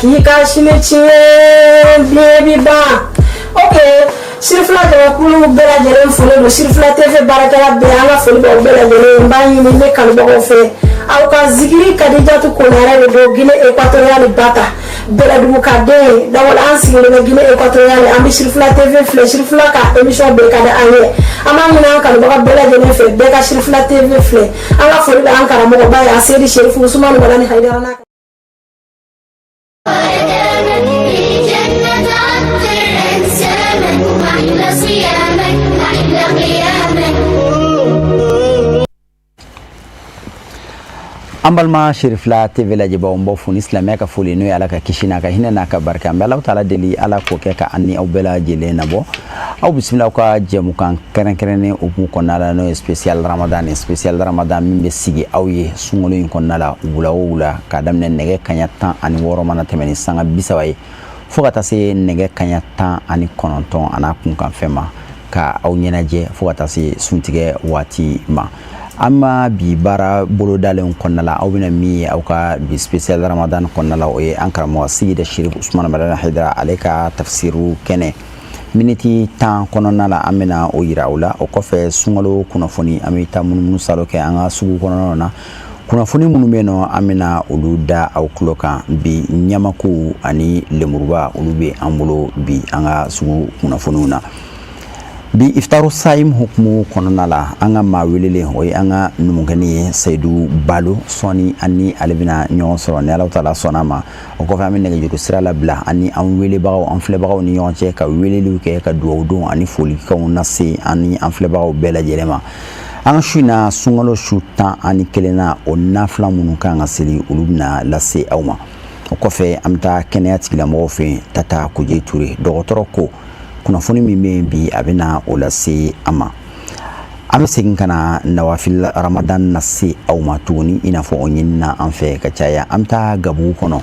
K'i ka sini tiɲɛ, diɲɛ bi ban. Ok, Sirifila jamakulu bɛɛ lajɛlen folen don. Sirifila TV baarakɛla bɛɛ, an ka foli b'aw bɛɛ lajɛlen. N b'a ɲini ne kanubagaw fɛ, aw ka zikiri. Kadijatu Konare de don, Guinée Équatoriale Bata Bɛlɛdugu ka den dawala. An sigilen bɛ Guinée Équatoriale, an bɛ Sirifila TV filɛ. Sirifila ka émission bɛɛ ka di an ye. An b'a ɲini an kanubaga bɛɛ lajɛlen fɛ, bɛɛ ka Sirifila TV filɛ. An ka foli bɛ an karamɔgɔba ye, a Seyidi Serifu Usumani Madani Hayidara n'a الجنة عطر أنسامك أحلى صيامك أحلى قيامك. An balima Sirifila TV lajɛbaw, n b'aw fo ni silamɛya ka foli, n'o ye Ala ka kisi n'a ka hinɛ n'a ka barika. An bɛ Alahu Taala deli, Ala k'o kɛ ka an ni aw bɛɛ lajɛlen nabɔ. Aw bisimila aw ka jɛmukan kɛrɛnkɛrɛnnen hukumu kɔnɔna la, n'o ye spécial Ramadan ye. Spécial Ramadan min bɛ sigi aw ye sunkalo in kɔnɔna la, wula o wula, k'a daminɛ nɛgɛ kaɲa 16 mana tɛmɛ ni sanga 30 ye, fo ka taa se nɛgɛ kaɲa 19 a n'a kunkanfɛn ma, ka aw ɲɛnajɛ fo ka taa se suntigɛ waati ma. An ma bi baara bolodalen kɔnɔna la, aw bɛna min ye aw ka bi spécial Ramadan kɔnɔna la, o ye an karamɔgɔ Seyidi Sherif Usumana Madani Hayidara, ale ka tafsiru kɛnɛ miniti 10 kɔnɔna la, an bɛna o yira aw la. O kɔfɛ, sunkalo kunnafoni, an bɛ taa munumunu salo kɛ an ka sugu kɔnɔnaw na. Kunnafoni minnu bɛ yen nɔ, an bɛna olu da aw tulo kan bi. Ɲamaku ani lemuruba, olu bɛ an bolo bi an ka sugu kunnafoniw na. Bi iftaru sayim hukumu kɔnɔna la, an ka maa welelen, o ye an ka numukɛni ye, Seyidu Balo. Sɔɔni an ni ale bɛna ɲɔgɔn sɔrɔ ni Alahu Taala sɔnna ma. O kɔfɛ, an bɛ nɛgɛjuru sira labila ani an welebagaw, an filɛbagaw ni ɲɔgɔn cɛ, ka weleliw kɛ, ka dugawu don ani folikanw lase an ni an filɛbagaw bɛɛ lajɛlen ma. An ka su in na, sunkalo su 11nan, o nafila minnu kan ka seli, olu bɛna lase aw ma. O kɔfɛ, an bɛ taa kɛnɛya tigilamɔgɔw fɛ yen, Tata Koje Ture, dɔgɔtɔrɔ ko kunnafoni min bɛ yen bi, a bɛna o lase an ma. An bɛ segin ka na nawafil Ramadan lase aw ma tuguni, i n'a fɔ o ɲinina an fɛ ka caya. An bɛ taa Gabugu kɔnɔ,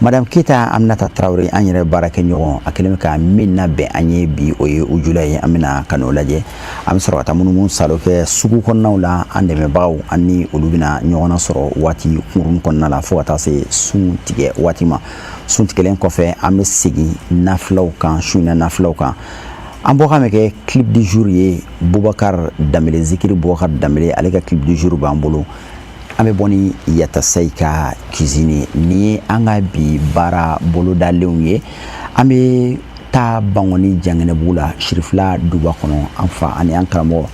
Madame Keyita Aminata Tarawele, an yɛrɛ baarakɛɲɔgɔn, a kɛlen bɛ ka min labɛn an ye bi, o ye ujula ye, an bɛna ka n'o lajɛ. An bɛ sɔrɔ ka taa munumunu salo kɛ sugu kɔnɔnaw la. An dɛmɛbagaw, an ni olu bɛna ɲɔgɔn nasɔrɔ waati kunkurunnin kɔnɔna la, fo ka taa se sun tigɛ waati ma. Sun tigɛlen kɔfɛ, an bɛ segin nafilaw kan, su in na nafilaw kan. An bɔkan bɛ kɛ clip du jour ye, Bubakar Danbele, Zikiri Bubakar Danbele, ale ka clip du jour b'an bolo. An bɛ bɔ ni Yatasayi ka cuisine. Nin ye an ka bi baara bolodalenw ye. An bɛ taa Bankɔni Jangɛnɛbugu la, Sirifila duba kɔnɔ, an fa ani an karamɔgɔ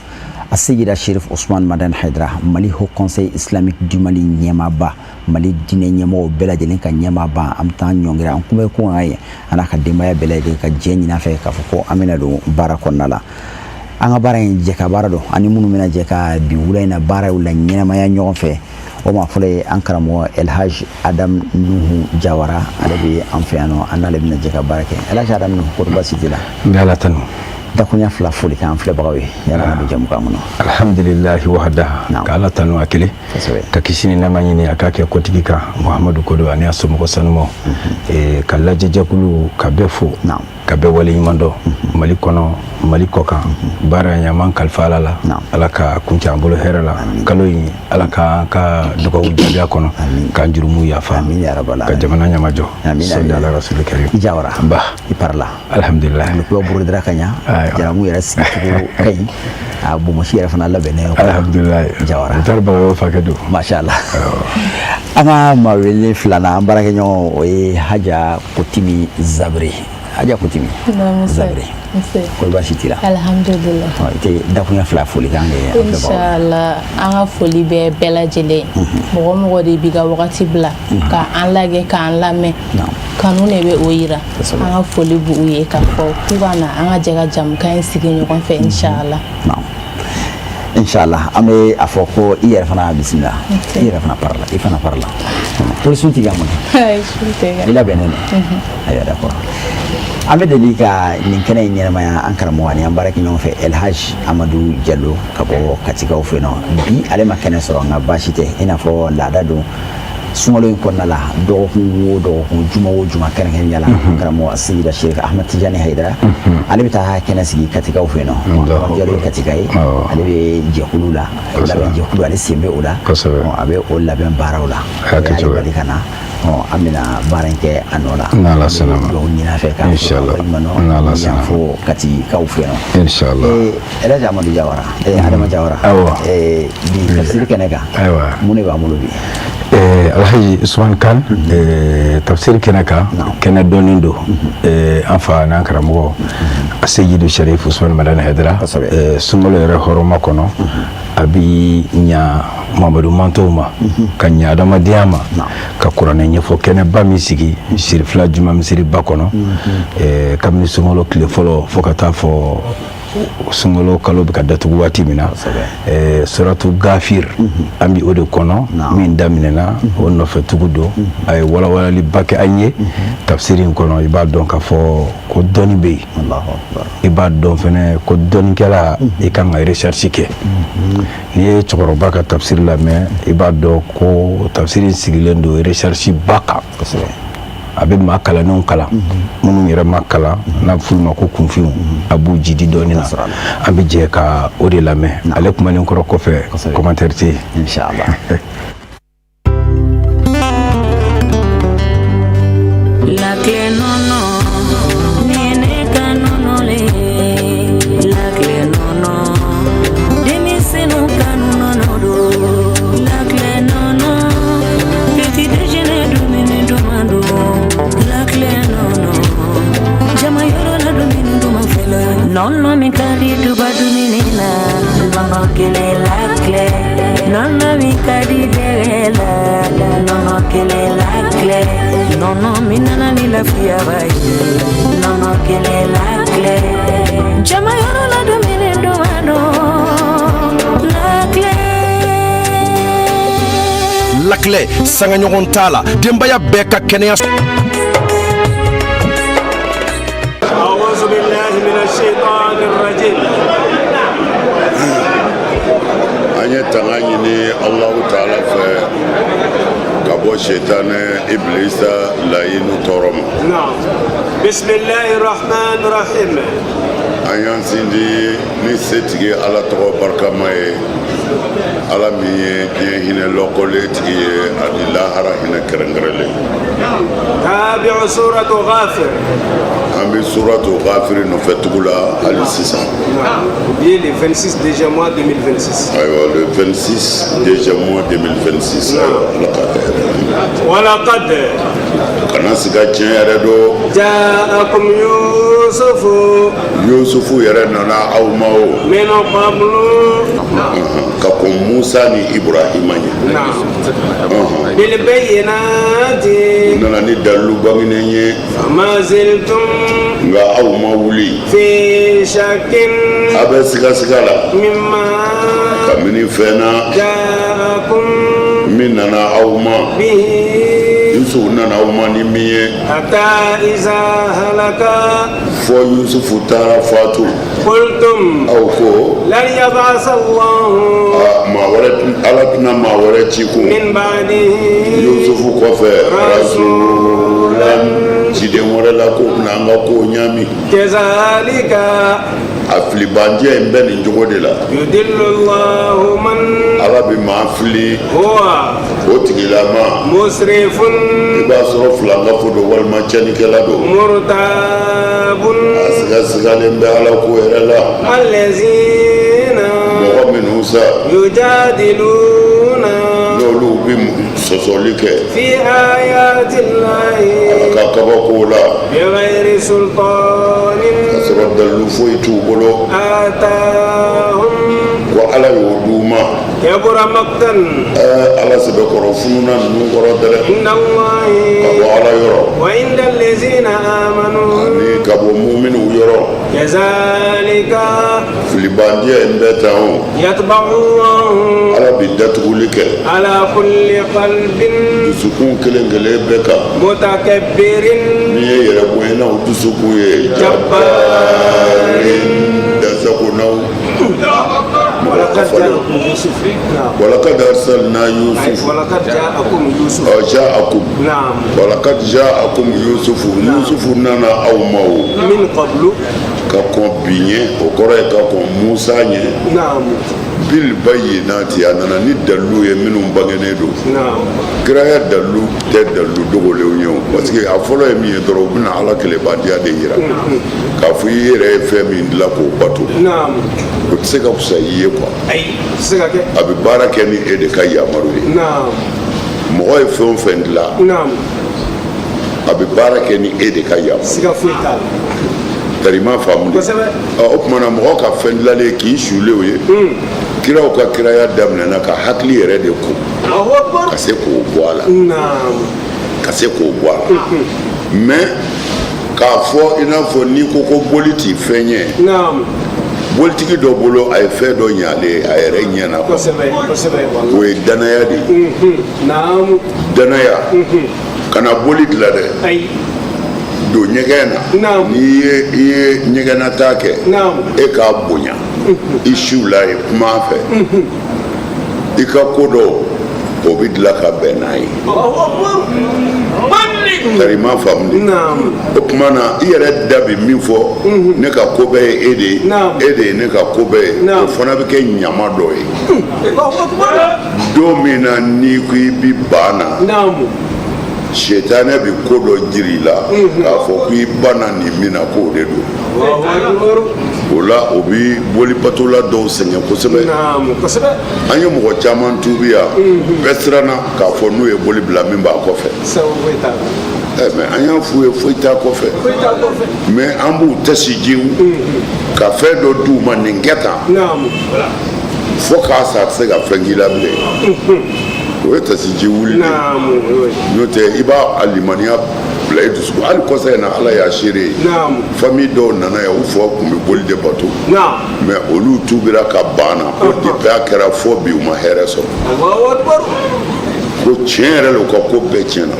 a Seyida Sherif Osman Madani Hayidara, Mali Haut Conseil Islamique du Mali ɲɛmaaba, Mali diinɛ ɲɛmɔgɔw bɛɛ lajɛlen ka ɲɛmaaba. An bɛ taa ɲɔngiri an kunbɛ kun kan ye, a n'a ka denbaya bɛɛ lajɛlen, ka jɛ ɲini a fɛ k'a fɔ ko an bɛna don baara kɔnɔna la. An ka baara in, jɛ ka baara don, ani minnu bɛna jɛ ka bi wula in na baaraw la ɲɛnamaya ɲɔgɔn fɛ, o ma fɔlɔ ye an karamɔgɔ Elhaj Adam Nuhu Jawara, ale bɛ an fɛ yan nɔ, an n'ale bɛna jɛ ka baara kɛ. Elhaj Adam Nuhu, kɔri baasi t'i la? N bɛ Ala tanu. Dakunya fila foli k'an filɛbagaw ye yala ka don jamukan kɔnɔ. Alhamdulilahi wahada, ka Ala tanu a kelen, ka kisi ni nɛɛma ɲini a k'a kɛ kotigi kan, Muhamadu kodo ani a somɔgɔ sanumaw, ka lajɛjɛkulu ka bɛɛ fo, ka bɛɛ waleɲuman dɔn, Mali kɔnɔ, Mali kɔ kan. Baara in, an b'an kalifa Ala la, Ala ka kuncɛ an bolo hɛrɛ la. Kalo in, Ala ka ka dugawu jaabi a kɔnɔ, k'an jurumu yafa, ka jamana ɲɛmajɔ. Sɔli ala rasuli karim. I Jawara. Ba. I parila. Alhamdulilahi. Kulo burudira ka ɲa, jaramu yɛrɛ sigicogo ka ɲi, a bonbonsi yɛrɛ fana labɛnnen. Alhamdulilahi. Jawara. N taara bagayo fakɛ don. Masha Allah. An ka maa wele filanan, an baarakɛɲɔgɔn, o ye Haja Kotimi Zabire. Haja Kotimi Zabire, kɔri baasi t'i la? Alhamdulillah. I tɛ dakunya fila foli kan kɛ an filɛbagaw ye? Inshallah, an ka foli bɛ bɛɛ lajɛlen. Mɔgɔ mɔgɔ de b'i ka wagati bila ka an lajɛ, k'an lamɛn, kanu de bɛ o yira. An ka foli b'u ye, k'a fɔ k'u ka na an ka jɛ ka jamukan in sigi ɲɔgɔn fɛ, inshallah. Inshallah. An bɛ a fɔ ko i yɛrɛ fana bisimila, i yɛrɛ fana parila, i fana parila. Polisiw t'i ka mun? I labɛnnen don? Ayiwa, d'accord. An bɛ deli ka nin kɛnɛ in ɲɛnamaya, an karamɔgɔ ani an baarakɛ ɲɔgɔn fɛ, Elhaj Amadu Jalo, ka bɔ Katikaw fɛ yen nɔ. Bi ale ma kɛnɛ sɔrɔ, nka baasi tɛ, i n'a fɔ laada don. Sunkalo in kɔnɔna la, dɔgɔkun o dɔgɔkun, juma o juma, kɛrɛnkɛrɛnnenya la, karamɔgɔ Seyida Sheikh Ahmed Tijani Hayidara, ale bɛ taa kɛnɛ sigi Katikaw fɛ yen nɔ. Jalo ye Katika ye, ale bɛ jɛkulu la, labɛn jɛkulu, ale sen bɛ o la, a bɛ o labɛn baaraw la. Ale bali ka na, an bɛna baara in kɛ a nɔ la. N'Ala sɔnna ma. Dugawu ɲini a fɛ k'a Inshallah. N'Ala sɔnna ma. Fo Katikaw fɛ yen nɔ. Inshallah. Elhaji Amadu Jawara, Adama Jawara. Awɔ. Bi tafsiri kɛnɛ kan. Ayiwa. Mun de b'an bolo bi? Alhaji Usman Kan, tafsiri kɛnɛ kan, kɛnɛ dɔnnen don. An fa n'an karamɔgɔ Aseyidu Sharif Usman Madani Hayidara, sunkalo yɛrɛ hɔrɔma kɔnɔ, a bi ɲa Mamadu mantɔw ma, ka ɲa adamadenya ma, ka kuranɛ ɲɛfɔ kɛnɛba min sigi Sirifila juma misiriba kɔnɔ, kabini sunkalo tile fɔlɔ fo ka taa fɔ sunkalo kalo bɛ ka datugu waati min na, suratu Gafir, an bi o de kɔnɔ min daminɛna, o nɔfɛ tugu don. A ye walawalaliba kɛ an ye tafsiri in kɔnɔ. I b'a dɔn k'a fɔ ko dɔnni bɛ yen, i b'a dɔn fɛnɛ ko dɔnnikɛla, i kan ka recherche kɛ. N'i ye cɛkɔrɔba ka tafsiri lamɛn, i b'a dɔn ko tafsiri sigilen don recherche ba kan. A bɛ maa kalannenw kalan, minnu yɛrɛ ma kalan, n'a bɛ f'olu ma ko kunfinw, a b'u jidi dɔɔni na. An bɛ jɛ ka o de lamɛn. Ale kumalen kɔrɔ kɔfɛ, commentaire tɛ yen. Inshallah. La clé nɔnɔ, nin ye ne ka nɔnɔ le ye. La clé nɔnɔ, denmisɛnninw ka nɔnɔ don. La clé nɔnɔ, petit déjeuner dumuni duman don. La clé nɔnɔ, jama yɔrɔ la dumuni duman fɛlɛ. Nɔnɔ min ka di duba dumuni na, nɔnɔ kelen la clé. Nɔnɔ min ka di dɛgɛ la, nɔnɔ kelen la clé. Nɔnɔ min nana ni lafiyaba ye, nɔnɔ kelen la clé. Jama yɔrɔ la dumuni duman don, la clé. Lakilɛ sangaɲɔgɔn t'a la, denbaya bɛɛ ka kɛnɛya. أعوذ بالله من الشيطان الرجيم. An ye tanga ɲini Alahu Taala fɛ ka bɔ setanɛ Ibilisa layinu tɔɔrɔ ma. نعم، بسم الله الرحمن الرحيم. An y'an sindi ni setigi Ala tɔgɔ barikama ye, Ala min ye diɲɛ hinɛ lɔkɔlen tigi ye ani lahara hinɛ kɛrɛnkɛrɛnlen. تابع سورة غافر. An bɛ suratu Gafiri nɔfɛ tugu la hali sisan. Bi le 26 déjà mois 2026. Ayiwa, le 26 déjà mois 2026. Ayiwa, Ala k'a kɛ hɛrɛ ye. ولقد Kana siga, tiɲɛ yɛrɛ don. جاءكم يوسف Yusufu yɛrɛ nana aw ma o من قبل ka kɔn Musa ni Ibrahima ɲɛ. نعم، بالبينات. U nana ni dalilu bangenen ye. فما زلتم Nka aw ma wuli. في شك A bɛ sigasiga la. مما Kabini fɛn na جاءكم min nana aw ma. به. Yusufu nana aw ma ni min ye. حتى إذا هلك Fɔ Yusufu taara fatu. قلتم Aw ko لن يبعث الله a maa wɛrɛ, Ala tɛna maa wɛrɛ ci kun من بعده Yusufu kɔfɛ rasulan, ciden wɛrɛ la ko bɛna an ka kow ɲaami. كذلك A filibanjɛ in bɛ nin cogo de la. يضل الله من Ala bɛ maa fili هو o tigilama. مسرف I b'a sɔrɔ filankafo don walima tiɲɛnikɛla don. مرتاب. A sigasigalen bɛ Ala ko yɛrɛ la. الذين Mɔgɔ minnu sa يجادلون n'olu bɛ sɔsɔli kɛ في آيات الله Ala ka kabakow la بغير سلطان ka sɔrɔ dalilu foyi t'u bolo آتاهم ko Ala y'o d'u ma. كبر مقتا Ala sɛbɛkɔrɔ fununa ninnu kɔrɔ dɛrɛ عند الله ka bɔ Ala yɔrɔ وعند الذين آمنوا ani ka bɔ muminiw yɔrɔ. كذلك Filibandiyɛ in bɛ tan o. يطبع الله Ala bi datuguli kɛ على كل قلب dusukun kelen kelen bɛɛ kan متكبر min ye yɛrɛ bonyanaw dusukun ye. جبار. Jabarin dasagonaw, mɔgɔ kafalenw. Walakad arsalna Yusuf. Ɔ jaakum. Walakad jaakum Yusufu. Yusufu nana aw ma o. Min qablu. Ka kɔn bi ɲɛ, o kɔrɔ ye ka kɔn Musa ɲɛ. Bil bayyinati, a nana ni dalilu ye minnu bangenen don. Kiraya dalilu tɛ dalilu dogolenw ye o, parce que a fɔlɔ ye min ye dɔrɔn, u bɛna Ala kelenbatiya de yira, k'a fɔ i yɛrɛ ye fɛn min dilan k'o bato, o tɛ se ka fisaya i ye quoi. A bɛ baara kɛ ni e de ka yamaru ye. Mɔgɔ ye fɛn o fɛn dilan, a bɛ baara kɛ ni e de ka yamaru. Siga foyi t'a la. Tari ma faamu de. O tuma na mɔgɔ ka fɛn dilanlen k'i sulen o ye. Kiraw ka kiraya daminɛna ka hakili yɛrɛ de ko ka se k'o bɔ a la, ka se k'o bɔ a la. Mais k'a fɔ i n'a fɔ n'i ko ko boli ti fɛn ye, bolitigi dɔ bolo a ye fɛn dɔ ɲɛ ale ye a yɛrɛ ɲɛ na, o ye danaya de ye. Danaya kana boli dilan dɛ, don ɲɛgɛn na, n'i ye i ye ɲɛgɛnnataa kɛ, e k'a bonya, i siw la ye, kuma a fɛ, i ka ko dɔw o bɛ dilan ka bɛn n'a ye. Tari ma faamu de. O tuma na i yɛrɛ da bɛ min fɔ, ne ka ko bɛɛ ye e de ye, e de ye ne ka ko bɛɛ ye, o fana bɛ kɛ ɲama dɔ ye. Don min na n'i ko i bi ban na, sitanɛ bɛ ko dɔ jira i la k'a fɔ ko i banna nin min na k'o de don. O la o bi bolibatola dɔw sɛgɛn kosɛbɛ. An ye mɔgɔ caman tuubi yan, bɛɛ siranna k'a fɔ n'u ye boli bila min b'a kɔfɛ. Mais an y'a f'u ye foyi t'a kɔfɛ, mais an b'u tasijiw ka fɛn dɔ d'u ma, nin kɛ tan fo k'a sa, a tɛ se ka fɛn k'i la bilen. O ye tasiji wuli de ye, n'o tɛ i b'a limaniya bila i dusukun. Hali kɔsa in na, Ala y'a seere ye, famille dɔw nana yan, u fa tun bɛ boli de bato, mais olu tuubira ka ban na ko depuis a kɛra fo bi, u ma hɛrɛ sɔrɔ, ko tiɲɛ yɛrɛ la u ka ko bɛɛ tiɲɛna.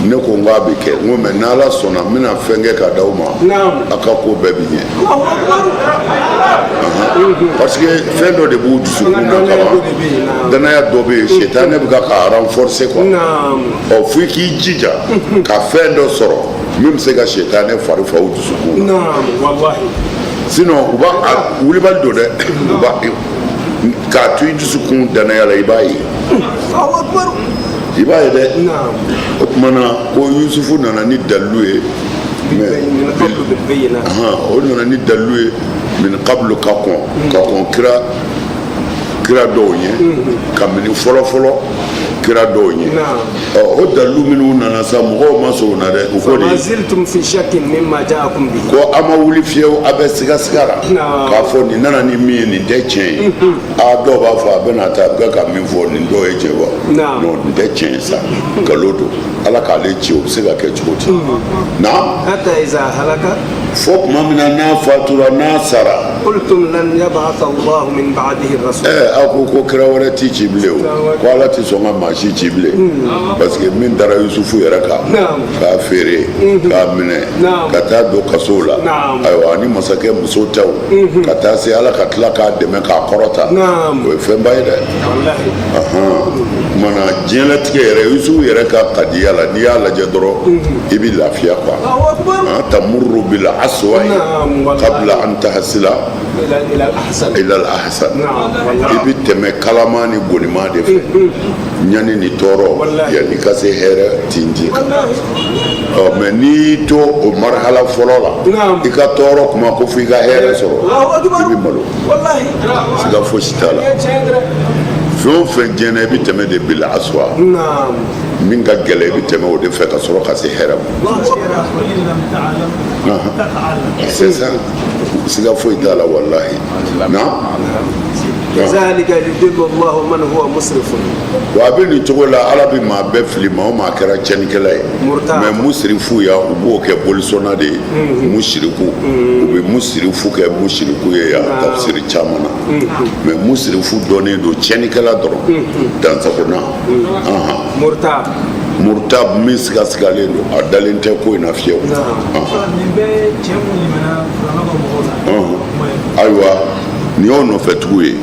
Ne ko n k'a bɛ kɛ, n ko mais n'Ala sɔnna, n bɛna fɛn kɛ ka d'aw ma, a ka ko bɛɛ bɛ ɲɛ, parce que fɛn dɔ de b'u dusukun na kaban, danaya dɔ bɛ yen, sitanɛ bɛ ka k'a renforcer quoi. Ɔ fo i k'i jija ka fɛn dɔ sɔrɔ min bɛ se ka sitanɛ fari fa u dusukun na, sinon u b'a wulibali don dɛ, u b'a k'a to i dusukun danaya la, i b'a ye, i b'a ye dɛ. O tuma na ko Yusufu nana ni dalilu ye, mais o nana ni dalilu ye min qablu, ka kɔn kira dɔw ɲɛ, kabini fɔlɔ fɔlɔ kira dɔw ɲɛ. Ɔ o dalilu minnu nana sa, mɔgɔw ma sɔn o na dɛ. U ko de ko a ma wuli fiyewu, a bɛ sigasiga la k'a fɔ nin nana ni min ye, nin tɛ tiɲɛ ye. A dɔw b'a fɔ a bɛna taa, a bɛ ka min fɔ nin dɔw ye tiɲɛ wa, non, nin tɛ tiɲɛ ye sa, nkalon don, Ala k'ale ci, o bɛ se ka kɛ cogo di? Na hatta iza halaka, fo tuma min na n'a fatura, n'a sara, qultum lan yab'atha Allahu min ba'dihi rasul, aw ko ko kira wɛrɛ ti ci bilen, o ko Ala ti sɔn ka maa si ci bilen, parce que min dara Yusufu yɛrɛ kan k'a feere, k'a minɛ ka taa don kaso la, ayiwa, ani masakɛ muso taw, ka taa se Ala ka tila k'a dɛmɛ k'a kɔrɔta, o ye fɛnba ye dɛ. Kumana diɲɛlatigɛ yɛrɛ, Yusufu yɛrɛ ka kadiya la, n'i y'a lajɛ dɔrɔn i bɛ lafiya quoi. Tamurru bil aswa'i qabla an tahsila ila al ahsan, i bɛ tɛmɛ kalama ni gonima de fɛ, ɲani ni tɔɔrɔ, yanni ka se hɛrɛ tinti kan. Ɔ mais n'i y'i to o marhala fɔlɔ la, i ka tɔɔrɔ kuma ko fo i ka hɛrɛ sɔrɔ, i bɛ malo, siga fosi t'a la. Fɛn o fɛn diɲɛ na, i bɛ tɛmɛ de bil aswa, min ka gɛlɛn, i bɛ tɛmɛ o de fɛ ka sɔrɔ ka se hɛrɛ ma. C'est ça, siga foyi t'a la, walahi. Na zalika yudillu Allahu man huwa musrifun. Wa a bɛ nin cogo la, Ala bɛ maa bɛɛ fili, maa o maa kɛra tiɲɛnikɛla ye. Mais musirifu ya, u b'o kɛ bolisɔnna de ye, musiriku, u bɛ musirifu kɛ musiriku ye yan tafsiri caman na, mais musirifu dɔnnen don tiɲɛnikɛla dɔrɔn, dansagona. Murtab. Murtab, min sigasigalen don, a dalen tɛ ko in na fiyewu. Ayiwa. Nin y'o nɔfɛtugu ye.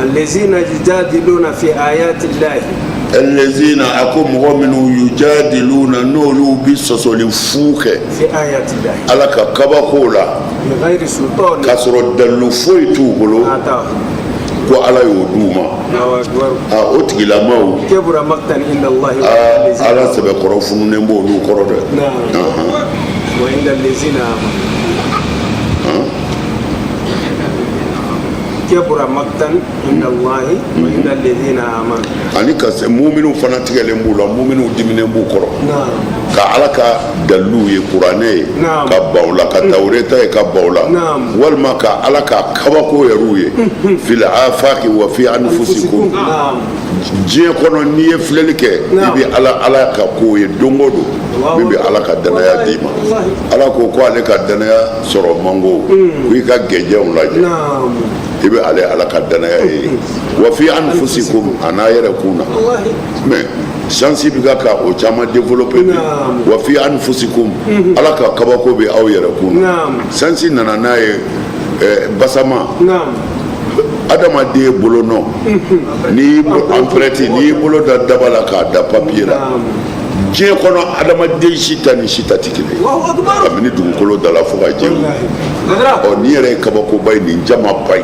Allazina yujadiluna fi ayati llahi. Allazina, a ko mɔgɔ minnu, yujadiluna, n'olu bi sɔsɔli fu kɛ fi ayati llahi, Ala ka kabakow la, bi ghayri sultani, k'a sɔrɔ dalilu foyi t'u bolo ko Ala y'o d'u ma. A o tigilamaw, kabura maqtan inda Allahi, Ala sɛbɛkɔrɔ fununen b'olu kɔrɔ dɛ. Wa inda allazina amanu kabura maqtan inda Allahi wa inda allazina amanu. Ani ka se muminu fana tigɛlen b'u la, muminu diminen b'u kɔrɔ ka Ala ka daliluw ye, kuranɛ ye, ka ban o la, ka tawureta ye, ka ban o la, walima ka Ala ka kabako yɛrɛw ye, fil afaqi wa fi anfusikum. Diɲɛ kɔnɔ, n'i ye filɛli kɛ, i bɛ Ala ka ko ye don o don min bɛ Ala ka danaya d'i ma. Ala ko ko ale ka danaya sɔrɔ man go, ko i ka gɛjɛnw lajɛ, i bɛ ale Ala ka danaya ye. Wa fi anfusikum, a n'a yɛrɛ kun na, mais science bɛ ka o caman développer bi. Wa fi anfusikum, Ala ka kabako bɛ aw yɛrɛ kun na. Science nana n'a ye basama adamaden bolo nɔ, n'i empreinte, n'i y'i bolo da daba la k'a da papier la, diɲɛ kɔnɔ adamaden si ta ni si ta tɛ kelen ye, kabini dugukolo da la fo ka diɲɛ wuli. Ɔ, nin yɛrɛ ye kabakoba ye, nin jamaba ye,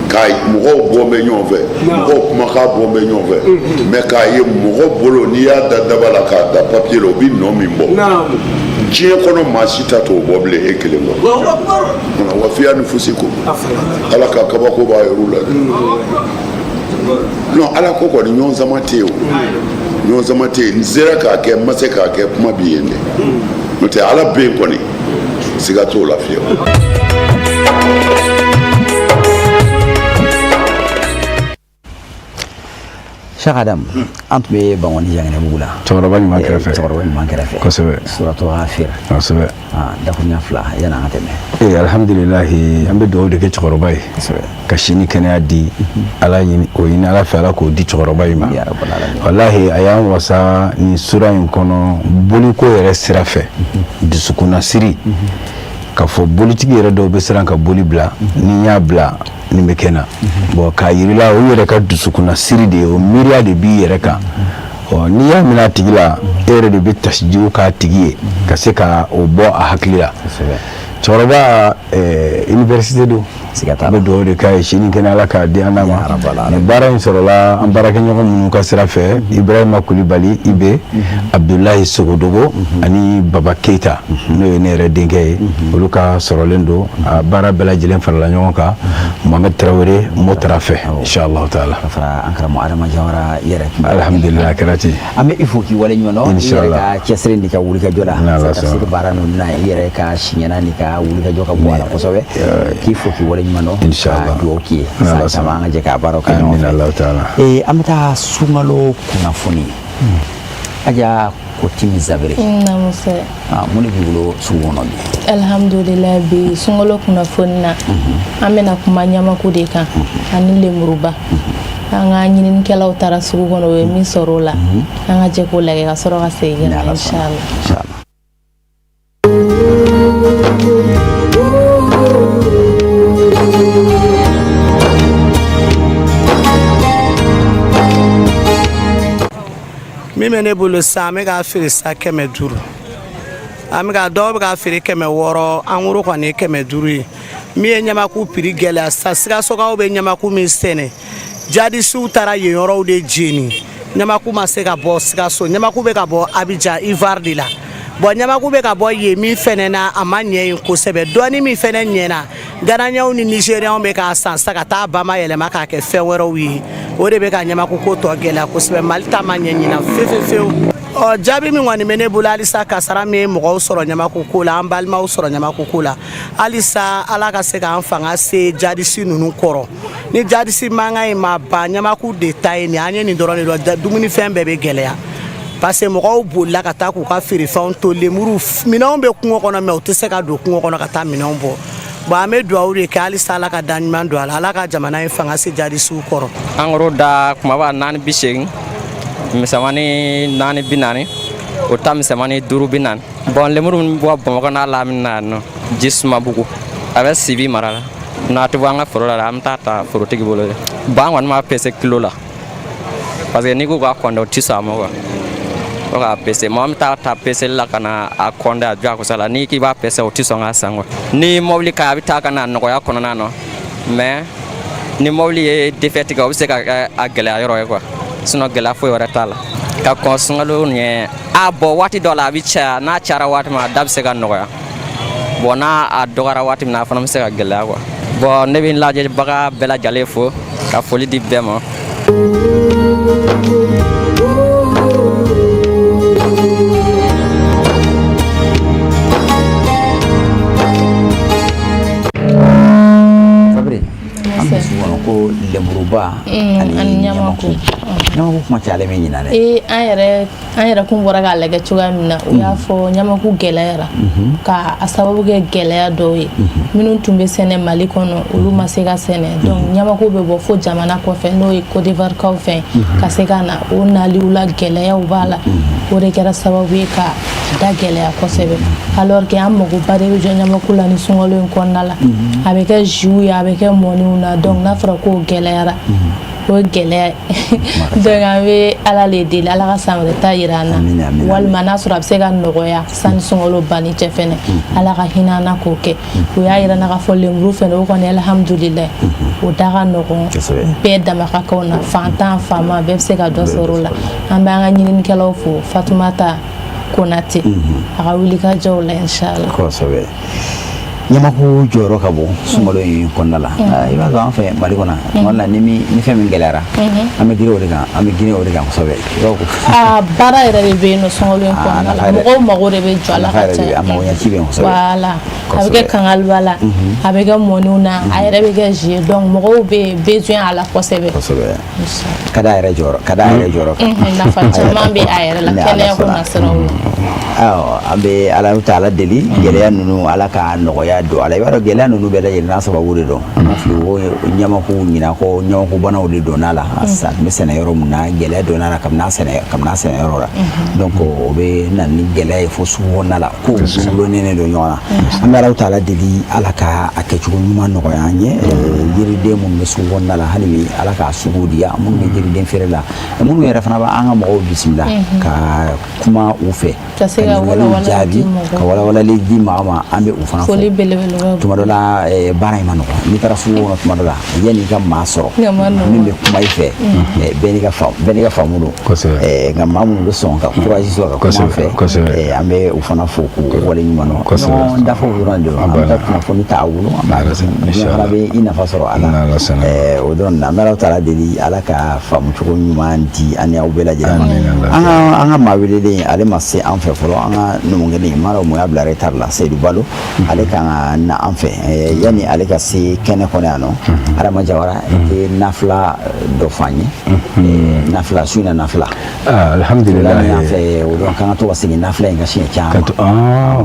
ka mɔgɔw bɔ bɛ ɲɔgɔn fɛ, mɔgɔw kumakan bɔ bɛ ɲɔgɔn fɛ, mais k'a ye mɔgɔ bolo, n'i y'a da daba la k'a da papier la, o bɛ nɔ min bɔ, diɲɛ kɔnɔ maa si ta t'o bɔ bilen e kelen kɔ. Wa fi anfusikum, Ala ka kabako b'a yɛrɛw la dɛ. Non, Ala ko kɔni, ɲɔgɔn sama tɛ yen, o ɲɔgɔn sama tɛ yen. N sera k'a kɛ, n ma se k'a kɛ, kuma b'i yen dɛ. N'o tɛ, Ala bɛ yen kɔni, siga t'o la fiyewu. Cheikh Adam, an tun bɛ Bankɔni Janginɛbugu la. Cɛkɔrɔba ɲuman kɛrɛfɛ. Cɛkɔrɔba ɲuman kɛrɛfɛ. Kosɛbɛ. Suratu Ghafir. Kosɛbɛ. Dakuruɲa 2 yanni an ka tɛmɛ. Alhamdulilahi, an bɛ dugawu de kɛ cɛkɔrɔba ye. Kosɛbɛ. Ka si ni kɛnɛya di Ala, ɲini o ɲini Ala fɛ, Ala k'o di cɛkɔrɔba in ma. Walahi, a y'an wasa nin sura in kɔnɔ, boliko yɛrɛ sira fɛ, dusukunnasiri, k'a fɔ bolitigi yɛrɛ dɔw bɛ siran ka boli bila, ni n y'a bila nin bɛ kɛ na. Bon, k'a yirila o yɛrɛ ka dusukunnasiri de ye, o miiriya de b'i yɛrɛ kan. Ɔ, n'i y'a minɛ a tigi la, e yɛrɛ de bɛ tasijiw k'a tigi ye ka se ka o bɔ a hakili la. Cɛkɔrɔba université don, an bɛ dugawu de k'a ye, si ni kɛnɛ Ala k'a di an n'a ma. Nin baara in sɔrɔla an baarakɛɲɔgɔn minnu ka sira fɛ, Ibrahima Kulibali Ibe, Abdulayi Sogodogo ani Baba Keita, n'o ye ne yɛrɛ denkɛ ye, olu ka sɔrɔlen don. A baara bɛɛ lajɛlen farala ɲɔgɔn kan Mohamed Tarawele Motara fɛ, inshallah taala. Ka fara an karamɔgɔ Adama Jawara yɛrɛ. Alhamdulillah, a kɛra ten. An bɛ i fo k'i waleɲuman dɔn i yɛrɛ ka cɛsiri n'i ka wulikajɔ la. Tafsiri baara ninnu na, i yɛrɛ ka siɲɛna n'i ka wulikajɔ ka bɔ a la kosɛbɛ. K'i fo k'i waleɲuman dɔn. Inshallah. Ka dugawu k'i ye. San caman an ka jɛ k'a baaraw kɛ ɲɔgɔn fɛ. An bɛ taa sunkalo kunnafoni. Aja Kotimi Zabere. Naamu sɛ. Mun de b'i bolo sugu kɔnɔ bi? Alhamdulilayi, bi sunkalo kunnafoni na, an bɛna kuma ɲamaku de kan ani lemuruba. An ka ɲininikɛlaw taara sugu kɔnɔ, o ye min sɔrɔ o la, an ka jɛ k'o lajɛ ka sɔrɔ ka segin ka na, inshallah. Min bɛ ne bolo sisan, an bɛ k'a feere sisan 500. An bɛ ka dɔw bɛ k'a feere 600, en gros kɔni ye 500 ye. Min ye ɲamaku prix gɛlɛya sisan, Sikasokaw bɛ ɲamaku min sɛnɛ, jadisiw taara yen yɔrɔw de jeni. Ɲamaku ma se ka bɔ Sikaso, ɲamaku bɛ ka bɔ Abidjan, Ivoire de la. Bon, ɲamaku bɛ ka bɔ yen min fɛnɛ na, a ma ɲɛ yen kosɛbɛ. Dɔɔni min fɛnɛ ɲɛna, Ghanaienw ni Nigérienw bɛ k'a san sisan ka taa bayɛlɛma k'a kɛ fɛn wɛrɛw ye. O de bɛ ka ɲamaku ko tɔ gɛlɛya kosɛbɛ. Mali ta ma ɲɛ ɲinan fewu fewu. Ɔ, jaabi min kɔni bɛ ne bolo halisa, kasara min ye mɔgɔw sɔrɔ ɲamaku ko la, an balimaw sɔrɔ ɲamaku ko la, halisa Ala ka se k'an fanga se jadisi ninnu kɔrɔ. Ni jadisi mankan in ma ban, ɲamaku de ta ye nin, an ye nin dɔrɔn de dɔn, dumunifɛn bɛɛ bɛ gɛlɛya. Parce que mɔgɔw bolila ka taa k'u ka feerefɛnw to, lemuru minɛnw bɛ kungo kɔnɔ, mais u tɛ se ka don kungo kɔnɔ ka taa minɛnw bɔ. Bon, an bɛ dugawu de kɛ halisa, Ala ka da ɲuman don a la, Ala ka jamana in fanga se jadisiw kɔrɔ. En gros da kumaba 480, misɛnmanin 440, o ta misɛnmanin 540. Bon, lemuru min bɔ Bamakɔ n'a lamini na yan nɔ, ji Sumabugu, a bɛ Sibi mara la. N'a tɛ bɔ an ka foro la, an bɛ taa ta forotigi bolo de. Bon, an kɔni b'a pese kilo la, parce que n'i ko k'a kɔnde, o tɛ sɔn a ma quoi. Fo k'a pese. Mɔgɔ min t'a ta peseli la ka na a kɔnde a diyagosa la, n'i k'i b'a pese, o tɛ sɔn k'a san quoi. Ni mobili ka ɲi, a bɛ taa ka na nɔgɔya kɔnɔna na, mais ni mobili ye défaite kɛ, o bɛ se ka kɛ a gɛlɛya yɔrɔ ye quoi. Sinon gɛlɛya foyi wɛrɛ t'a la. Ka kɔn sunkalo ɲɛ, a bɔn, waati dɔ la a bɛ caya. N'a cayara waati min, a da bɛ se ka nɔgɔya. Bon, n'a a dɔgɔyara waati min na, a fana bɛ se ka gɛlɛya quoi. Bon, ne bɛ n lajɛbaga bɛɛ lajɛlen fo ka foli di bɛɛ ma. Fabiri, an bɛ sugu kɔnɔ ko lenburuba ani ɲamaku. Ɲamaku kuma cayalen bɛ ɲinan dɛ. Ee, an yɛrɛ kun bɔra k'a lajɛ cogoya min na, u y'a fɔ ɲamaku gɛlɛyara ka a sababu kɛ gɛlɛya dɔw ye. Minnu tun bɛ sɛnɛ Mali kɔnɔ, olu ma se ka sɛnɛ. Donc ɲamaku bɛ bɔ fo jamana kɔfɛ, n'o ye Côte d'Ivoire kaw fɛ, ka se ka na. O naliw la, gɛlɛyaw b'a la. O de kɛra sababu ye ka da gɛlɛya kosɛbɛ, alors que an magoba de bɛ jɔ ɲamaku la ni sunkalo in kɔnɔna la. A bɛ kɛ jus ye, a bɛ kɛ mɔniw na. Donc n'a fɔra k'o gɛlɛyara, o ye gɛlɛya ye. Donc an bɛ Ala le deli, Ala ka san wɛrɛ ta yira an na, walima n'a sɔrɔ a bɛ se ka nɔgɔya sani sunkalo banni cɛ fɛnɛ, Ala ka hinɛ an na k'o kɛ. O y'a yira n na k'a fɔ lemuru fɛnɛ, o kɔni, alihamudulilayi, o da ka nɔgɔn bɛɛ dama ka kan na. Fantan, faama, bɛɛ bɛ se ka dɔ sɔrɔ o la. An bɛ an ka ɲininikɛlaw fo, Fatumata Konate, a ka wulikajɔw la, inshallah. Kosɛbɛ. Ɲamaku jɔyɔrɔ ka bon sunkalo in kɔnɔna la. I b'a dɔn, an fɛ Mali kɔnɔ, tuma dɔ la, ni fɛn min gɛlɛyara, an bɛ girin o de kan, an bɛ girin o de kan kosɛbɛ. I b'a fɔ ko A baara yɛrɛ de bɛ yen nɔ sunkalo in kɔnɔna la. Nafa yɛrɛ- Mɔgɔw mago de bɛ jɔ a la nafa ka yɛrɛ de bɛ caya. a magoɲɛci bɛ yen kosɛbɛ. Voilà, a bɛ kɛ kangaliba la, a bɛ kɛ mɔniw na, a yɛrɛ bɛ kɛ jus ye. Donc mɔgɔw bɛ besoin a la kosɛbɛ. Kosɛbɛ. Ka d'a yɛrɛ jɔyɔrɔ, ka d'a yɛrɛ jɔyɔrɔ kan. Nafa caman bɛ a yɛrɛ la. Ni Ala Kɛnɛya ko sɔnna. nasiraw la. Awɔ, an bɛ Ala taala deli, gɛlɛya ninnu, Ala ka nɔgɔya don a la. I b'a dɔn, gɛlɛya ninnu bɛɛ lajɛlen n'a sababu de don. An ma fili ko ɲamaku ɲinan ko ɲamaku banaw de donna a la. A tun bɛ sɛnɛ yɔrɔ min na, gɛlɛya donna a la kabini a sɛnɛ, kabini a sɛnɛ yɔrɔ la. Donc o bɛ na ni gɛlɛya ye fo sugu kɔnɔna la, kow gulonnen don ɲɔgɔn na. An bɛ Ala taala deli, Ala ka a kɛcogo ɲuman nɔgɔya an ye. Yiriden minnu bɛ sugu kɔnɔna la, hali bi Ala k'a sugu diya minnu bɛ yiriden feere la, minnu yɛrɛ fana b'an ka mɔgɔw bisimila ka kuma u fɛ, ka se ka ɲininkaliw walawalali jaabi, di mɔgɔw. Ka walawalali di maa ma, an bɛ u fana fo. Foli belebeleba. Tuma dɔ la, baara in ma nɔgɔn. N'i taara sugu kɔnɔ, tuma dɔ la, yanni i ka maa sɔrɔ A ma nɔgɔn. min bɛ kuma i fɛ, bɛɛ n'i ka faamu don. Nka maa minnu bɛ sɔn ka courage sɔrɔ ka kuma an fɛ, an bɛ u fana fo k'u waleɲuman dɔn. Ɲɔgɔn dafaw dɔrɔn de don. An bɛ taa kunnafoni ta a bolo, an b'a diɲɛ fana bɛ i nafa sɔrɔ a la. O dɔrɔn de la, an bɛ Ala taala deli, Ala ka faamucogo ɲuman di an ni aw bɛɛ lajɛlen ma. An ka maa welelen, ale ma se an fɛ fɔlɔ. An ka numukɛ, n m'a dɔn mun y'a bila retard la. Seyidu Balo, ale kan ka na an fɛ. Yanni ale ka se kɛnɛ kɔnɔ yan nɔ, Adama Jawara, i tɛ nafila dɔ fɔ an ye? Nafila su in na, nafila. Alhamdulilayi. An fɛ o dɔn k'an ka to ka segin nafila in ka siɲɛ caman.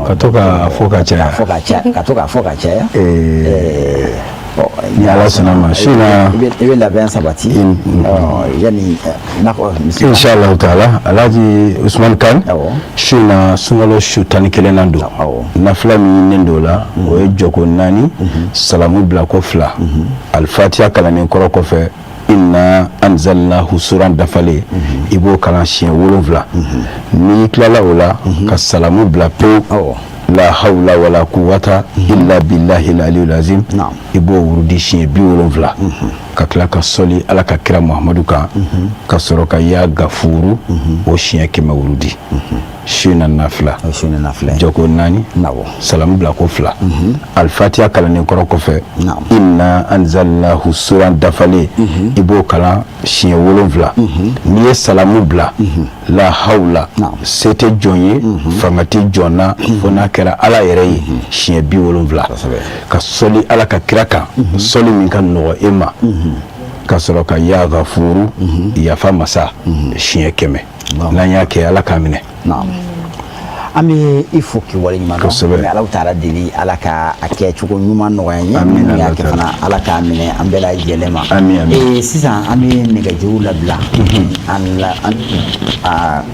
Ka to k'a fɔ ka caya. Fɔ ka caya, ka to k'a fɔ ka caya. Ni Ala sɔnna ma, su in na i bɛ labɛn sabati yanni n'a fɔ. Inshallah taala, Alhaji Usman Kan, su in na, sunkalo su 11nan don. Nafila min ɲininen don o la, o ye jɔko naani, salamu bila ko fila, alifatiya kalannen kɔrɔ kɔfɛ, inna anzalnahu suran dafalen, i b'o kalan siɲɛ 7. N'i tilala o la, ka salamu bila pewu, la hawla wala quwwata illa billahi aliyul azim, i b'o wurudi siɲɛ 70, ka tila ka sɔli Ala ka kira Muhamadu kan, ka sɔrɔ ka ya gafuru o siɲɛ 100 wurudi. Su in na nafila, jɔko naani, salamu bila ko fila, alifatiya kalannen kɔrɔ kɔfɛ, inna anzalnahu suran dafalen, i b'o kalan siɲɛ 7. N'i ye salamu bila, la hawla, se tɛ jɔn ye, fanga tɛ jɔn na fo n'a kɛra Ala yɛrɛ ye, siɲɛ 70, ka sɔli Ala ka kira kan, sɔli min ka nɔgɔ e ma, ka sɔrɔ ka ya gafuru, yafa masa, siɲɛ 100. N'an y'a kɛ, Ala k'a minɛ. An bɛ i fo k'i waleɲuman dɔn. An bɛ Ala taala deli, Ala ka a kɛ cogo ɲuman nɔgɔya n ye. Minnu y'a kɛ fana, Ala k'a minɛ an bɛɛ lajɛlen ma. Sisan an bɛ nɛgɛjuru labila an la an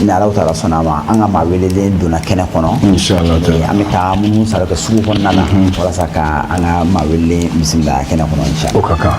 Ni Ala taala sɔnna a ma, an ka maa welelen donna kɛnɛ kɔnɔ. Inshallah. An bɛ taa munumunu salo kɛ sugu kɔnɔna na walasa ka an ka maa welelen bisimila kɛnɛ kɔnɔ, inshallah. O ka kan.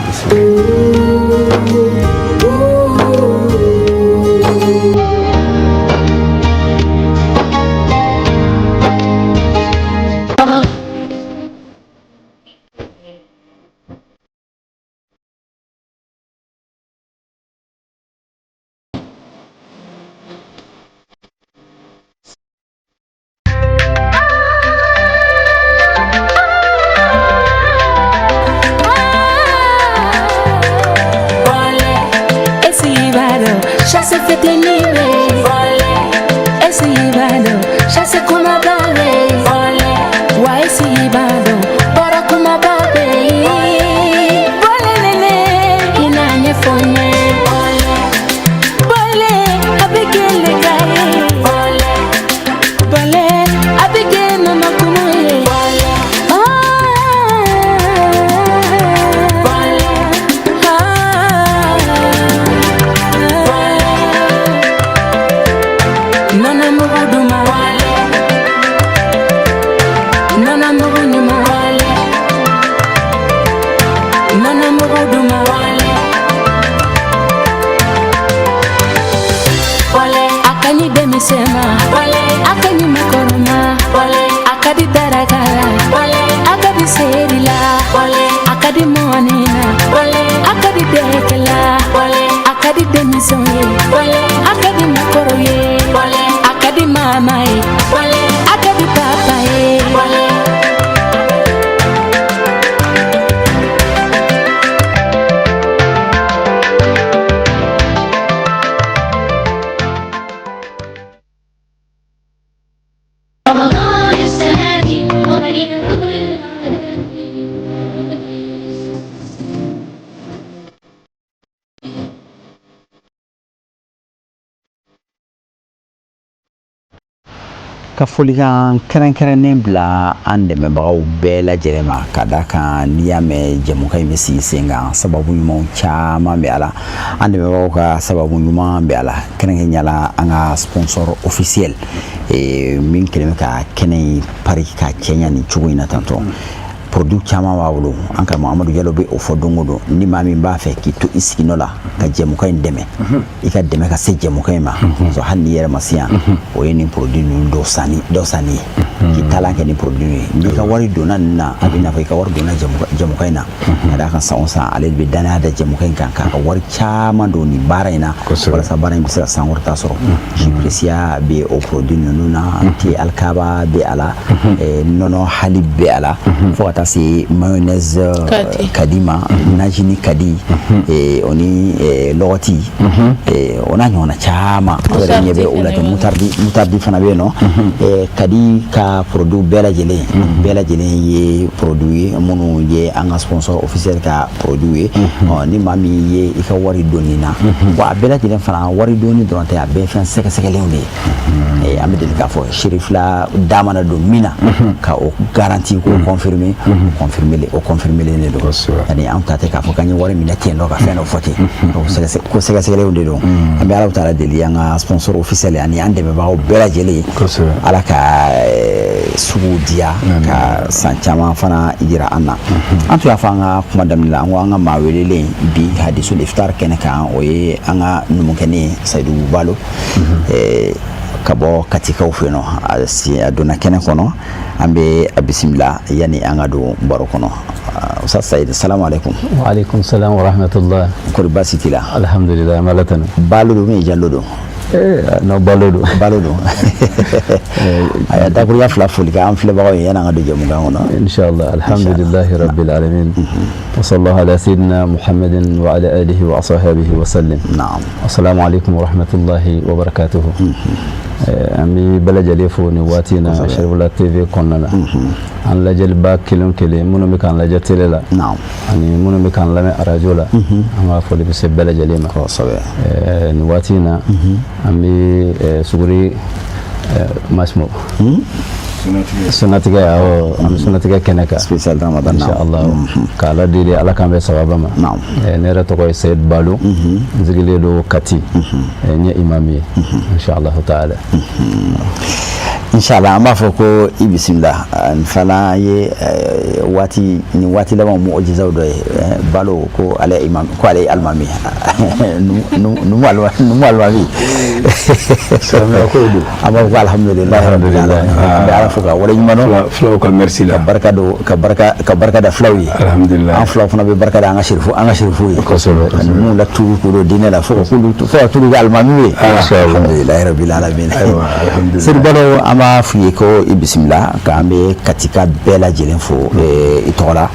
Ka folikan kɛrɛnkɛrɛnnen bila an dɛmɛbagaw bɛɛ lajɛlen ma, ka da kan n'i y'a mɛn jɛmukan in bɛ sigi sen kan, sababu ɲumanw caman bɛ a la. An dɛmɛbagaw ka sababu ɲuman bɛ a la, kɛrɛnkɛrɛnnenya la an ka sponsor officiel min kɛlen bɛ ka kɛnɛ in pari ka cɛɲa nin cogo in na tantɔ. Produit caman b'a bolo. An karamɔgɔ Amadu Jalo bɛ o fɔ don o don, ni maa min b'a fɛ k'i to i siginɔ la ka jɛmukan in dɛmɛ, i ka dɛmɛ ka se jɛmukan in ma sɔrɔ hali n'i yɛrɛ ma se yan, o ye nin produit ninnu dɔw sanni dɔw sanni ye, k'i taalan kɛ nin produit ye. N'i ka wari donna nin na, a bɛ n'a fɔ i ka wari donna jɛmukan in na, ka d'a kan san o san ale de bɛ danaya da jɛmukan in kan k'a ka wari caman don nin baara in na walasa baara in bɛ se ka sankɔrɔta sɔrɔ. Jus Precia bɛ o produit ninnu na, thé Alikaba bɛ a la, nɔnɔ hali bɛ a la, fo ka taa se mayonnaise kadi ma, najini kadi, o ni lɔgɔti, o n'a ɲɔgɔnna caman. O yɛrɛ ɲɛ bɛ o la ten. Moutarde fana bɛ yen nɔ. Kadi ka produit bɛɛ lajɛlen ye produit ye minnu ye an ka sponsor officiel ka produit ye. Ni maa min ye i ka wari don nin na, wa a bɛɛ lajɛlen fana, wari donni dɔrɔn tɛ, a bɛɛ ye fɛn sɛgɛsɛgɛlenw de ye. An bɛ deli k'a fɔ Serifila da mana don min na ka o garantie k'o confirmer, confirmer, o confirmer de don. Yani an ta tɛ k'a fɔ k'an ye wari minɛ ten dɔ ka fɛn dɔ fɔ ten, ko sɛgɛsɛgɛlenw de don. An bɛ Ala taala deli, an ka sponsor officiel ani an dɛmɛbagaw bɛɛ lajɛlen, Ala ka sugu diya ka san caman fana yira an na. An tun y'a fɔ an ka kuma daminɛ la, an ko an ka maa welelen bi Hadisul Iftar kɛnɛ kan, o ye an ka numukɛnin Sayidu Balo ka bɔ Katikaw fɛ yen nɔ. A donna kɛnɛ kɔnɔ, an bɛ a bisimila yanni an ka don baro kɔnɔ. Ustaz Sayid, salamu alaikum. Wa alaikum salam wa rahmatullah. Kori baasi t'i la? Alhamdulillah, an b'Ala tanu. Balo don ou Jalo don? Non, Balo don. Balo don. Aya, dakurunya fila foli kan an filɛbagaw ye yanni an ka don jɛmukan kɔnɔ. Inshallah, alhamdulillah rabbil alamin. Wa sallallahu ala sayyidina Muhammadin wa ala alihi wa ashabihi wa sallim. Naam. Assalamu alaikum wa rahmatullahi wa barakatuh. An bɛ bɛɛ lajɛlen fo nin waati in na Serifila TV kɔnɔna na. An lajɛliba kelen o kelen, minnu bɛ k'an lajɛ télé la ani minnu bɛ k'an lamɛn arajo la, an ka foli bɛ se bɛɛ lajɛlen ma. Nin waati in na, an bɛ suguri masimo. Sunnatigɛ, awɔ, an bɛ sunnatigɛ kɛnɛ kan. Spécial Ramadan. Inshallah, ka Ala deli, Ala k'an bɛn sababa ma. Ne yɛrɛ tɔgɔ ye Seyid Balo, n sigilen don Kati, n ye imam ye, inshallah taala. Inshallah, an b'a fɔ ko i bisimila. Nin fana ye waati nin waati laban mujizaw dɔ ye. Balo ko ale imam, ko ale ye alimami, numu alimami. An b'a fɔ ko alhamdulilayi rabbil alamin. An bɛ Ala fo ka waleɲuman dɔn. Fulaw ka merci la. Ka barika don, ka barika da fulaw ye. Alhamdulilayi. An fulaw fana bɛ barika da an ka sirifu ye. Kosɛbɛ. Ka numuw laturu k'u don diinɛ la fo ka t'olu kɛ alimamiw ye. Alhamdulilayi rabbil alamin. Ayiwa, alhamdulilayi. Seydou Balo, an b'a f'i ye ko i bisimila, k'an bɛ Katika bɛɛ lajɛlen fo i tɔgɔ la.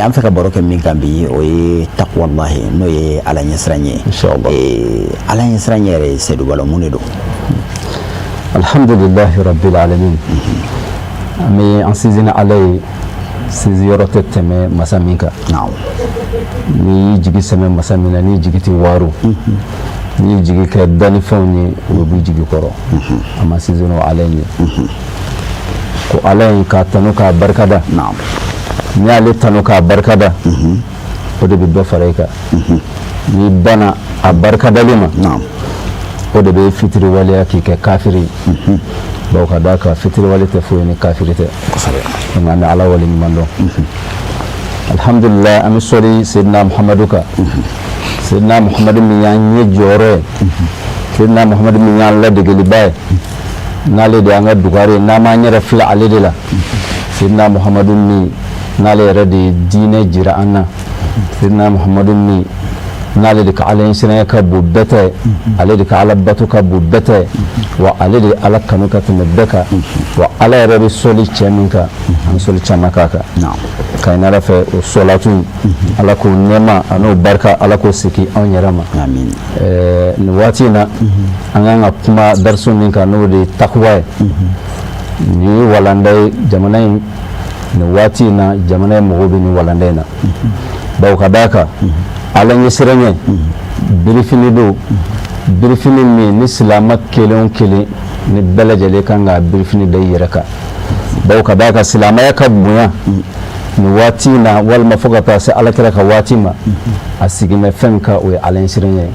An fɛ ka baro kɛ min kan bi, o ye taqwallahi, n'o ye Ala ɲɛsiran ye. Inshallah. Ala ɲɛsiran yɛrɛ ye, Seydou Balo, mun de don? Alhamdulilahi rabbil alamin. An bɛ an sinsin Ala ye, sinsin yɔrɔ tɛ tɛmɛ masa min kan. N'i y'i jigi sɛmɛ masa min na, n'i jigi tɛ waaru, n'i y'i jigi kɛ dannifɛnw ye, o b'i jigi kɔrɔ. An ma sinsin o Ala in ye, ko Ala in k'a tanu k'a barikada. N'i y'ale tanu k'a barikada, o de bɛ dɔ fara i kan. N'i banna a barikadali ma, o de bɛ fitiriwaleya k'i kɛ kafiri ye, bawo ka d'a kan fitiriwale tɛ foyi ni kafiri tɛ. Donc an bɛ Ala wale ɲuman dɔn. Alhamdulilayi, an bɛ sɔli Seydina Muhamadu kan, Seydina Muhamadu min y'an ɲɛ jɔyɔrɔ ye, Seydina Muhamadu min y'an ladegeliba ye, n'ale de y'an ka dugare ye, n'an m'an yɛrɛ filɛ ale de la, Seydina Muhamadu min n'ale yɛrɛ de ye diinɛ jira an na, Seydina Muhamadu min n'ale de ka Ala ɲɛsiranya ka bon bɛɛ ta ye, ale de ka Ala bato ka bon bɛɛ ta ye, wa ale de ye Ala kanu ka tɛmɛ bɛɛ kan, wa Ala yɛrɛ bɛ sɔli cɛ min kan, an bɛ sɔli caman k'a kan. Ka ɲini Ala fɛ, o sɔlatu in, Ala k'o nɛɛma a n'o barika, Ala k'o segin anw yɛrɛ ma. Nin waati in na, an kan ka kuma darisu min kan, n'o de ye takuwa ye. Nin ye walanda ye jamana in nin waati in na, jamana in mago bɛ nin walanda in na, bawo ka d'a kan Ala ɲɛsiranɲɛ birifini don, birifini min ni silamɛ kelen o kelen ni bɛɛ lajɛlen kan ka birifini da i yɛrɛ kan, bawo ka d'a kan silamɛya ka bonya nin waati in na, walima fo ka taa se Alakira ka waati ma, a sigin bɛ fɛn min kan, o ye Ala ɲɛsiranɲɛ ye.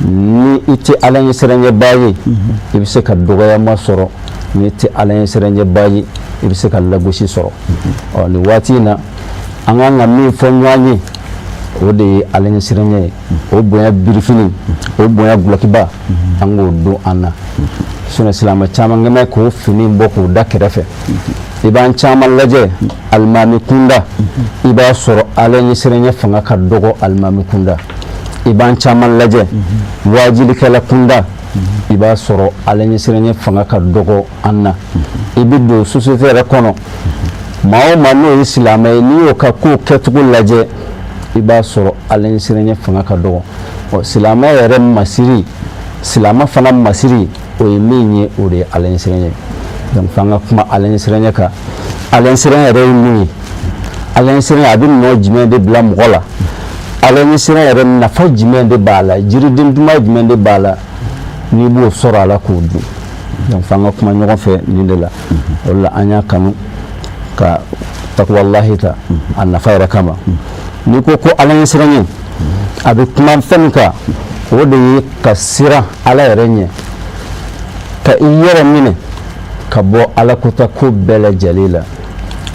Ni i tɛ Ala ɲɛsiranɲɛbaa ye, i bɛ se ka dɔgɔyama sɔrɔ. N'i tɛ Ala ɲɛsiranɲɛbaa ye, i bɛ se ka lagosi sɔrɔ. Ɔ, nin waati in na, an kan ka min fɔ ɲɔgɔn ye, o de ye Ala ɲɛsiranɲɛ ye, o bonya birifini, o bonya gulɔkiba, an k'o don an na. Sinon silamɛ caman kɛmɛ k'o fini bɔ k'o da kɛrɛfɛ. I b'an caman lajɛ alimami kunda, i b'a sɔrɔ Ala ɲɛsiranɲɛ fanga ka dɔgɔ alimami kunda. I b'an caman lajɛ waajilikɛla kunda, i b'a sɔrɔ Ala ɲɛsiranɲɛ fanga ka dɔgɔ an na. I bɛ don société yɛrɛ kɔnɔ, maa o maa n'o ye silamɛ ye, n'i y'o ka kow kɛcogo lajɛ, i b'a sɔrɔ Ala ɲɛsiranɲɛ fanga ka dɔgɔ. Ɔ, silamɛ yɛrɛ masiri, silamɛ fana masiri, o ye min ye, o de ye Ala ɲɛsiranɲɛ. Donc f'an ka kuma Ala ɲɛsiranɲɛ kan. Ala ɲɛsiranɲɛ yɛrɛ ye mun ye? Ala ɲɛsiranɲɛ, a bɛ nɔ jumɛn de bila mɔgɔ la? Ala ɲɛsiranɲɛ yɛrɛ, nafa jumɛn de b'a la? Jiriden duman jumɛn de b'a la n'i b'o sɔrɔ a la k'o dun? Donc f'an ka kuma ɲɔgɔn fɛ nin de la. O de la an y'a kanu ka takuwalahi ta a nafa yɛrɛ kama. N'i ko ko Ala ɲɛsiranɲɛ, a bɛ kuma fɛn min kan, o de ye ka siran Ala yɛrɛ ɲɛ, ka i yɛrɛ minɛ ka bɔ Ala kota ko bɛɛ lajɛlen la,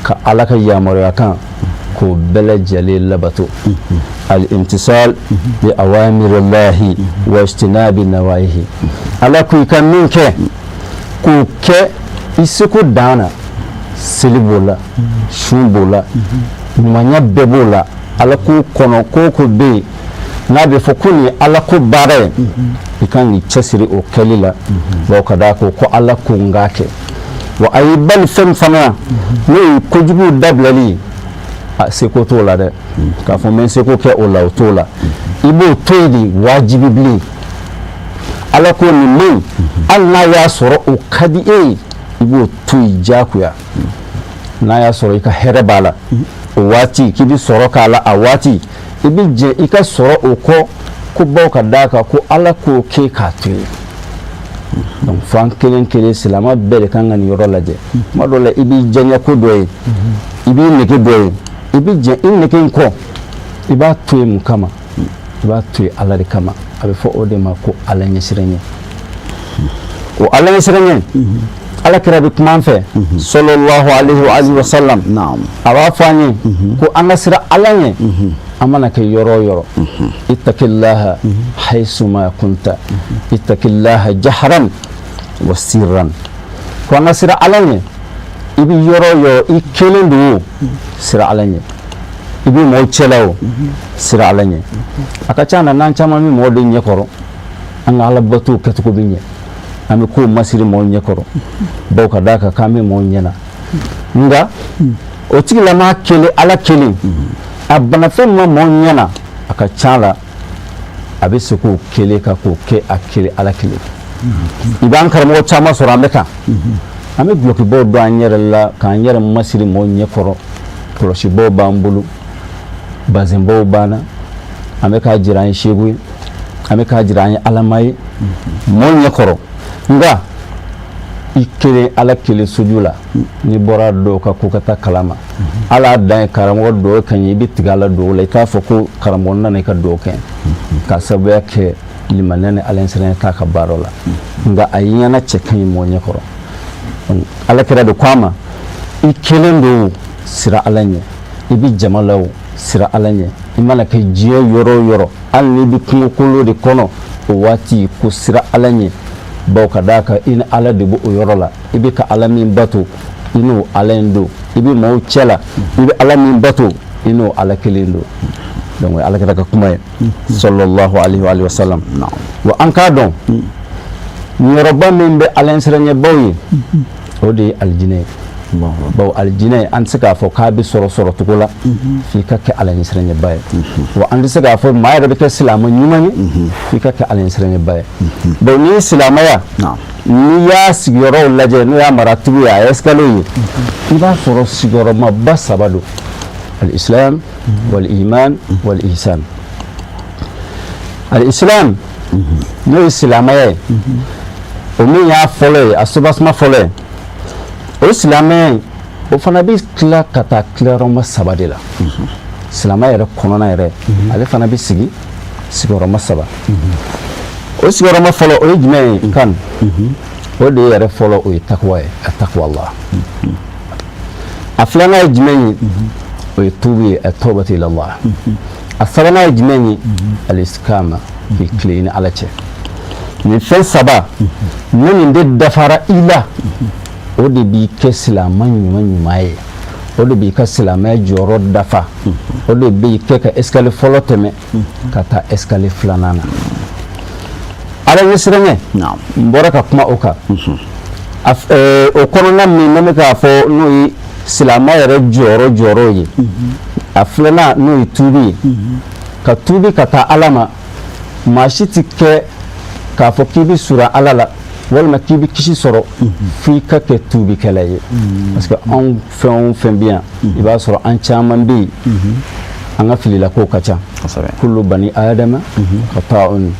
ka Ala ka yamaruya kan k'o bɛɛ lajɛlen labato, al-imtisal bi awamirillahi wa ijtinabi nawahihi. Ala ko i ka min kɛ, k'o kɛ i seko dan na. Seli b'o la, sun b'o la, ɲumanya bɛɛ b'o la. Ala ko kɔnɔ, ko o ko bɛ yen n'a bɛ fɔ ko nin ye Ala ko baara ye, i kan k'i cɛsiri o kɛli la, bawo ka d'a kan ko Ala ko n k'a kɛ. Wa a y'i bali fɛn min fana na, n'o ye kojuguw dabilali ye, a seko t'o la dɛ. K'a fɔ n bɛ n seko kɛ o la, o t'o la. I b'o to yen de, wajibi bilen. Ala ko nin man ɲi, hali n'a y'a sɔrɔ o ka di e ye, i b'o to yen diyagoya. N'a y'a sɔrɔ i ka hɛrɛ b'a la o waati, k'i bɛ sɔrɔ k'a la a waati, i bɛ jɛ i ka sɔrɔ o kɔ, ko baw ka d'a kan ko Ala k'o kɛ k'a to yen. Donc fo an kelen kelen silamɛ bɛɛ de kan ka nin yɔrɔ lajɛ. Tuma dɔ la i b'i diyaɲɛ ko dɔ ye, i b'i nege dɔ ye, i bɛ jɛn i nege in kɔ, i b'a to yen mun kama? I b'a to yen Ala de kama. A bɛ fɔ o de ma ko Ala ɲɛsiranɲɛ. O Ala ɲɛsiranɲɛ, Ala kira bɛ kuma an fɛ sallallahu alayhi wa alihi wa sallam, a b'a fɔ an ye ko an ka siran Ala ɲɛ an mana kɛ yɔrɔ o yɔrɔ. Ittaqillaha haysuma kunta, ittaqillaha jahran wa sirran. Ko an ka siran Ala ɲɛ, i bɛ yɔrɔ o yɔrɔ, i kelen don o, siran Ala ɲɛ. I bɛ mɔgɔw cɛla o, siran Ala ɲɛ. A ka ca na n'an caman bɛ mɔgɔw de ɲɛkɔrɔ, an ka alabatow kɛcogo bɛ ɲɛ, an bɛ kow masiri mɔgɔw ɲɛkɔrɔ, bawo ka d'a kan k'an bɛ mɔgɔw ɲɛna. Nka o tigilamaa kelen, Ala kelen, a bana fɛn ma mɔgɔw ɲɛna, a ka ca la a bɛ se k'o kelen ka k'o kɛ a kelen, Ala kelen. I b'an karamɔgɔ caman sɔrɔ, an bɛ kan an bɛ dulɔkibaw don an yɛrɛ la k'an yɛrɛ masiri mɔgɔw ɲɛkɔrɔ, kɔlɔsibaw b'an bolo, bazɛnbaw b'an na, an bɛ k'a jira an ye seku ye, an bɛ k'a jira an ye alama ye mɔgɔw ɲɛkɔrɔ. Nka i kelen, Ala kelen, soju la, n'i bɔra dɔw ka ko ka taa kalama, Ala dan ye karamɔgɔ dɔw ka ɲɛ, i bɛ tigɛ a la dɔw la, i t'a fɔ ko karamɔgɔ nana i ka dɔw kɛ, k'a sababuya kɛ limaniya ni Ala ɲɛsiranɲɛ t'a ka baara la. Nka a ɲɛna cɛ ka ɲi mɔgɔ ɲɛkɔrɔ. Ala kira de ko a ma, i kelen don, siran Ala ɲɛ. I bɛ jama la o, siran Ala ɲɛ. I mana kɛ diɲɛ yɔrɔ o yɔrɔ, hali n'i bɛ kungokolo de kɔnɔ o waati, ko siran Ala ɲɛ, bawo ka d'a kan i ni Ala de bɛ o yɔrɔ la. I bɛ ka Ala min bato, i n'o Ala in don. I bɛ maaw cɛ la, i bɛ Ala min bato, i n'o Ala kelen don. Donc Ala kira ka kuma ye sallallahu alayhi wa sallam. Wa an k'a dɔn niyɔrɔba min bɛ Ala ɲɛsiranɲɛbaw ye, o de ye alijinɛ ye. Bawo alijinɛ, an tɛ se k'a fɔ k'a bɛ sɔrɔ sɔrɔcogo la f'i ka kɛ Ala ɲɛsiranɲɛba ye. Wa an tɛ se k'a fɔ maa yɛrɛ bɛ kɛ silamɛ ɲuman ye f'i ka kɛ Ala ɲɛsiranɲɛba ye. Bawo n'i ye silamɛya, n'i y'a sigiyɔrɔw lajɛ, n'o y'a maratibu ye, a escalier ye, i b'a sɔrɔ sigiyɔrɔmaba saba don: al-islam wal iman wal ihsan. Al-islam, n'o ye silamɛya ye, o min y'a fɔlɔ ye, a soubassement fɔlɔ ye, o silamɛya in, o fana bɛ tila ka taa tilayɔrɔma saba de la. Silamɛya yɛrɛ kɔnɔna yɛrɛ, ale fana bɛ sigi sigiyɔrɔma saba. O sigiyɔrɔma fɔlɔ, o ye jumɛn ye? Kan o de yɛrɛ fɔlɔ, o ye takuwa ye, a takuwa Allah. A filanan ye jumɛn ye? O ye tuubi ye, a tawbatu ila Allah. A sabanan ye jumɛn ye? Al-istiqama, k'i tilen i ni Ala cɛ. Nin fɛn saba, ni nin de dafara i la, o de b'i kɛ silamɛ ɲuman ɲuman ye, o de b'i ka silamɛya jɔyɔrɔ dafa, o de b'i kɛ ka escalier fɔlɔ tɛmɛ ka taa escalier filanan na. Ala ɲɛsiranɲɛ, n bɔra ka kuma o kan. O kɔnɔna min ne bɛ k'a fɔ, n'o ye silamɛ yɛrɛ jɔyɔrɔ jɔyɔrɔ ye, a filanan n'o ye tuubi ye, ka tuubi ka taa Ala ma. Maa si tɛ kɛ k'a fɔ k'i bɛ surun Ala la walima k'i bɛ kisi sɔrɔ f'i ka kɛ tuubikɛla ye. Parce que anw fɛn o fɛn bɛ yan, i b'a sɔrɔ an caman bɛ yen, an ka fililakow ka ca. Kullu bani adama khata'un,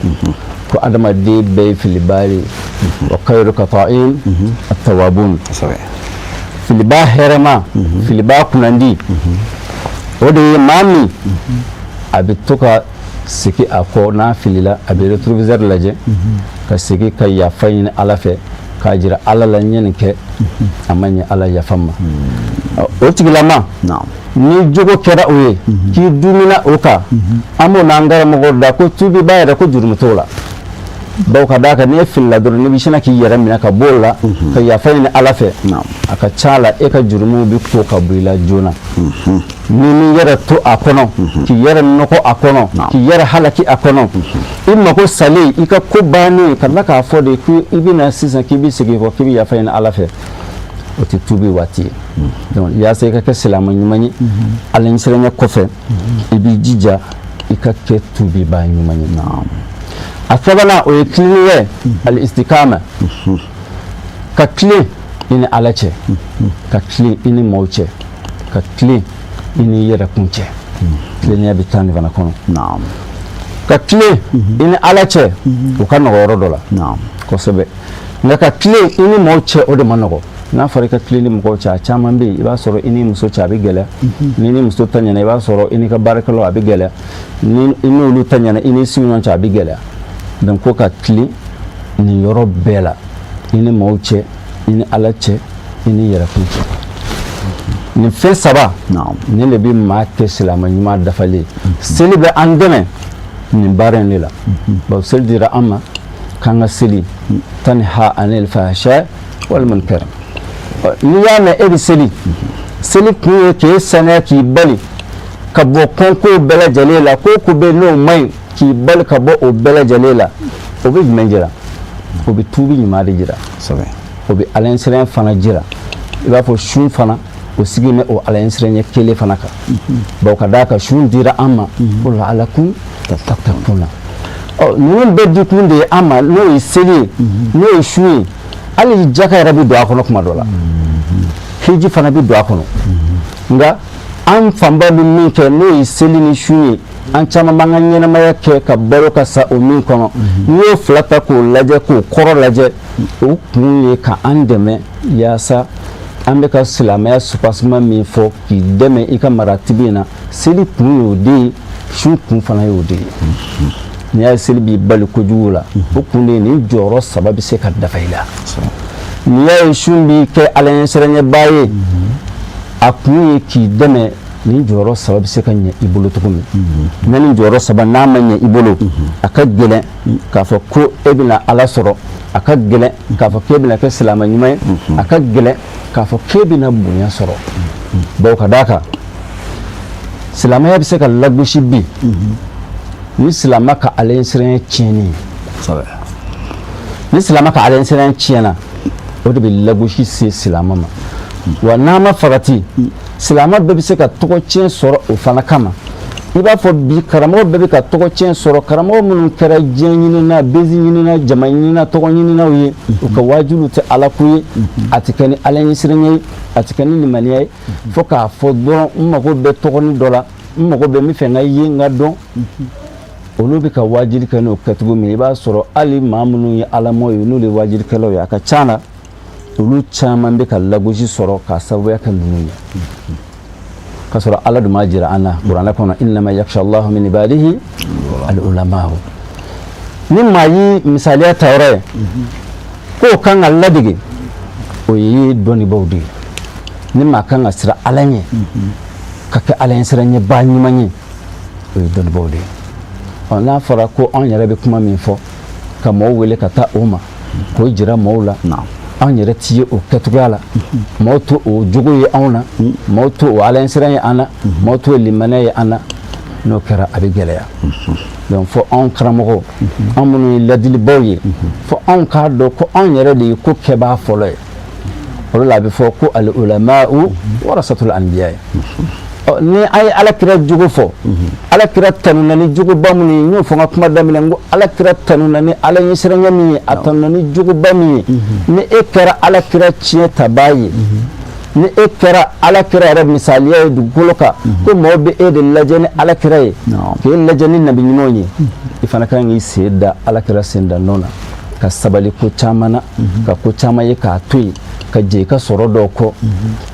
ko adamaden bɛɛ ye filibaa ye, wa khayru khata'in at-tawwabun. Filibaa hɛrɛma, filibaa kunnandi, o de ye maa min a bɛ to ka segin a kɔ n'a filila, a bɛ rétroviseur lajɛ ka segin ka yafa ɲini Ala fɛ, k'a jira Ala la n ye nin kɛ, a ma ɲɛ, Ala yafa n ma. O tigilama, ni jogo kɛra o ye k'i dumina o kan, an b'o n'an karamɔgɔw da ko tuubi b'a yɛrɛ ko jurumu t'o la. Bawo ka d'a kan n'i ye filila dɔrɔn, n'i bɛ sinna k'i yɛrɛ minɛ ka bɔ o la ka yafa ɲini Ala fɛ, a ka ca la e ka jurumuw bɛ ko ka bɔ i la joona. Ni m'i yɛrɛ to a kɔnɔ, k'i yɛrɛ nɔgɔ a kɔnɔ, k'i yɛrɛ halaki a kɔnɔ, i mako salen, i ka ko bannen, ka tila k'a fɔ de ko i bɛna sisan k'i bɛ segin kɔ k'i bɛ yafa ɲini Ala fɛ, o tɛ tuubi waati ye. Donc yaasa i ka kɛ silamɛ ɲuman ye, Ala ɲɛsiranɲɛ kɔfɛ, i b'i jija i ka kɛ tuubibaa ɲuman ye. A sabanan, o ye tilennenya, al-istikama, ka tilen i ni Ala cɛ, ka tilen i ni maaw cɛ, ka tilen i ni yɛrɛkun cɛ. Tilennenya bɛ taa nin fana kɔnɔ. Ka tilen i ni Ala cɛ, o ka nɔgɔ yɔrɔ dɔ la kosɛbɛ, nka ka tilen i ni maaw cɛ, o de ma nɔgɔ. N'a fɔra i ka tilen ni mɔgɔw cɛ, a caman bɛ yen, i b'a sɔrɔ i ni muso cɛ a bɛ gɛlɛya. Ni ni muso ta ɲɛna, i b'a sɔrɔ i n'i ka baarakɛlaw a bɛ gɛlɛya. Ni i n'olu ta ɲɛna, i ni sigiɲɔgɔn cɛ a bɛ gɛlɛya. Donc ko ka tilen nin yɔrɔ bɛɛ la, i ni maaw cɛ, i ni Ala cɛ, i ni yɛrɛkun cɛ, nin fɛn saba nin de bɛ maa kɛ silamɛ ɲuman dafalen. Seli bɛ an dɛmɛ nin baara in de la, bawo seli dira an ma k'an ka seli tanha anil fahsha wal munkar. N'i y'a mɛn e bɛ seli, seli kun ye k'e saniya, k'i bali ka bɔ kɔnkow bɛɛ lajɛlen la. Ko o ko bɛ n'o man ɲi, k'i bali ka bɔ o bɛɛ lajɛlen la. O bɛ jumɛn jira? O bɛ tuubi ɲuman de jira, o bɛ Ala ɲɛsiranɲɛ fana jira. I b'a fɔ sun fana, o sigi bɛ o Ala ɲɛsiranɲɛ kelen fana kan, bawo ka d'a kan sun dira an ma ko la'alakum tattaquna. Ɔ, ninnu bɛɛ dikun de ye an ma, n'o ye seli ye, n'o ye sun ye, hali jaka yɛrɛ bɛ don a kɔnɔ kuma dɔ la, hiji fana bɛ don a kɔnɔ. Nka an fanba bɛ min kɛ, n'o ye seli ni sun ye, an caman b'an ka ɲɛnamaya kɛ ka balo ka sa o min kɔnɔ. N'i y'o fila ta k'o lajɛ, k'o kɔrɔ lajɛ, o kun ye ka an dɛmɛ yaasa an bɛ ka silamɛya soubassement min fɔ, k'i dɛmɛ i ka maratibi in na. Seli kun y'o de ye, sun kun fana y'o de ye. N'i y'a ye seli b'i bali kojugu la, o kun de ye nin jɔyɔrɔ saba bɛ se ka dafa i la. N'i y'a ye sun b'i kɛ Ala ɲɛsiranɲɛbaa ye, a kun ye k'i dɛmɛ nin jɔyɔrɔ saba bɛ se ka ɲɛ i bolo cogo min na. Nin jɔyɔrɔ saba n'a ma ɲɛ i bolo, a ka gɛlɛn k'a fɔ ko e bɛna Ala sɔrɔ, a ka gɛlɛn k'a fɔ k'e bɛna kɛ silamɛ ɲuman ye, a ka gɛlɛn k'a fɔ k'e bɛna bonya sɔrɔ. Bawo ka d'a kan silamɛya bɛ se ka lagosi bi ni silamɛ ka Ala ɲɛsiranɲɛ tiɲɛni ye. Ni silamɛ ka Ala ɲɛsiranɲɛ tiɲɛna, o de bɛ lagosi se silamɛ ma. Wa n'a ma farati, silamɛ bɛɛ bɛ se ka tɔgɔ tiɲɛ sɔrɔ o fana kama. I b'a fɔ bi karamɔgɔ bɛɛ bɛ ka tɔgɔ tiɲɛ sɔrɔ, karamɔgɔ minnu kɛra diɲɛ ɲinina, bezi ɲinina, jama ɲinina, tɔgɔ ɲininaw ye. U ka waajulu tɛ Ala ko ye, a tɛ kɛ ni Ala ɲɛsiranɲɛ ye, a tɛ kɛ ni limaniya ye, fo k'a fɔ dɔrɔn n mago bɛ tɔgɔnin dɔ la, n mago bɛ min fɛ n ka ye, n ka dɔn. Olu bɛ ka waajuli kɛ n'o kɛcogo min, i b'a sɔrɔ hali maa minnu ye alamɔw ye, n'olu ye waajulikɛlaw ye, a ka ca la olu caman bɛ ka lagosi sɔrɔ k'a sababuya kɛ ninnu ye, k'a sɔrɔ Ala dun b'a jira an na kuranɛ kɔnɔ, innama yakhsha Allahu min ibadihi al ulama'u. Ni maa ye misaliya ta yɔrɔ ye k'o kan ka ladege, o ye dɔnnibaaw de ye. Ni maa kan ka siran Ala ɲɛ, ka kɛ Ala ɲɛsiranɲɛbaa ɲuman ye, o ye dɔnnibaaw de ye. Ɔ, n'a fɔra ko anw yɛrɛ bɛ kuma min fɔ ka mɔgɔw wele ka taa o ma, k'o jira mɔgɔw la, anw yɛrɛ ti ye o kɛcogoya la, mɔgɔw to o jogo ye anw na, mɔgɔw to o Ala ɲɛsiran ye an na, mɔgɔw to o limaniya ye an na, n'o kɛra a bɛ gɛlɛya. Donc fo anw karamɔgɔw, anw minnu ye ladilibaw ye, fo anw k'a dɔn ko anw yɛrɛ de ye ko kɛbaa fɔlɔ ye. O de la a bɛ fɔ ko al ulama'u warasatul anbiya ye. Ni an ye Ala kira jogo fɔ, Ala kira tanuna ni jogoba minnu ye, n y'o fɔ n ka kuma daminɛ, n ko Ala kira tanuna ni Ala ɲɛsiranɲɛ min ye, a tanuna ni jogoba min ye, ni e kɛra Ala kira tiɲɛ tabaa ye, ni e kɛra Ala kira yɛrɛ misaliya ye dugukolo kan, ko mɔgɔw bɛ e de lajɛ ni Ala kira ye, k'e lajɛ ni nabi ɲumanw ye, i fana kan k'i sen da Ala kira sen da nɔ na, ka sabali ko caman na, ka ko caman ye k'a to yen, ka jɛ i ka sɔrɔ dɔw kɔ,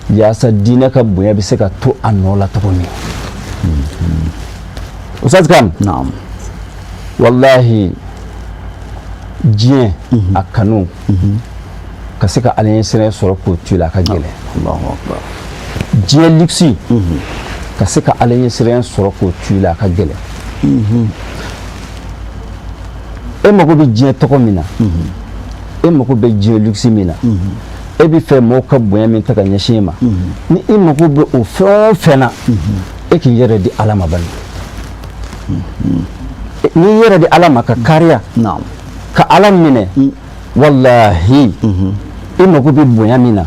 yaasa diinɛ ka bonya bɛ se ka to a nɔ la cogo min. Ustaz Kan, walahi diɲɛ a kanu ka se ka Ala ɲɛsiranɲɛ sɔrɔ k'o to i la, a ka gɛlɛn. Diɲɛ luxe ka se ka Ala ɲɛsiranɲɛ sɔrɔ k'o to i la, a ka gɛlɛn. E mago bɛ diɲɛ tɔgɔ min na, e mago bɛ diɲɛ luxe min na, e bɛ fɛ mɔgɔw ka bonya min ta ka ɲɛsin e ma, ni i mago bɛ o fɛn o fɛn na, e k'i yɛrɛ di Ala ma bani. N'i yɛrɛ di Ala ma ka kariya ka Ala minɛ, walahi i mago bɛ bonya min na,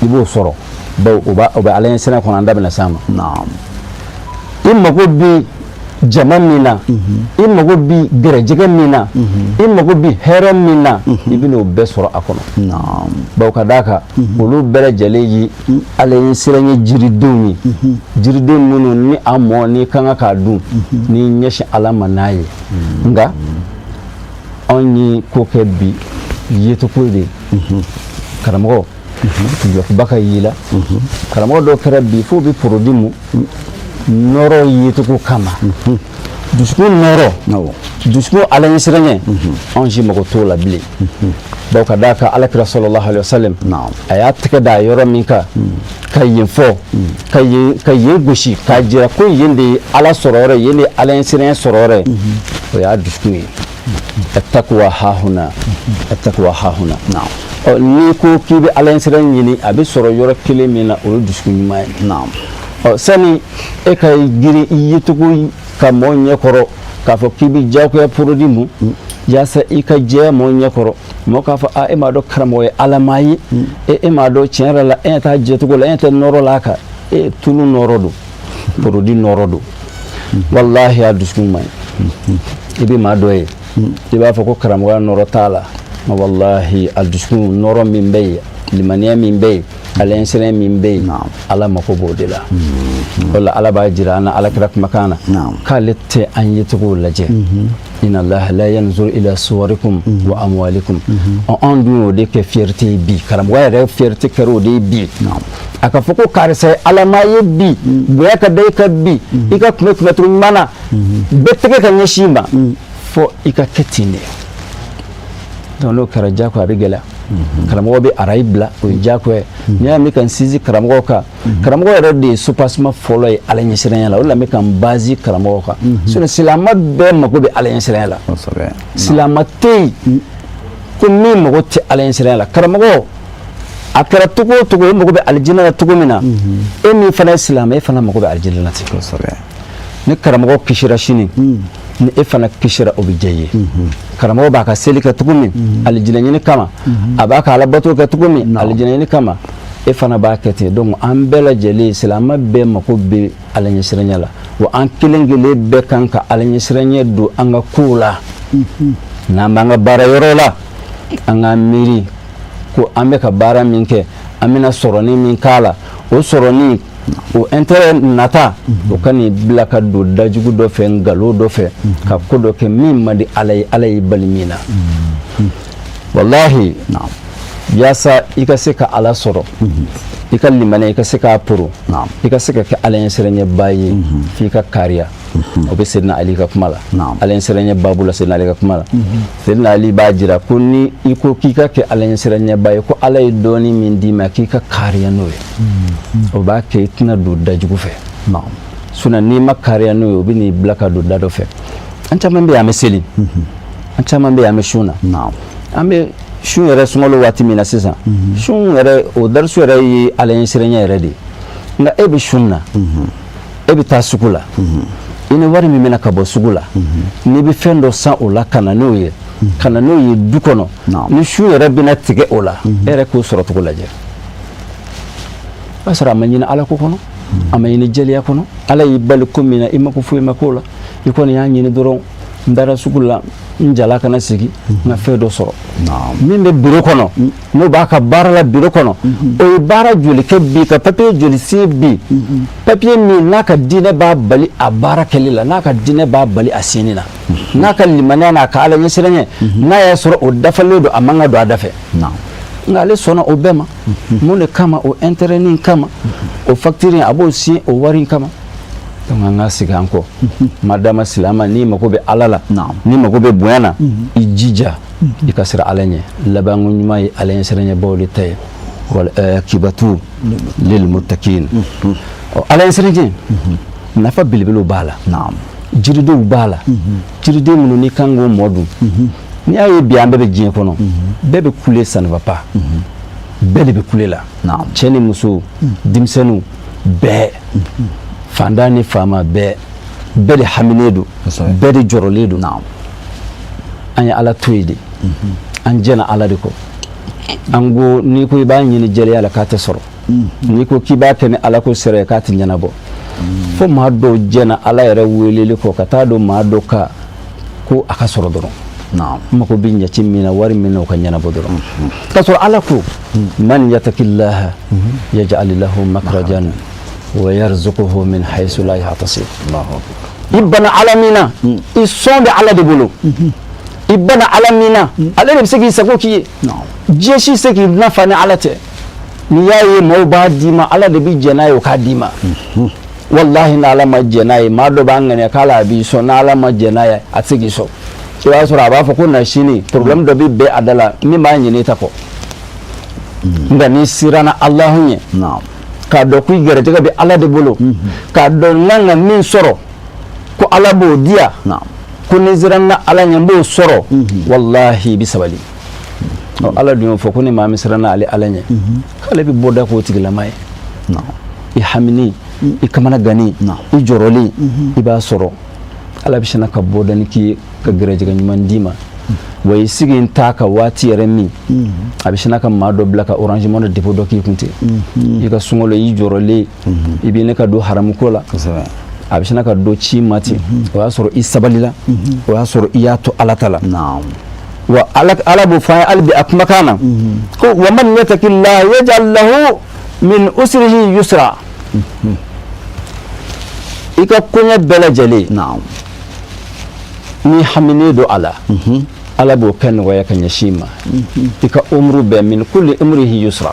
i b'o sɔrɔ, bawo o bɛ Ala ɲɛsiranɲɛ kɔnɔ, an da bɛna s'a ma. I mago bɛ Jama min na, i mago bi gɛrɛjɛgɛ min na, i mago bi hɛrɛ min na, i bɛn'o bɛɛ sɔrɔ a kɔnɔ. Bawo ka d'a kan, olu bɛɛ lajɛlen ye Ala ɲɛsiranɲɛ jiridenw ye, jiriden minnu ni a mɔ n'i ka kan k'a dun, n'i ɲɛsin Ala ma n'a ye. Nka anw ye ko kɛ bi yecogo de ye. Karamɔgɔ dulɔkiba ka y'i la, karamɔgɔ dɔw kɛra bi f'o bɛ produit mu nɔrɔ yecogo kama, dusukun nɔrɔ, dusukun Ala ɲɛsiranɲɛ, anw si mago t'o la bilen. Bawo ka d'a kan, Alakira sallallahu alaihi wasallam, a y'a tɛgɛ da yɔrɔ min kan ka yen fɔ, ka yen gosi k'a jira ko yen de ye Ala sɔrɔ yɔrɔ ye, yen de ye Ala ɲɛsiranɲɛ sɔrɔ yɔrɔ ye, o y'a dusukun ye. Attaqwa hahuna, attaqwa hahuna. Ɔ, n'i ko k'i bɛ Ala ɲɛsiranɲɛ ɲini, a bɛ sɔrɔ yɔrɔ kelen min na, o ye dusukun ɲuman ye. Ɔ, sani e ka girin i yecogo ka mɔgɔw ɲɛkɔrɔ k'a fɔ k'i bɛ diyagoya produit mu yaasa i ka jɛya mɔgɔw ɲɛkɔrɔ, mɔgɔ k'a fɔ a e m'a dɔn karamɔgɔ ye Alama ye, e m'a dɔn tiɲɛ yɛrɛ la, e ɲɛ t'a jɛcogo la, e ɲɛ tɛ nɔrɔ la a kan, e tulu nɔrɔ don, produit nɔrɔ don. Walahi, a dusukun man ɲi. I bɛ maa dɔ ye, i b'a fɔ ko karamɔgɔya nɔrɔ t'a la, nka walahi, a dusukun nɔrɔ min bɛ yen, limaniya min bɛ yen, Ala ɲɛsiranɲɛ min bɛ yen, Ala mako b'o de la. O la, Ala b'a jira an na Alakira kumakan na k'ale tɛ an yecogo lajɛ. Inna Allaha la yanzuru ila suwarikum wa amwalikum. Anw dun y'o de kɛ fierté ye bi. Karamɔgɔya yɛrɛ fierté kɛra o de ye bi. A ka fɔ ko karisa ye Alama ye bi, bonya ka da i kan bi, i ka kunbɛ kunbɛcogo ɲuman na, bɛɛ tɛgɛ ka ɲɛsin i ma, fo i ka kɛ ten de. Donc n'o kɛra diyagoya, a bɛ gɛlɛya. Karamɔgɔ bɛ arayi bila, o ye diyagoya ye. N'i y'a mɛn ka n sinsin karamɔgɔ kan, karamɔgɔ yɛrɛ de ye soubassement fɔlɔ ye Ala ɲɛsiranya la. O de la n bɛ ka n base karamɔgɔ kan. Sinon silamɛ bɛɛ mago bɛ Ala ɲɛsiranya la. Silamɛ tɛ yen ko min mago tɛ Ala ɲɛsiranya la. Karamɔgɔ, a kɛra cogo o cogo, e mago bɛ alijinɛ la cogo min na, e min fana ye silamɛ, e fana mago bɛ alijinɛ la ten. Ni karamɔgɔ kisira sini, ni e fana kisira, o bɛ diya i ye. Karamɔgɔ b'a ka seli kɛ cogo min alijinɛ ɲini kama, a b'a ka alabato kɛ cogo min alijinɛ ɲini kama, e fana b'a kɛ ten. Donc an bɛɛ lajɛlen, silamɛ bɛɛ mako bɛ Ala ɲɛsiranya la. Wa an kelen kelen bɛɛ kan ka Ala ɲɛsiranya don an ka kow la. N'an b'an ka baara yɔrɔ la, an k'an miiri ko an bɛ ka baara min kɛ, an bɛna sɔrɔni min k'a la, o sɔrɔni, o intérêt nata, o ka nin bila ka don dajugu dɔ fɛ, nkalon dɔ fɛ, ka ko dɔ kɛ min man di Ala ye, Ala y'i bali min na. Walahi, yaasa i ka se ka Ala sɔrɔ, i ka limaniya, i ka se k'a poro, i ka se ka kɛ Ala ɲɛsiranɲɛba ye, f'i ka kariya. O bɛ Sedina Ali ka kuma la, Ala ɲɛsiranɲɛ babu la. Sedina Ali ka kuma la, Sedina Ali b'a jira ko ni i ko k'i ka kɛ Ala ɲɛsiranɲɛba ye, ko Ala ye dɔɔni min d'i ma, k'i ka kariya n'o ye, o b'a kɛ i tɛna don dajugu fɛ. Sinon n'i ma kariya n'o ye, o bɛ n'i bila ka don da dɔ fɛ. An caman bɛ yen, an bɛ seli, an caman bɛ yen, an bɛ sun na, an bɛ sun yɛrɛ sunkalo waati min na sisan, sun yɛrɛ, o darisu yɛrɛ ye Ala ɲɛsiranɲɛ yɛrɛ de ye. Nka e bɛ sun na, e bɛ taa sugu la, i ni wari min bɛna ka bɔ sugu la, n'i bɛ fɛn dɔ san o la ka na n'o ye, ka na n'o ye du kɔnɔ, ni sun yɛrɛ bɛna tigɛ o la, e yɛrɛ k'o sɔrɔ cogo lajɛ. O b'a sɔrɔ a ma ɲini Ala ko kɔnɔ, a ma ɲini jɛlenya kɔnɔ. Ala y'i bali ko min na, i mako foyi ma k'o la, i kɔni y'a ɲini dɔrɔn. N taara sugu la, n jala kana sigi, n ka fɛn dɔ sɔrɔ. Min bɛ biro kɔnɔ, n'o b'a ka baara la biro kɔnɔ, o ye baara joli kɛ bi, ka papiye joli signé bi, papiye min n'a ka diinɛ b'a bali a baara kɛli la, n'a ka diinɛ b'a bali a signé na, n'a ka limaniya n'a ka Ala ɲɛsiranɲɛ, n'a y'a sɔrɔ o dafalen don, a man ka don a da fɛ. Nka ale sɔnna o bɛɛ ma. Mun de kama? O intérêt nin kama, o facture a b'o signé o wari in kama. Donc an ka segin an kɔ. Madama silama, n'i mago bɛ Ala la, n'i mago bɛ bonya na, i jija i ka siran Ala ɲɛ. Labanko ɲuman ye Ala ɲɛsiranɲɛbaw de ta ye. Wal akibatu lil muttaqin. Ɔ, Ala ɲɛsiranɲɛ nafa belebelew b'a la, jiridenw b'a la, jiriden minnu n'i kan k'o mɔ dun. N'i y'a ye bi an bɛɛ bɛ diɲɛ kɔnɔ, bɛɛ bɛ kule, ça ne va pas, bɛɛ de bɛ kule la, cɛ ni muso, denmisɛnninw bɛɛ, fantan ni faama bɛɛ, bɛɛ de haminen don, bɛɛ de jɔrɔlen don. An ye Ala to yen de, an jɛna Ala de kɔ. An ko n'i ko i b'a ɲini jɛlenya la, k'a tɛ sɔrɔ. N'i ko k'i b'a kɛ ni Ala ko sira ye, k'a tɛ ɲɛnabɔ. Fo maa dɔw jɛnna Ala yɛrɛ weleli kɔ ka taa don maa dɔ kan ko a ka sɔrɔ dɔrɔn. N mako bɛ ɲɛci min na, wari min na, o ka ɲɛnabɔ dɔrɔn. K'a sɔrɔ Ala ko man yatakillaha yaj'al lahu makhrajan wa yarzuquhu min haythu la yahtasib. I banna Ala min na, i sɔn bɛ Ala de bolo. I banna Ala min na, ale de bɛ se k'i sago k'i ye. Diɲɛ si se k'i nafa ni Ala tɛ. N'i y'a ye maaw b'a d'i ma, Ala de bɛ jɛn n'a ye o k'a d'i ma. Walahi, ni Ala ma jɛn n'a ye, maa dɔ b'a ŋaniya k'a la a b'i sɔn, n'Ala ma jɛn n'a ye, a tɛ se k'i sɔn. I b'a sɔrɔ a b'a fɔ ko na sini, problème dɔ bɛ bɛn a da la min b'a ɲini ta kɔ. Nka n'i siranna Alahu ɲɛ, k'a dɔn ko i garijɛgɛ bɛ Ala de bolo, k'a dɔn n kan ka min sɔrɔ ko Ala b'o di yan, ko ni n siranna Ala ɲɛ n b'o sɔrɔ, walahi i bɛ sabali. Ala dun y'o fɔ ko ni maa min siranna ale Ala ɲɛ, k'ale bɛ bɔda k'o tigilama ye. I hamini, i kamanaganni, i jɔrɔli, i b'a sɔrɔ Ala bɛ sinna ka bɔdani k'i ye, ka garijɛgɛ ɲuman d'i ma. Wa i sigi n t'a ka waati yɛrɛ min, a bɛ sinna ka maa dɔ bila ka Orange Money dépôt dɔ k'i kun ten. I ka sunkalo, i jɔrɔlen, i bɛ ne ka don haramu ko la, a bɛ sinna ka dɔ ci ma ten. O y'a sɔrɔ i sabalila, o y'a sɔrɔ i y'a to Ala ta la. Wa Ala b'o fɔ an ye hali bi a kumakan na ko wa man yattaqillaha yaj'al lahu min usrihi yusra. I ka koɲɛ bɛɛ lajɛlen, n'i haminen don a la, Ala b'o kɛ nɔgɔya ka ɲɛsin i ma. I ka umuru bɛɛ, min kulli umrihi yusra,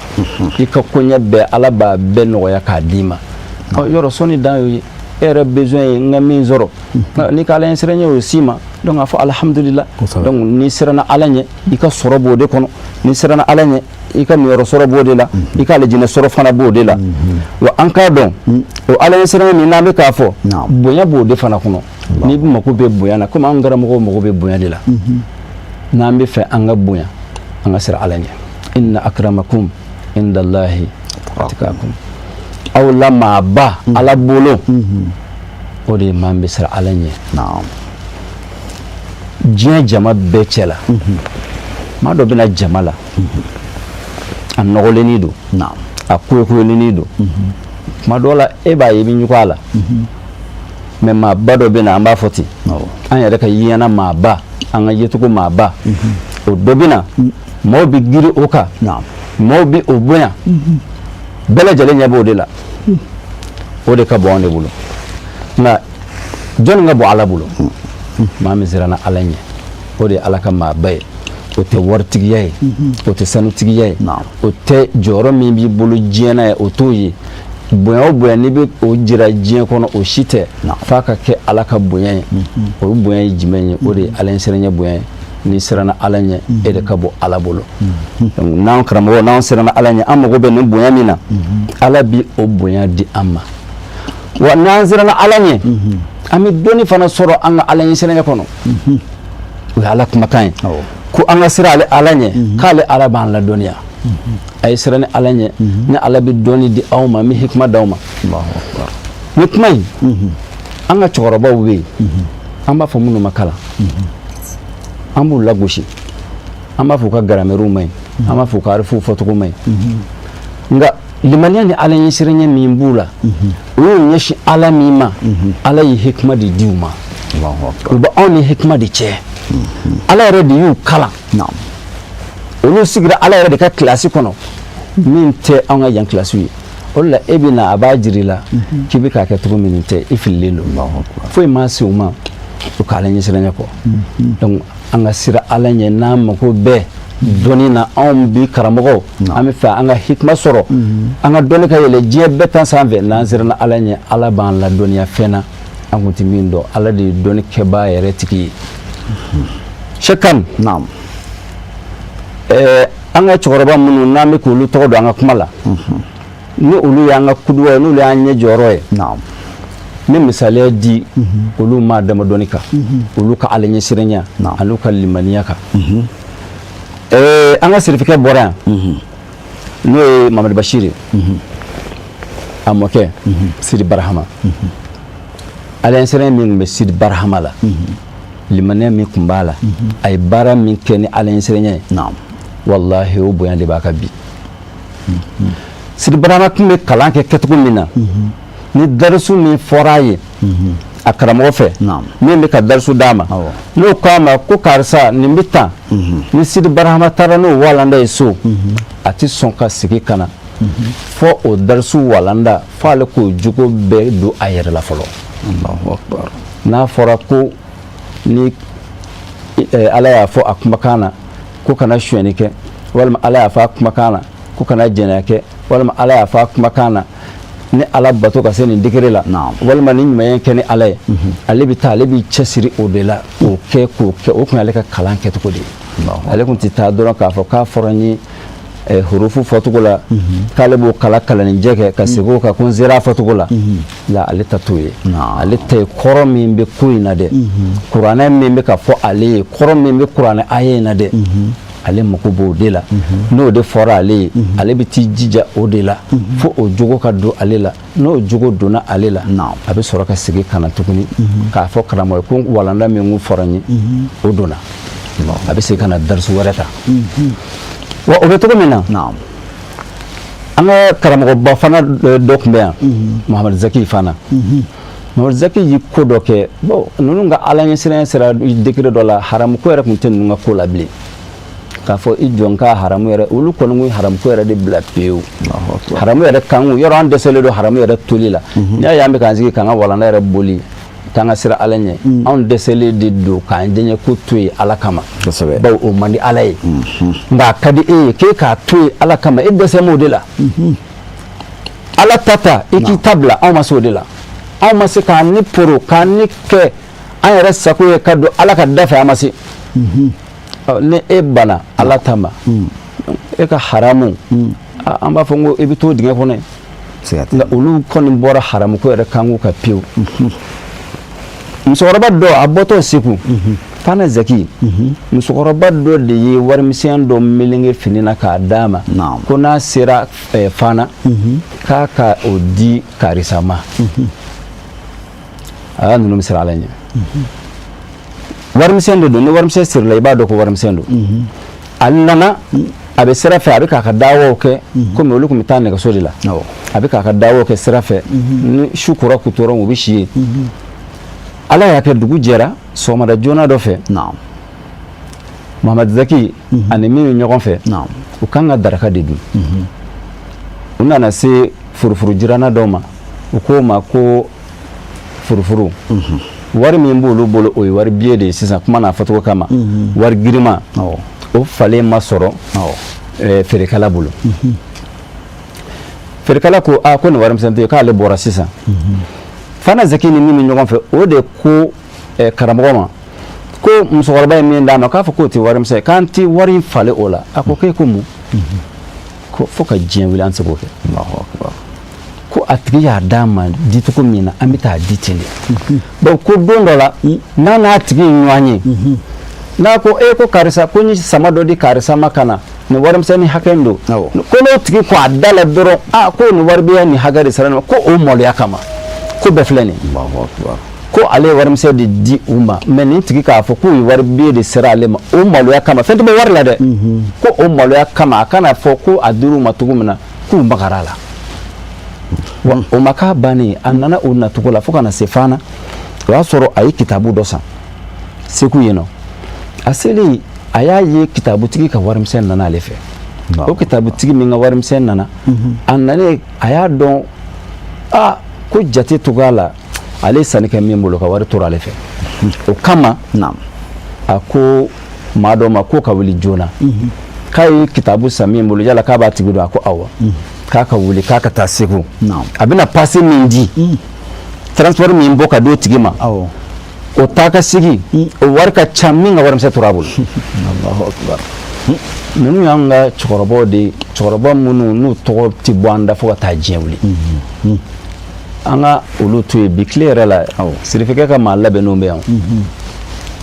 i ka koɲɛ bɛɛ, Ala b'a bɛɛ nɔgɔya k'a d'i ma. Yɔrɔ sɔnni dan y'o ye. E yɛrɛ besoin ye n ka min sɔrɔ, n'i ka Ala ɲɛsiranɲɛ y'o s'i ma, donc a fɔ alhamdulillah. Donc n'i siranna Ala ɲɛ, i ka sɔrɔ b'o de kɔnɔ. N'i siranna Ala ɲɛ, i ka niyɔrɔ sɔrɔ b'o de la, i ka alijinɛ sɔrɔ fana b'o de la. Wa an k'a dɔn o Ala ɲɛsiranɲɛ min n'an bɛ k'a fɔ, bonya b'o de fana kɔnɔ. N'i mako bɛ bonya na, komi an karamɔgɔw mako bɛ bonya de la, n'an bɛ fɛ an ka bonya, an ka siran Ala ɲɛ. Inna akramakum indallahi atqakum. Aw la maaba Ala bolo, o de ye maa min bɛ siran Ala ɲɛ. Diɲɛ jama bɛɛ cɛ la, maa dɔ bɛna jama la, a nɔgɔlennin don, a koyokoyolennin don. Tuma dɔw la e b'a ye i bɛ ɲugun a la, mais maaba dɔ bɛ na, an b'a fɔ ten, an yɛrɛ ka yiyana maaba, an ka yecogo maaba, o dɔ bɛ na, maaw bɛ girin o kan, maaw bɛ o bonya, bɛɛ lajɛlen ɲɛ b'o de la. O de ka bon anw de bolo. Nka jɔnni ka bon Ala bolo? Maa min siranna Ala ɲɛ, o de ye Ala ka maaba ye. O tɛ waritigiya ye, o tɛ sanutigiya ye, o tɛ jɔyɔrɔ min b'i bolo diɲɛ na ye, o t'o ye. Bonya o bonya n'i bɛ o jira diɲɛ kɔnɔ, o si tɛ f'a ka kɛ Ala ka bonya ye. O bonya ye jumɛn ye? O de ye Ala ɲɛsiranɲɛ bonya ye. N'i siranna Ala ɲɛ, e de ka bon Ala bolo. N'an karamɔgɔ, n'an siranna Ala ɲɛ, an mago bɛ nin bonya min na, Ala bi o bonya di an ma. Wa n'an siranna Ala ɲɛ, an bɛ dɔnni fana sɔrɔ an ka Ala ɲɛsiranɲɛ kɔnɔ. O ye Ala kumakan ye ko an ka siran ale Ala ɲɛ, k'ale Ala b'an ladɔnniya. A ye siran ni Ala ɲɛ, ni Ala bɛ dɔnni di aw ma, n bɛ hikima d'aw ma. Ni kuma in, an ka cɛkɔrɔbaw bɛ yen, an b'a fɔ minnu ma kalan, an b'u lagosi, an b'a fɔ u ka garamɛriw ma ɲi, an b'a fɔ u ka arifuw fɔcogo ma ɲi. Nka limaniya ni Ala ɲɛsiranɲɛ min b'u la, u y'u ɲɛsin Ala min ma, Ala ye hikima de di u ma. U bɛ anw ni hikima de cɛ. Ala yɛrɛ de y'u kalan. Olu sigira Ala yɛrɛ de ka kilasi kɔnɔ min tɛ anw ka yan kilasiw ye. O de la e bɛ na, a b'a jira i la k'i bɛ k'a kɛ cogo min tɛ, i fililen don. Foyi ma se u ma u ka Ala ɲɛsiranɲɛ kɔ. Donc an ka siran Ala ɲɛ n'an mako bɛɛ dɔnni na. Anw bi karamɔgɔw, an bɛ fɛ an ka hikima sɔrɔ, an ka dɔnni ka yɛlɛ diɲɛ bɛɛ tan sanfɛ. N'an siranna Ala ɲɛ, Ala b'an ladɔnniya fɛn na an kun tɛ min dɔn. Ala de ye dɔnni kɛbaa yɛrɛ tigi ye. Sɛkan, an ka cɛkɔrɔba minnu n'an bɛ k'olu tɔgɔ don an ka kuma la, ni olu y'an ka kuduwa ye, n'olu y'an ɲɛ jɔyɔrɔ ye, n bɛ misaliya di olu maa damadɔni kan, olu ka Ala ɲɛsiranya an'u ka limaniya kan. An ka sirifikɛ bɔra yan, n'o ye Mamadu Bashir ye, a mɔkɛ Sidi Barahama. Ala ɲɛsiranya min tun bɛ Sidi Barahama la, limaniya min tun b'a la, a ye baara min kɛ ni Ala ɲɛsiranya ye, walahi o bonya de b'a kan bi. Sidi Barahama tun bɛ kalan kɛ kɛcogo min na, Ni darisu min fɔra a ye a karamɔgɔ fɛ min bɛ ka darisu d'a ma, n'o ko a ma ko karisa nin bɛ tan, ni Sidi Barahama taara n'o walanda ye so, a tɛ sɔn ka segin ka na fo o darisu walanda, fo ale k'o jogo bɛɛ don a yɛrɛ la fɔlɔ. N'a fɔra ko ni Ala y'a fɔ a kumakan na ko kana sonyɛni kɛ, walima Ala y'a fɔ a kumakan na ko kana jɛnɛya kɛ, walima Ala y'a fɔ a kumakan na ni Ala bato ka se nin degré la, walima ni ɲumanya kɛ ni Ala ye, ale bɛ taa, ale b'i cɛsiri o de la k'o kɛ k'o kɛ. O tun y'ale ka kalan kɛcogo de ye. Ale tun tɛ taa dɔrɔn k'a fɔ k'a fɔra n ye hurufu fɔcogo la, k'ale b'o kala kalanninjɛ kɛ ka segin o kan ko n sera a fɔcogo la. La ale ta t'o ye. Ale ta ye kɔrɔ min bɛ ko in na dɛ, kuranɛ min bɛ ka fɔ ale ye, kɔrɔ min bɛ kuranɛ aya in na dɛ, ale mako b'o de la. N'o de fɔra ale ye, ale bɛ t'i jija o de la fo o jogo ka don ale la. N'o jogo donna ale la, a bɛ sɔrɔ ka segin ka na tuguni k'a fɔ karamɔgɔ ye ko walanda min kun fɔra n ye, o donna. A bɛ segin ka na darisu wɛrɛ ta. Wa o bɛ cogo min na, an ka karamɔgɔba fana dɔ tun bɛ yan, Muhamadu Zaki fana. Muhamadu Zaki ye ko dɔ kɛ. Bon, ninnu ka Ala ɲɛsiranya sera degré dɔ la, haramu ko yɛrɛ tun tɛ ninnu ka ko la bilen. K'a fɔ i jɔ n ka haramu yɛrɛ, olu kɔni ye haramu ko yɛrɛ de bila pewu. Haramu yɛrkan yɔrɔ, an dɛsɛlen don haramu yɛrɛ toli la. N'i y'a ye an bɛ k'an sigi k'an ka walanda yɛrɛ boli k'an ka siran Ala ɲɛ, anw dɛsɛlen de don k'an diɲɛ ko to yen Ala kama, bawo o man di Ala ye. Nka a ka di e ye k'e k'a to yen Ala kama, e dɛsɛ m'o de la. Ala ta ta i k'i ta bila, anw ma se o de la. Anw ma se k'an ni poro, k'an ni kɛ an yɛrɛ sago ye ka don Ala ka da fɛ, an ma se. Ni e banna Ala ta ma, e ka haramu, an b'a fɔ ko i bɛ t'o dingɛ kɔnɔ yen. Nka olu kɔni bɔra haramu ko yɛrɛ kanko ka pewu. Musokɔrɔba dɔ a bɔtɔ Segu, Fana Zaki, musokɔrɔba dɔ de ye warimisɛn dɔ melenge fini na k'a d'a ma ko n'a sera Fana k'a ka o di karisa ma. A y'a ninnu bɛ siran Ala ɲɛ. Warimisɛn de don, ni warimisɛn sirila i b'a dɔn ko warimisɛn don. A nana, a bɛ sira fɛ, a bɛ k'a ka dawaw kɛ, komi olu tun bɛ taa nɛgɛso de la, a bɛ k'a ka dawaw kɛ sira fɛ. Ni su kora k'u tɔɔrɔ, u bɛ si yen. Ala y'a kɛ dugu jɛra sɔgɔmada joona dɔ fɛ, Muhamadu Zaki ani min bɛ ɲɔgɔn fɛ, u kan ka daraka de dun. U nana se furufuru jiranna dɔw ma, u k'o ma ko furufuru wari min b'olu bolo, o ye wari biye de ye sisan, kuma n'a fɔcogo kama, wari girinma o falen ma sɔrɔ feerekɛla bolo. Feerekɛla ko a ko nin warimisɛn tɛ yen, k'ale bɔra sisan. Fana Zaki ni min bɛ ɲɔgɔn fɛ, o de ko karamɔgɔ ma ko musokɔrɔba ye min d'a ma, k'a fɔ k'o tɛ warimisɛn, k'an tɛ wari in falen o la. A ko k'e ko mun? Ko fo ka diɲɛ wuli an tɛ se k'o kɛ. Ko a tigi y'a d'a ma dicogo min na, an bɛ taa di ten de. Donc ko don dɔ la, n'a n'a tigi ye ɲɔgɔn ye, n'a ko e ko karisa ko n ye sama dɔ di karisa ma ka na nin warimisɛnnin hakɛ in don, ko n'o tigi ko a da la dɔrɔn, a ko nin wari bɛ nin hakɛ de sara nin ma, ko o maloya kama ko bɛɛ filɛ nin, ko ale ye warimisɛn de di u ma, mais nin tigi k'a fɔ k'u ye wari biye de sera ale ma, o maloya kama, fɛn tɛ bɔ wari la dɛ, ko o maloya kama a kana fɔ ko a dir'u ma cogo min na k'u magara a la. Wa o ma k'a bannen, a nana o nacogo la fo ka na se Fana. O y'a sɔrɔ a ye kitabu dɔ san Segu yen nɔ. A selen, a y'a ye kitabutigi ka warimisɛn nana ale fɛ. O kitabutigi min ka warimisɛn nana, a nanen a y'a dɔn aa ko jate cogoya la ale ye sanni kɛ min bolo, ka wari tora ale fɛ. O kama a ko maa dɔ ma k'o ka wuli joona, k'a ye kitabu san min bolo, yala k'a b'a tigi dɔn? A ko awɔ. K'a ka wuli k'a ka taa Segu, a bɛna pase min di, transport min bɔ ka d'o tigi ma, o taa ka segin o wari ka ca min ka warimisɛn tora a bolo. Ninnu y'an ka cɛkɔrɔbaw de ye, cɛkɔrɔba minnu n'u tɔgɔ tɛ bɔ an da fo ka taa diɲɛ wuli. An ka olu to yen bi tile yɛrɛ la, sirifikɛ ka maa labɛnnenw bɛ yan.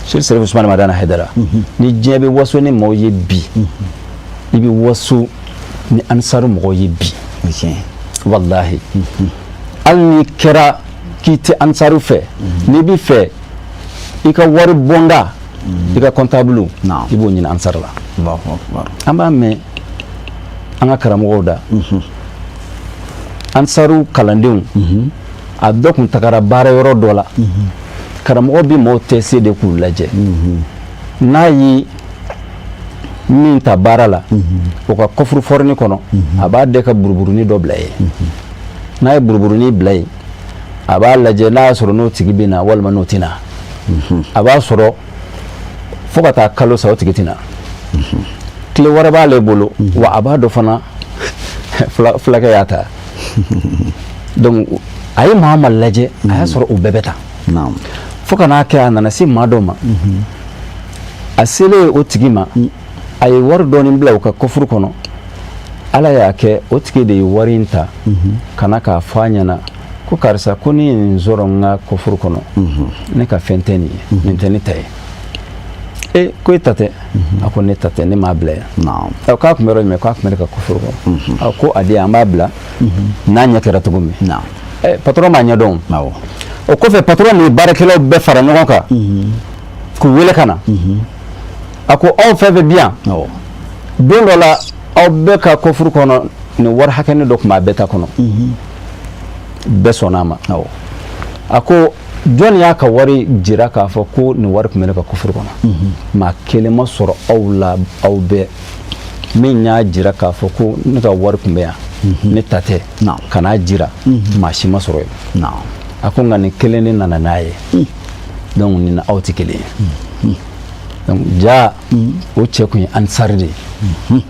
Seri Serifu Usumani Madani Hayidara, ni diɲɛ bɛ waso ni maaw ye bi, i bɛ waso ni ansaru mɔgɔw ye bi, walahi. Hali n'i kɛra k'i tɛ ansaru fɛ, n'i bɛ fɛ i ka wari bɔnda, i ka comptable, i b'o ɲini ansaru la. An b'a mɛn an ka karamɔgɔw da, ansaru kalandenw. A dɔ kun tagara baara yɔrɔ dɔ la. Karamɔgɔ bi maaw tester de k'u lajɛ. N'a ye min ta baara la, o ka coffre-fortni kɔnɔ, a b'a dɛ ka buruburunin dɔ bila yen. N'a ye buruburunin bila yen, a b'a lajɛ n'a y'a sɔrɔ n'o tigi bɛ na walima n'o tɛ na. A b'a sɔrɔ fo ka taa kalo sa, o tigi tɛ na. Tile wɛrɛ b'ale bolo wa, a b'a dɔn fana fulakɛ y'a ta. Donc a ye maa ma lajɛ, a y'a sɔrɔ u bɛɛ bɛ tan, fo ka n'a kɛ a nana se maa dɔ ma. A selen o tigi ma, a ye wari dɔɔni bila u ka coffre kɔnɔ. Ala y'a kɛ, o tigi de ye wari in ta ka na k'a fɔ a ɲɛna ko: "Karisa, ko ne ye nin sɔrɔ n ka coffre kɔnɔ, ne ka fɛn tɛ nin ye, nin tɛ ne ta ye." E ko: "E ta tɛ?" A ko: "Ne ta tɛ, ne m'a bila yan." K'a tun bɛ yɔrɔ jumɛn? K'a tun bɛ ne ka coffre kɔnɔ. A ko: "A di yan, an b'a bila n'a ɲɛ kɛra cogo min." Patron m'a ɲɛdɔn. O kɔfɛ, patron ni baarakɛlaw bɛɛ fara ɲɔgɔn kan k'u wele ka na. A ko: "Aw fɛn fɛn bi yan, don dɔ la, aw bɛɛ ka coffre kɔnɔ, nin wari hakɛnin dɔ tun b'a bɛɛ ta kɔnɔ." Bɛɛ sɔnna a ma. A ko: "Jɔnni y'a ka wari jira k'a fɔ ko nin wari tun bɛ ne ka coffre kɔnɔ?" Maa kelen ma sɔrɔ aw la, aw bɛɛ min y'a jira k'a fɔ ko ne ka wari tun bɛ yan, ne ta tɛ, ka n'a jira, maa si ma sɔrɔ yen. A ko: "Nka nin kelen de nana n'a ye, donc nin na aw tɛ kelen ye." Donc ja o cɛ kun ye ansari de ye.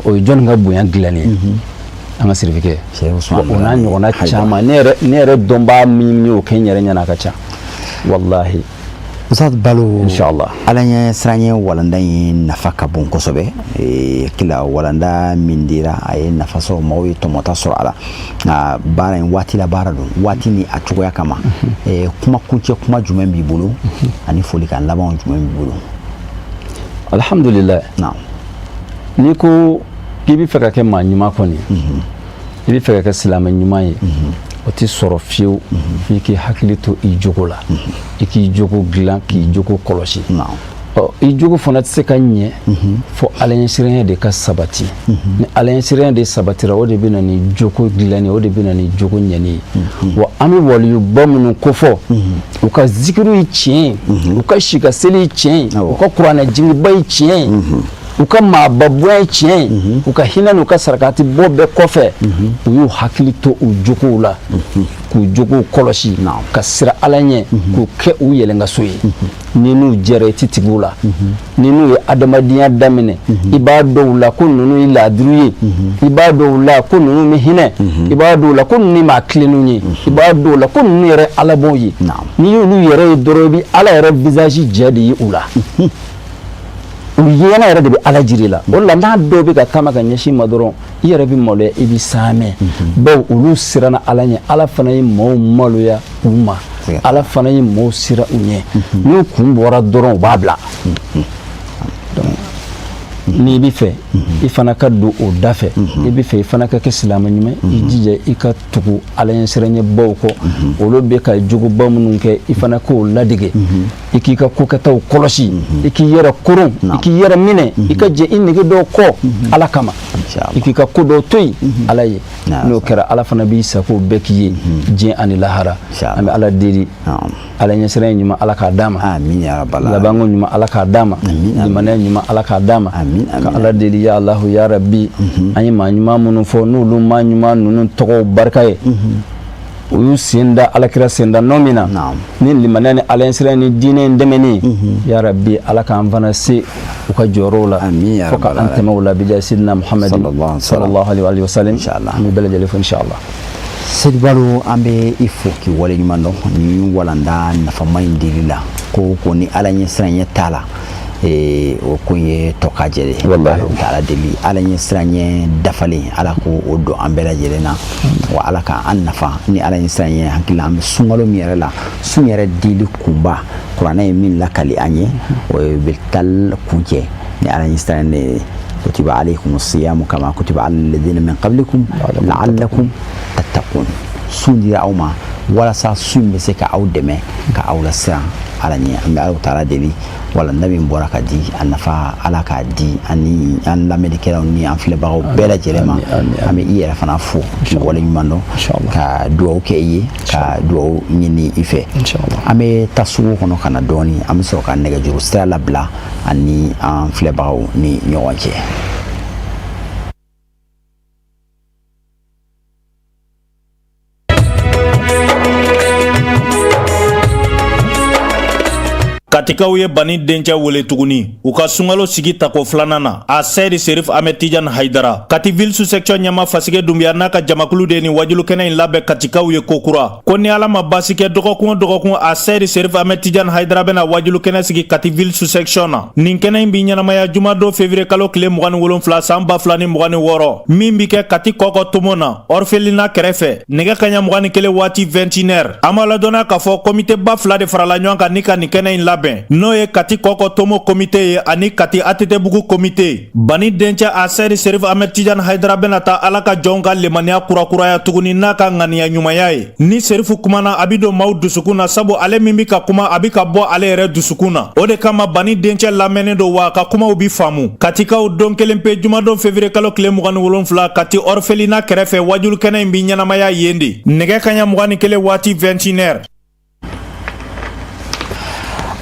O ye jɔnni ka bonya dilanni ye? An ka sirifikɛ. O n'a ɲɔgɔnna caman. Ne yɛrɛ dɔnbaa min y'o kɛ n yɛrɛ ɲɛna, a ka ca walahi. Ustaz Balo. Inshallah. Ala ɲɛ siranɲɛ walanda in nafa ka bon kosɛbɛ. Kila walanda min dira, a ye nafa sɔrɔ, maaw ye tɔmɔta sɔrɔ a la. Nka baara in, waati la baara don, waati ni a cogoya kama, kuma kuncɛ kuma jumɛn b'i bolo ani folikan labanw jumɛn b'i bolo? Alhamdulillah. N'i ko k'i bɛ fɛ ka kɛ maa ɲuman kɔni, i bɛ fɛ ka kɛ silamɛ ɲuman ye, o tɛ sɔrɔ fiyewu f'i k'i hakili to i jogo la, i k'i jogo dilan, k'i jogo kɔlɔsi. Ɔ, i jogo fana tɛ se ka ɲɛ fo Ala ɲɛsiranya de ka sabati. Ni Ala ɲɛsiranya de sabatira, o de bɛ na ni jogo dilanni, o de bɛ na ni jogo ɲɛni ye. Wa an bɛ waliyuba minnu kofɔ, u ka zikiriw ye tiɲɛ ye, u ka si ka seli ye tiɲɛ ye, u ka kuranɛ jigiba ye tiɲɛ ye, u ka maaba bonya ye tiɲɛ ye, u ka hinɛ n'u ka sarakati bɔ bɛɛ kɔfɛ, u y'u hakili to u jogow la, k'u jogow kɔlɔsi, ka siran Ala ɲɛ, k'u kɛ u yɛlɛnkaso ye. Ni n'u jɛra, i ti tigɛ u la. Ni n'u ye adamadenya daminɛ, i b'a dɔn u la ko ninnu ye laadiri ye, i b'a dɔn u la ko ninnu bɛ hinɛ, i b'a dɔn u la ko ninnu ye maa tilennenw ye, i b'a dɔn u la ko ninnu yɛrɛ alabɔw ye. N'i y'olu yɛrɛ ye dɔrɔn, i bɛ Ala yɛrɛ visage jɛ de ye u la. U ɲɛna yɛrɛ de bɛ Ala jiri la. O la, n'a dɔw bɛ ka taama ka ɲɛsin ma dɔrɔn, i yɛrɛ bɛ maloya, i bɛ saamɛ, bawo olu siranna Ala ɲɛ. Ala fana ye maaw maloya u ma, Ala fana ye maaw siran u ɲɛ. N'u kun bɔra dɔrɔn, u b'a bila. N'i bɛ fɛ i fana ka don o da fɛ, i bɛ fɛ i fana ka kɛ silamɛ ɲuman, i jija i ka tugu Ala ɲɛsiranɲɛbaw kɔ. Olu bɛ ka jogoba minnu kɛ, i fana k'o ladege, i k'i ka kokɛtaw kɔlɔsi, i k'i yɛrɛ koron, i k'i yɛrɛ minɛ, i ka jɛ i nege dɔw kɔ Ala kama, i k'i ka ko dɔw to yen Ala ye. N'o kɛra, Ala fana b'i sago bɛɛ k'i ye diɲɛ ani lahara. An bɛ Ala deli, Ala ɲɛsiranɲɛ ɲuman, Ala k'a d'a ma, labanko ɲuman, Ala k'a d'a ma, limaniya ɲuman, Ala k'a d'a ma. Ka Ala deli, ya Alahu ya Rabi, an ye maa ɲuman minnu fɔ, n'olu maa ɲuman ninnu tɔgɔw barika ye, u y'u sen da Alakira sen da nɔ min na ni limaniya ni Ala ɲɛsiranɲɛ ni diinɛ in dɛmɛni, ya Rabi, Ala k'an fana se u ka jɔyɔrɔw la fo ka an tɛmɛ u la, bija sidina Muhamadi sallallahu alaihi wa sallam. An bɛ bɛɛ lajɛlen fo, inshallah. Sedu Balo, an bɛ i fo k'i waleɲuman dɔn ni walanda nafama in dili la. Ko ko ni Ala ɲɛsiranɲɛ t'a la, o ko ye tɔ ka jɛ de. Ala Ala deli, Ala ɲɛsiranɲɛ dafalen, Ala ko o don an bɛɛ lajɛlen na, wa Ala ka an nafa ni Ala ɲɛsiranɲɛ. Hakili an bɛ sunkalo min yɛrɛ la, sun yɛrɛ dili kunba, kuranɛ ye min lakali an ye, o ye bɛ taa kuncɛ ni Ala ɲɛsiranɲɛ de ye. Kutiba alaykum siyamu kama kutiba ala alladhina min qablikum la'allakum tattaqun. Sun dira aw ma walasa sun bɛ se ka aw dɛmɛ ka aw lasiran. Ala ɲɛ. An bɛ Alahu taala deli, walanda min bɔra ka di, a nafa Ala k'a di ani an lamɛnnikɛlaw ni an filɛbagaw bɛɛ lajɛlen ma. An bɛ i yɛrɛ fana fo k'i waleɲuman dɔn, ka dugawu kɛ i ye, ka dugawu ɲini i fɛ. An bɛ taa sugu kɔnɔ ka na dɔɔni, an bɛ sɔrɔ ka nɛgɛjuru sira labila ani an filɛbagaw ni ɲɔgɔn cɛ. Katikaw ye Bani dencɛ wele tuguni u ka sunkalo sigi tako filanan na. A Sɛdi Serif Ahmed Tijan Haidara, Kati ville sous-section ɲɛmaa Fasige Dunbiya n'a ka jamakulu de ni wajulu kɛnɛ in labɛn Katikaw ye kokura, ko ni Ala ma baasi kɛ, dɔgɔkun o dɔgɔkun, a Sɛdi Serif Ahmed Tijan Haidara bɛna wajulu kɛnɛ sigi Kati ville sous-section na. Nin kɛnɛ in bi ɲɛnamaya jumadon février kalo tile 27 san 2026, min bi kɛ Kati Kɔkɔ tomo na, orphelinat kɛrɛfɛ, nɛgɛ kaɲa 21 waati, 21 heures. An b'a ladɔnniya k'a fɔ komite ba fila de farala ɲɔgɔn kan ni ka nin kɛnɛ in labɛn, n'o ye Kati Kɔkɔ tomo komite ye ani Kati ATT-bugu komite. Bani dencɛ a Sɛdi Serif Ahmed Tijan Haidara bɛna taa Ala ka jɔnw ka lemaniya kurakuraya tuguni n'a ka ŋaniya ɲumanya ye. Ni Serifu kumana, a bi don maaw dusukun na, sabu ale min bi ka kuma, a bi ka bɔ ale yɛrɛ dusukun na. O de kama Bani dencɛ lamɛnnen don, wa a ka kumaw bi faamu. Katikaw, don kelen pe, jumadon février kalo tile 27, Kati orphelinat kɛrɛfɛ, wajulu kɛnɛ in bi ɲɛnamaya yen de, nɛgɛ kaɲa 21 waati, 21 heures.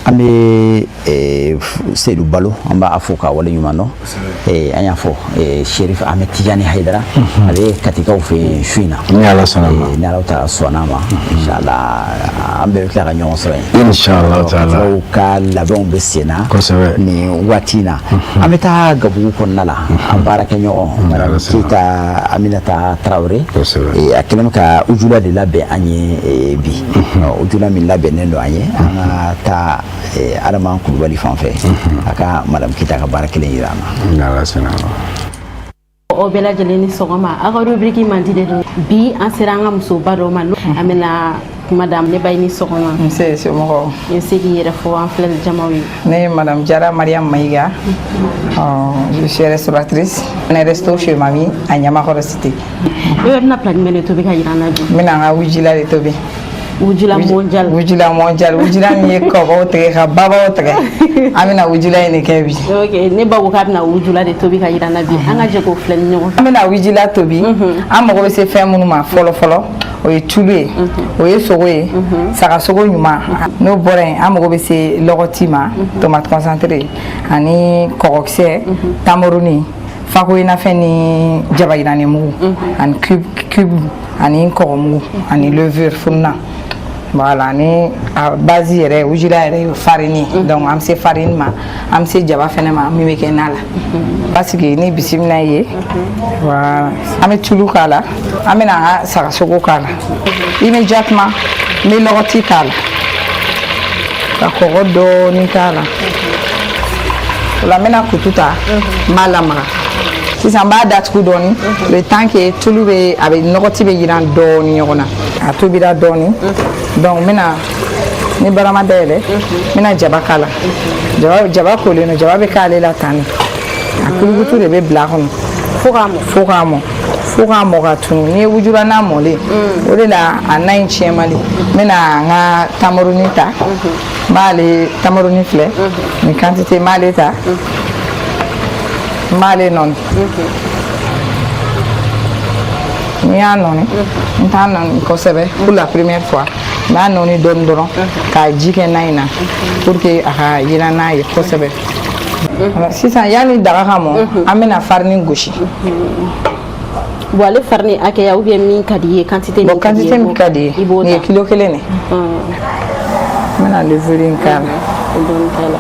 An bɛ Seyidu Balo, an b'a fo k'a waleɲuman dɔn. An y'a fɔ Serif Ahmed Tijani Hayidara, ale ye Katikaw fɛ yen su in na. Ni Ala sɔnna ma. Ni Ala taala sɔnna ma, inshallah an bɛɛ bɛ tila ka ɲɔgɔn sɔrɔ yen. Inshallah taala. Katikaw ka labɛnw bɛ sen na. Kosɛbɛ. Nin waati in na. An bɛ taa Gabugu kɔnɔna la. An baarakɛɲɔgɔn Madame Keyita Aminata Tarawele. Kosɛbɛ. A kɛlen bɛ ka ujula de labɛn an ye bi. Ujula min labɛnnen don an ye, an ka taa Adama Kulubali fan fɛ, a ka Madame Keyita ka baara kelen yira an na. N'Ala sɔnna ma. Aw bɛɛ lajɛlen ni sɔgɔma. Aw ka rubrique mandi de don. Bi an sera an ka musoba dɔ ma, an bɛna kuma d'a ma. Ne ba, i ni sɔgɔma. Nse, somɔgɔw? I bɛ se k'i yɛrɛ fɔ an filɛli jamaw ye. Ne ye Madame Jara Mariam Maïga. Je suis restauratrice. On est resto chez Mami à Ɲamakɔrɔ Cité. E bɛna plat jumɛn de tobi ka yira an na bi? N bɛna n ka wujila de tobi. Wujula mondial. Wujula mondial, wujula min ye kɔbaw tigɛ ka babaw tigɛ. An bɛna wujula in de kɛ bi. Ok, ne ba ko k'a bɛna wujula de tobi ka yira an na bi. An ka jɛ k'o filɛ ni ɲɔgɔn fɛ. An bɛna wujula tobi. An mago bɛ se fɛn minnu ma fɔlɔ fɔlɔ, o ye tulu ye, o ye sogo ye, sagasogo ɲuman. N'o bɔra yen, an mago bɛ se lɔgɔti ma, tomate concentré ani kɔgɔkisɛ, tamoroni, fakoyinafɛn ni jabayirani mugu ani cube ani kɔgɔmugu ani levure fununan. Voilà, ni a base yɛrɛ, wujula yɛrɛ ye farine. Donc an bɛ se farine ma, an bɛ se jaba fɛnɛ ma min bɛ kɛ na la. Parce que ni bisimila ye, voilà, an bɛ tulu k'a la, an bɛna an ka sagasogo k'a la immédiatement. N bɛ lɔgɔti k'a la, ka kɔgɔ dɔɔni k'a la. O la n bɛna kutu ta, n b'a lamaga. Sisan n b'a datugu dɔɔni, le temps que tulu bɛ, a bɛ lɔgɔti bɛ yiran dɔɔni ɲɔgɔn na. A tobira dɔɔni, donc n bɛna ni barama dayɛlɛ, n bɛna jaba k'a la. Jaba kolen don, jaba bɛ k'ale la tan de. A kulukutu de bɛ bila a kɔnɔ fo k'a mɔ, fo k'a mɔ, fo k'a mɔ ka tunu. N'i ye wujula na mɔlen, o de la a na in tiɲɛ man di. N bɛna n ka tamoroni ta, n b'ale tamoroni filɛ nin quantité, n b'ale ta, n b'ale nɔni. N'i y'a nɔni, n t'a nɔni kosɛbɛ pour la première fois, n b'a nɔni dɔɔni dɔrɔn k'a ji kɛ na in na pour que a ka yiran n'a ye kosɛbɛ. Sisan yanni daga ka mɔ, an bɛna farini gosi. Bon, ale farini hakɛya ou bien min ka di i ye, quantité min ka di i ye? Quantité min ka di i ye. I b'o Nin ye ta. kilo kelen de. N bɛna levure in k'a la. Dɔɔni k'a la.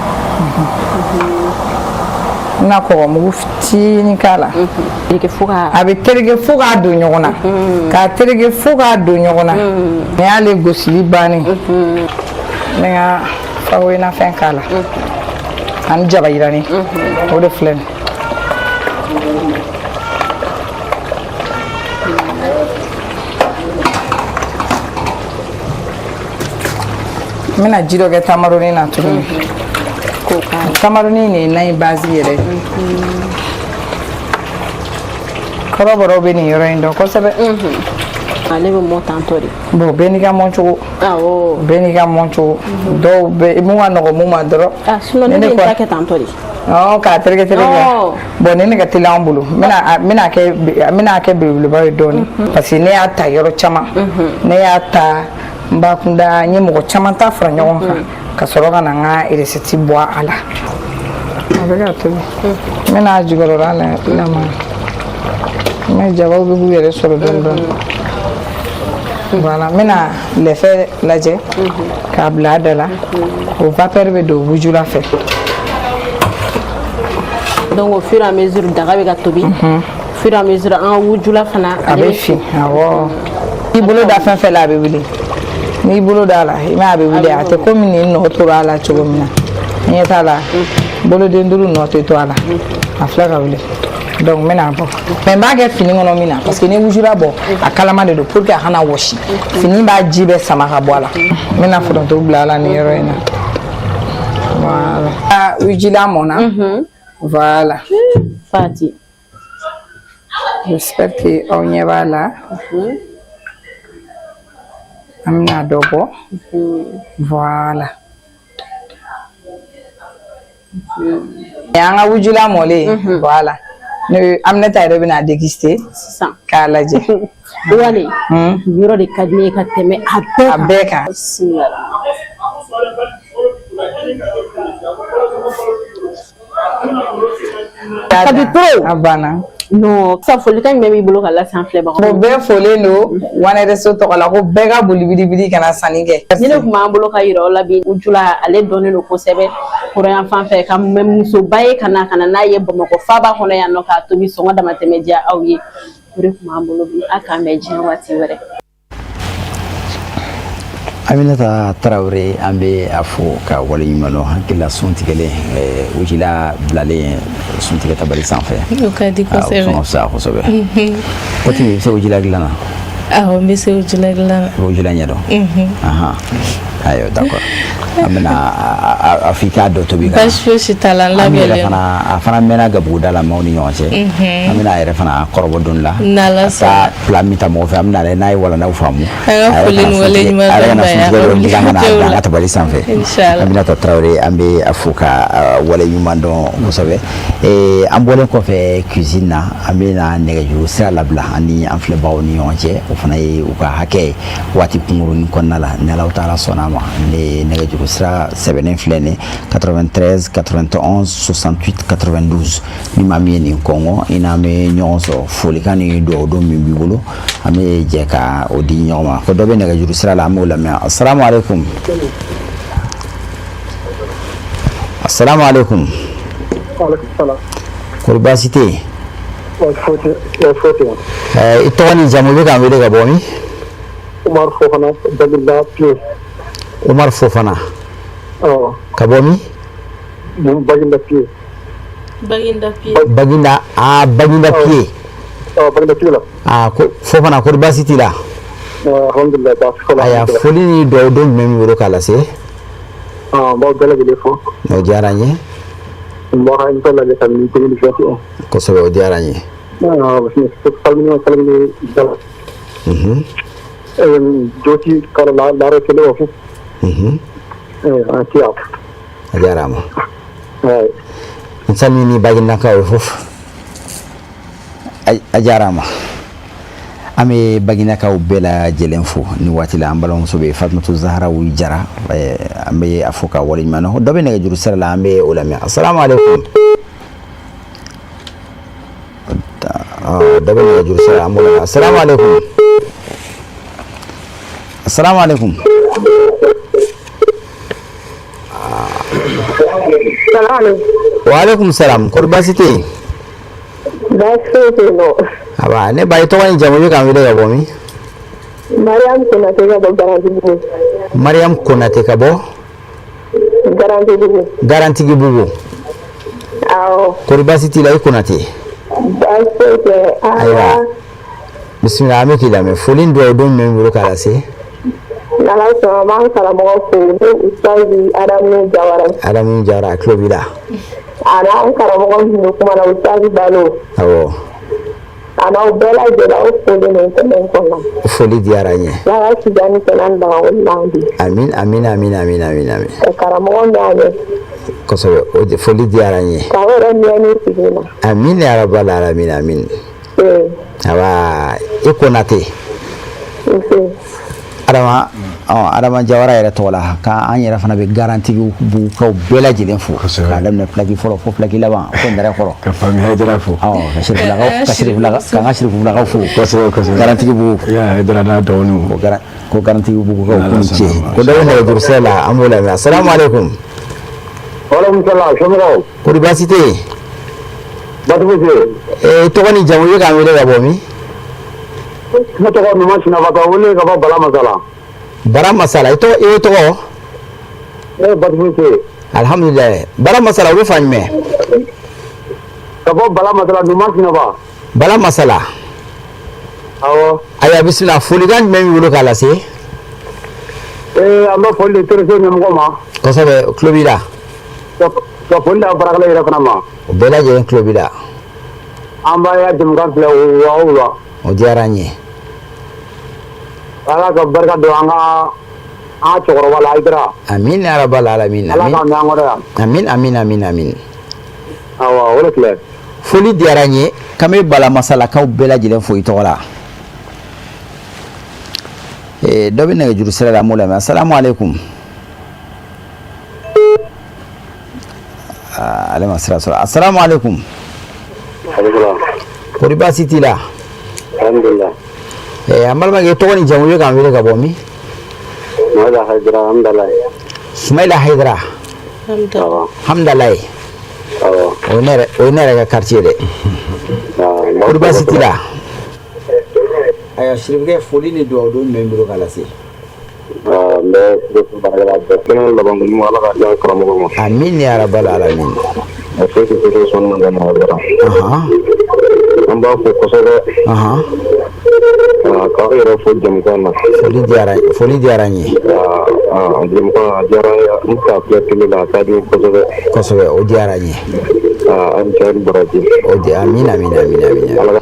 N bɛna kɔgɔmugu fitinin k'a la. Tereke fo ka. A bɛ tereke fo k'a don ɲɔgɔn na. K'a tereke fo k'a don ɲɔgɔn na. Nin y'ale gosili bannen. N bɛ n ka fakoyinafɛn k'a la. Ani jaba yirani. O de filɛ nin ye. N bɛna ji dɔ kɛ tamaroni na tuguni. Tamaroni nin ye na in base yɛrɛ ye. Kɔrɔbɔrɔw bɛ nin yɔrɔ in dɔn kosɛbɛ. Ale bɛ mɔ tantɔ de. Bon, bɛɛ n'i ka mɔcogo. Awɔ. Bɛɛ n'i ka mɔcogo. Dɔw bɛ mun ka nɔgɔn mun ma dɔrɔn. Ah, sinon ne bɛ n ta kɛ tantɔ de. Ɔ, k'a tereke tereke. Bon, ni ne ka teli an bolo, n bɛna kɛ belebeleba ye dɔɔnin, parce que ne y'a ta yɔrɔ caman. Ne y'a ta n ba kunda, n ye mɔgɔ caman ta fara ɲɔgɔn kan ka sɔrɔ ka na n ka recette bɔ a la. A bɛ ka tobi. N bɛna a jukɔrɔla lamaga. Mais jabaw bɛ k'u yɛrɛ sɔrɔ dɔɔnin dɔɔnin. Voilà, n bɛna lɛfɛ lajɛ k'a bila a da la. O vapeur bɛ don wujula fɛ. Donc au fur et à mesure daga bɛ ka tobi, au fur et à mesure an ka wujula fana a bɛ fin. Awɔ, i bolo da fɛn fɛn la, a bɛ wuli. N'i bolo da la, i m'a, a bɛ wuli. A tɛ komi nin nɔ tora a la cogo min na. Ɲɛ t'a la, boloden duuru nɔ tɛ to a la. A filɛ ka wuli. Donc n bɛna bɔ, mais n b'a kɛ fini kɔnɔ min na, parce que ni wujula bɔ, a kalama de don, pour que a kana wɔsi. Fini b'a ji bɛɛ sama ka bɔ a la. N bɛna foronto bila a la nin yɔrɔ in na. Voilà, wujula mɔnna. Voilà. Fati. J'espère que aw ɲɛ b'a la. An bɛna dɔ bɔ. Voilà. An ka wujula mɔlen. Voilà. Ne Aminata yɛrɛ bɛna déguster sisan k'a lajɛ. Wale, yɔrɔ de ka di ne ye ka tɛmɛ a bɛɛ kan. A bɛɛ kan. Bismillah. Ka di trop. A banna. Non, sa folikan jumɛn b'i bolo ka lase an filɛbagaw ma? Bon, bɛɛ folen don One Resto tɔgɔ la, ko bɛɛ ka boli biribiri ka na sanni kɛ. Ni ne tun b'an bolo ka yira aw la bi, wujula ale dɔnnen don kosɛbɛ kɔrɔyan fan fɛ, ka musoba ye ka na n'a ye Bamakɔ faaba kɔnɔ yan nɔ k'a tobi sɔngɔ damatɛmɛ diya aw ye. O de tun b'an bolo bi, a k'an bɛn diɲɛ waati wɛrɛ. Aminata Tarawele, an bɛ a fo ka waleɲuman dɔn. Hakili la sun tigɛlen, wujula bilalen suntigɛ tabali sanfɛ. O ka di kosɛbɛ. O fisa kosɛbɛ. Waati min i bɛ se wujula dilan na? Awɔ, n bɛ se wujula dilan na. I bɛ wujula ɲɛdɔn? Ayiwa, d'accord. An bɛna a fɔ i k'a dɔ tobi ka na. Baasi fosi t'a la, n labɛnnen don. A fana mɛnna gabuguda la maaw ni ɲɔgɔn cɛ. An bɛna a yɛrɛ fana kɔrɔbɔ don la. N'Ala sɔnna. Ka taa plat min ta mɔgɔ fɛ, an bɛna lajɛ n'a ye walandaw faamu. An ka foli ni waleɲuman dɔn b'a ye a ka wulikajɔw la. An ka tabali sanfɛ. Inchallah. Aminata Tarawele, an bɛ a fo ka waleɲuman dɔn kosɛbɛ. An bɔlen kɔfɛ cuisine na, an bɛna nɛgɛjuru sira labila ani an filɛbagaw ni ɲɔgɔn cɛ. O fana ye u ka hakɛ ye waati kunkurunin kɔnɔna la, ni Alahu taala sɔnna a ma. Ne nɛgɛjuru sira sɛbɛnnen filɛ nin 93 91 68 92. Ni maa min ye nin kɔngɔ, i n'an bɛ ɲɔgɔn sɔrɔ. Folikan ni dugawu don min b'i bolo, an bɛ jɛ ka o di ɲɔgɔn ma. Ko dɔ bɛ nɛgɛjuru sira la, an b'o lamɛn. Asalamu aleykum. Asalamu aleykum. Kɔri baasi tɛ yen? I tɔgɔ ni jamu, i bɛ k'an wele ka bɔ min? Umar Fofana, Baginda Piye. Umar Fofana. Awɔ. Ka bɔ min? Baginda Piye. Baginda Piye. Baginda, ah, Baginda Piye. Awɔ, Baginda Piye la. Ah, ko Fofana, kɔri baasi t'i la? Alhamdulilayi, baasi foyi la. Ayiwa, foli ni dugawu don jumɛn b'i bolo k'a lase? Ah, n b'aw bɛɛ lajɛlen fo. O diyara n ye. N b'aw ka émission lajɛ kabini 2021. Kosɛbɛ, o diyara n ye. Ah, salimini salimini jala. Joti kala laara kele o fof. Eyi, an ciya. A jarama. Eyi. En salmini Baguinedankaɓe fof. A jarama. An bɛ Baginakaw bɛɛ lajɛlen fo ni waati la. An balimamuso bɛ Fatumatu Zaharawu Jara, an bɛ a fo ka waleɲuman dɔn. Dɔ bɛ nɛgɛjuru sira la, an bɛ o lamɛn. Asalamu aleykum. Dɔ bɛ nɛgɛjuru sira la, an b'o lamɛn. Asalamu aleykum. Asalamu aleykum. Wa aleykum salam. Kɔri baasi tɛ yen? Baasi foyi tɛ yen nɔ. Aba, ne ba, i tɔgɔ ni jamu, i bɛ k'an wele ka bɔ min? Mariam Konate ka bɔ Garantigibugu. Mariam Konate ka bɔ? Garantigibugu. Garantigibugu. Awɔ. Kɔri baasi t'i la, i Konate? Baasi foyi tɛ. Ayiwa, bisimila, an bɛ k'i lamɛn. Foli ni dugawu don jumɛn b'i bolo k'a lase? N'Ala sɔnna, n b'an karamɔgɔ fo n'o Ustazi Adamu Jawara. Adamu Jawara, a tulo b'i la. A n'an karamɔgɔ min bɛ kuma na, Ustazi Balo. Awɔ. A n'aw bɛɛ lajɛlen, aw folen don kɛnɛ in kɔnɔ. Foli diyara n ye. Ala ka sijan ni kɛnɛya ni baga wuli di. Amin, amin, amin, amin, amin, amin. Ka karamɔgɔ mɛn a ɲɛ. Kosɛbɛ, o foli diyara n ye. K'aw yɛrɛ mɛn ni sigi na. Amin ya rabbal alamin, amin. Awa, i Konate. Nse. Adama, ɔ, Adama Jawara yɛrɛ tɔgɔ la, k'an yɛrɛ fana bɛ garantigi bugukaw bɛɛ lajɛlen fo, k'a daminɛ pilaki fɔlɔ fo pilaki laban fo nɛrɛ kɔrɔ. Ka Fami Hayidara fo. Awɔ, ka Sirifilakaw, ka Sirifilakaw, k'an ka Sirifilakaw fo. Kosɛbɛ, kosɛbɛ. Garantigi bugu. Ya Hayidara n'a dɔgɔninw. Ko garantigi bugukaw N'Ala k'u ni ce. sɔnna ma. Ko dɔ bɛ nɛgɛjuru sira la, an b'o lamɛn. Asalamu aleykum. Waaleykum salaam, somɔgɔw? Kori baasi tɛ yen? Baasi foyi tɛ yen. Ee, tɔgɔ ni jamu, i bɛ k'an wele ka bɔ min? Ne tɔgɔ Numa Sinaba, ka wele ka bɔ Bala Masala. Bara Masala, i tɔgɔ, i tɔgɔ? Ne ye baasi foyi tɛ yen. Alhamdulilayi. Bara Masala, o bɛ fan jumɛn? Ka bɔ Bala Masala, Numa Sinaba. Bala Masala. Awɔ. Ayiwa, bisimila, folikan jumɛn b'i bolo k'a lase? Ee, an bɛ foli di télévision ɲɛmɔgɔ ma. Kosɛbɛ, o tulo b'i la. Ka foli di baarakɛla yɛrɛ fana ma. O bɛɛ lajɛlen tulo b'i la. An b'a ya jɛmukan filɛ wa o wa. O diyara n ye. Ala ka barika don an ka cɛkɔrɔba la, Hayidara. Amin ya rabbal alamin. Ala k'an mɛn an kɔrɔ yan. Amin, amin, amin, amin. Awɔ, o de filɛ. Foli diyara n ye, k'an bɛ Bala Masalakaw bɛɛ lajɛlen fo i tɔgɔ la. Ee, dɔ bɛ nɛgɛjuru sira la, an b'o lamɛn. Asalamu aleykum. Aa, ale ma sira sɔrɔ. Asalamu aleykum. Kori baasi t'i la? Alhamdulilah. Ee, an balimakɛ, tɔgɔ ni jamu, i bɛ k'an wele ka bɔ min? Sumayila Hayidara, Hamdalaye. Sumayila Hayidara. Hamdalaye. Awɔ. O ye ne yɛrɛ ka quartier dɛ. Kori baasi t'i la? Ayiwa, Sirifukɛ, foli ni dugawu don jumɛn b'i bolo k'a lase? N bɛ baarakɛla bɛɛ kɛnɛ laban ko ɲuman, Ala k'a diya karamɔgɔ ma. Amin ya rabbal alamin. A fo ko sɔnni ma gana Hayidara. An b'a fo kosɛbɛ. K'aw yɛrɛ fo jamukan na. Foli diyara n ye. Jamukan a diyara n ye, n k'a filɛ télé la, a ka di n ye kosɛbɛ. Kosɛbɛ, o diyara n ye. An cɛ ni baraji. O di, amin, amin, amin, amin.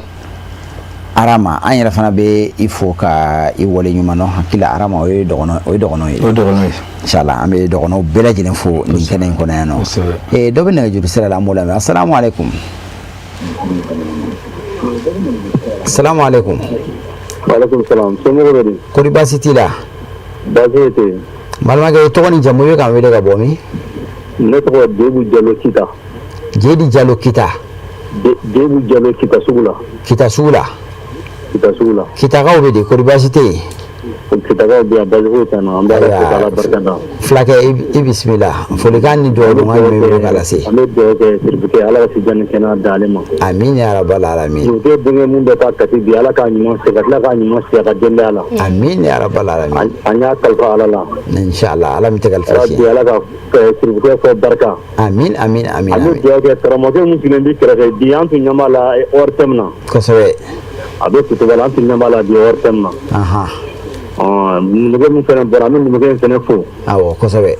Arama, an yɛrɛ fana bɛ i fo ka i wale ɲuman dɔn. Hakili la, Arama, o ye dɔgɔnɔ, o ye dɔgɔnɔ ye. O ye dɔgɔnɔ ye. Inshallah, an bɛ dɔgɔnɔw bɛɛ lajɛlen fo nin kɛnɛ in kɔnɔ yan nɔ. Ee, dɔ bɛ nɛgɛjuru sira la, an b'o lamɛn. Asalamu aleykum. Asalamu aleykum. Waaleykum salam, somɔgɔw bɛ di? Kori baasi t'i la? Baasi foyi tɛ yen. Balimakɛ, i tɔgɔ ni jamu, i bɛ k'an wele ka bɔ min? Ne tɔgɔ Debu Jalo Kita. Jedi Jalo Kita. Debu Jalo Kita sugu la. Kita sugu la. Kita sugu la. Kitakaw bɛ di, kori baasi tɛ yen? Kitakaw bɛ yan, baasi foyi t'an na, an bɛ Ala fo k'Ala barika da. Fulakɛ, i bisimila, folikan ni dugawu don jumɛn b'i bolo k'a lase? An bɛ dugawu kɛ Sirifukɛ, Ala ka sijan ni kɛnɛya d'ale ma. Amin ya rabbal alamin. Sirifukɛ denkɛ mun bɛ taa Kati bi, Ala k'a ɲuman se, ka tila k'a ɲuman se a ka denbaya la. Amin ya rabbal alamin. An y'a kalifa Ala la. Inshallah, Ala min tɛ kalifa Rabbi, tiɲɛ. Ala ka Sirifukɛ fɔ barika. Amin, amin, amin. An bɛ dugawu kɛ karamɔgɔkɛ mun sigilen b'i kɛrɛfɛ bi, an tun ɲɛ b'a la ORTM na. Kosɛbɛ. A bɛ kutuba la, an tun ɲɛ b'a la bi ORTM na. Numukɛ min fana bɔra, an bɛ numukɛ in fana fo. Awɔ, kosɛbɛ.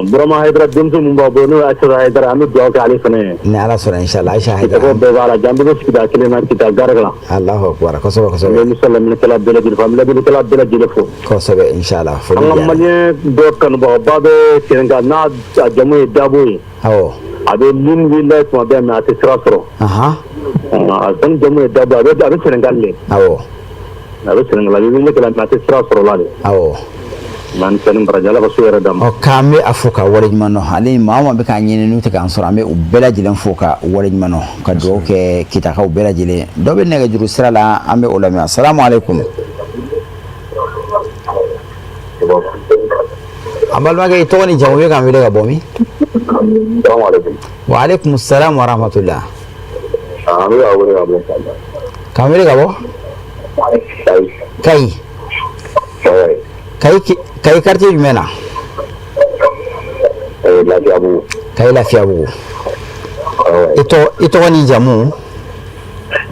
Burama Hayidara denmuso min b'a bolo, n'o ye Aïssata Hayidara, an bɛ dugawu kɛ ale fana ye. Ni Ala sɔnna, inshallah, Aïcha Hayidara. Kitakaw bɛɛ b'a la, an bɛɛ bɛ sigida kelen na, Kita gare la. Allahu akbar, kosɛbɛ, kosɛbɛ. An bɛ Musa lamɛnnikɛla bɛɛ lajɛlen fo, an bɛ lajɛlikɛla bɛɛ lajɛlen fo. Kosɛbɛ, inshallah, foli An ka diyara n ye. malien dɔ kanubagaba bɛ terrain kan, n'a a jamu ye Dabo ye. Awɔ. A bɛ ligne b'i la tuma bɛɛ, mais a tɛ sira sɔrɔ. A kɔni jamu ye Dabo, a bɛ Sénégal de. Awɔ. A bɛ Sénégal, a bɛ wele kɛ la, mais a tɛ sira sɔrɔ la de. Awɔ. Nka ni sani baraji, Ala ka so yɛrɛ d'a ma. Ɔ, k'an bɛ a fo ka waleɲuman dɔn. Ale ni maa o maa bɛ k'an ɲini n'u tɛ k'an sɔrɔ, an bɛ u bɛɛ lajɛlen fo ka waleɲuman dɔn, ka dugawu kɛ Kitakaw bɛɛ lajɛlen. Dɔ bɛ nɛgɛjuru sira la, an bɛ o lamɛn. Asalamu aleykum. An balimakɛ, i tɔgɔ ni jamu, i bɛ k'an wele ka bɔ min? Wa aleykum salam wa rahmatulah. An bɛ ka wele ka bɔ. K'an wele ka bɔ? Kayi. Kayi. Kayi quartier jumɛn na? Lafiyabugu. Kayi Lafiyabugu. I tɔgɔ ni jamu?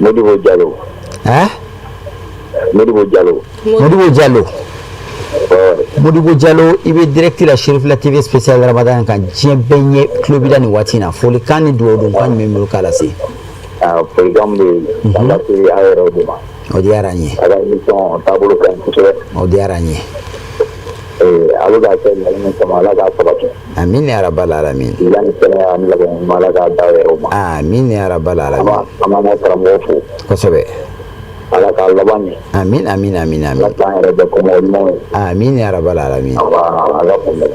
Modibo Jalo. Hein? Modibo Jalo. Modibo Jalo. Modibo Jalo, i bɛ direct la Cherifila TV spécial Ramadan kan, diɲɛ bɛɛ ɲɛ tulo b'i la nin waati in na. Folikan ni dugawu don kan jumɛn b'i bolo k'a lase? Folikan min bɛ yen, k'a lase aw yɛrɛw de ma. O diyara n ye. A ka émission taabolo ka ɲi kosɛbɛ. O diyara n ye. A bɛ k'a kɛ laɲini min kama, Ala k'a sabati. Amin ya rabbal alamin. Bila ni kɛnɛya ani laban ɲuman, Ala k'a d'aw yɛrɛw ma. Amin ya rabbal alamin. An b'an ka karamɔgɔ fo. Kosɛbɛ. Ala k'a laban ɲɛ. Amin amin amin amin. Ala k'an yɛrɛ bɛɛ kɔmɔgɔ ɲumanw ye. Amin ya rabbal alamin. Ala k'an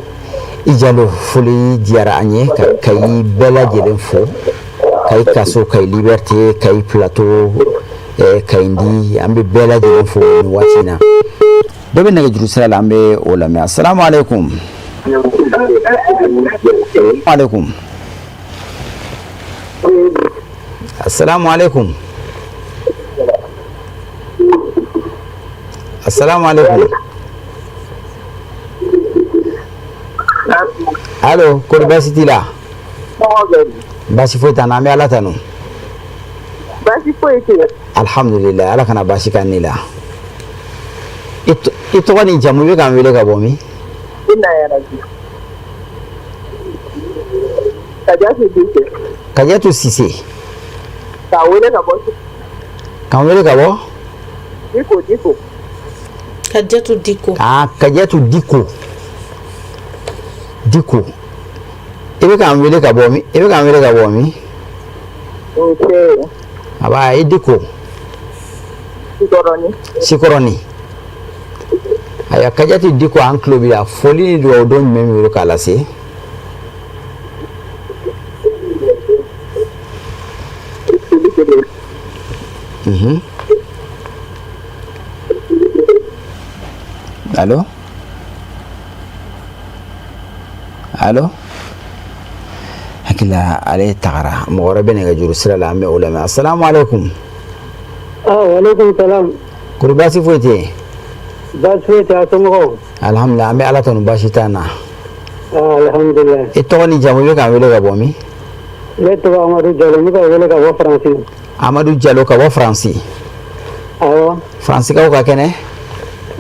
I Jalo, foli diyara an ye ka Kayi bɛɛ lajɛlen fo, Kayi kaso, Kayi liberté, Kayi plateau, Kayindi, an bɛ bɛɛ lajɛlen fo nin waati in na. Dɔ bɛ nɛgɛjuru sira la, an bɛ o lamɛn. Asalamu aleykum. Aleykum. Asalamu aleykum. Asalamu aleykum. Allo, kori baasi t'i la? Baasi foyi t'an na, an bɛ Ala tanu. Baasi foyi tɛ. Alhamdulilayi, Ala kana baasi k'an ni la. I tɔgɔ ni jamu, i bɛ k'an wele ka bɔ min? Kajatu Sise. K'an wele ka bɔ. K'an wele ka bɔ? Diko Diko. Kajatu Diko. Ah, Kajatu Diko. Diko. I bɛ k'an wele ka bɔ min? I bɛ k'an wele ka bɔ min? Nse. Aba, i Diko. Sikɔrɔni. Sikɔrɔni. Ayiwa, Kajatu Diko, an tulo b'i la. Foli ni dugawu don jumɛn b'i bolo k'a lase? Allo? Allo? Hakili la ale tagara, mɔgɔ wɛrɛ bɛ nɛgɛjuru sira la, an bɛ o lamɛn. Asalamu aleykum. Aleykum salam. Kori baasi foyi tɛ yen? Baasi foyi tɛ, a somɔgɔw? Alhamdulilah, an bɛ Ala tanu, baasi t'an na. Alhamdulilah. I tɔgɔ ni jamu, i bɛ k'an wele ka bɔ min? Ne tɔgɔ Amadu Jalo, n bɛ ka wele ka bɔ Faransi. Amadu Jalo ka bɔ Faransi. Awɔ. Faransikaw ka kɛnɛ?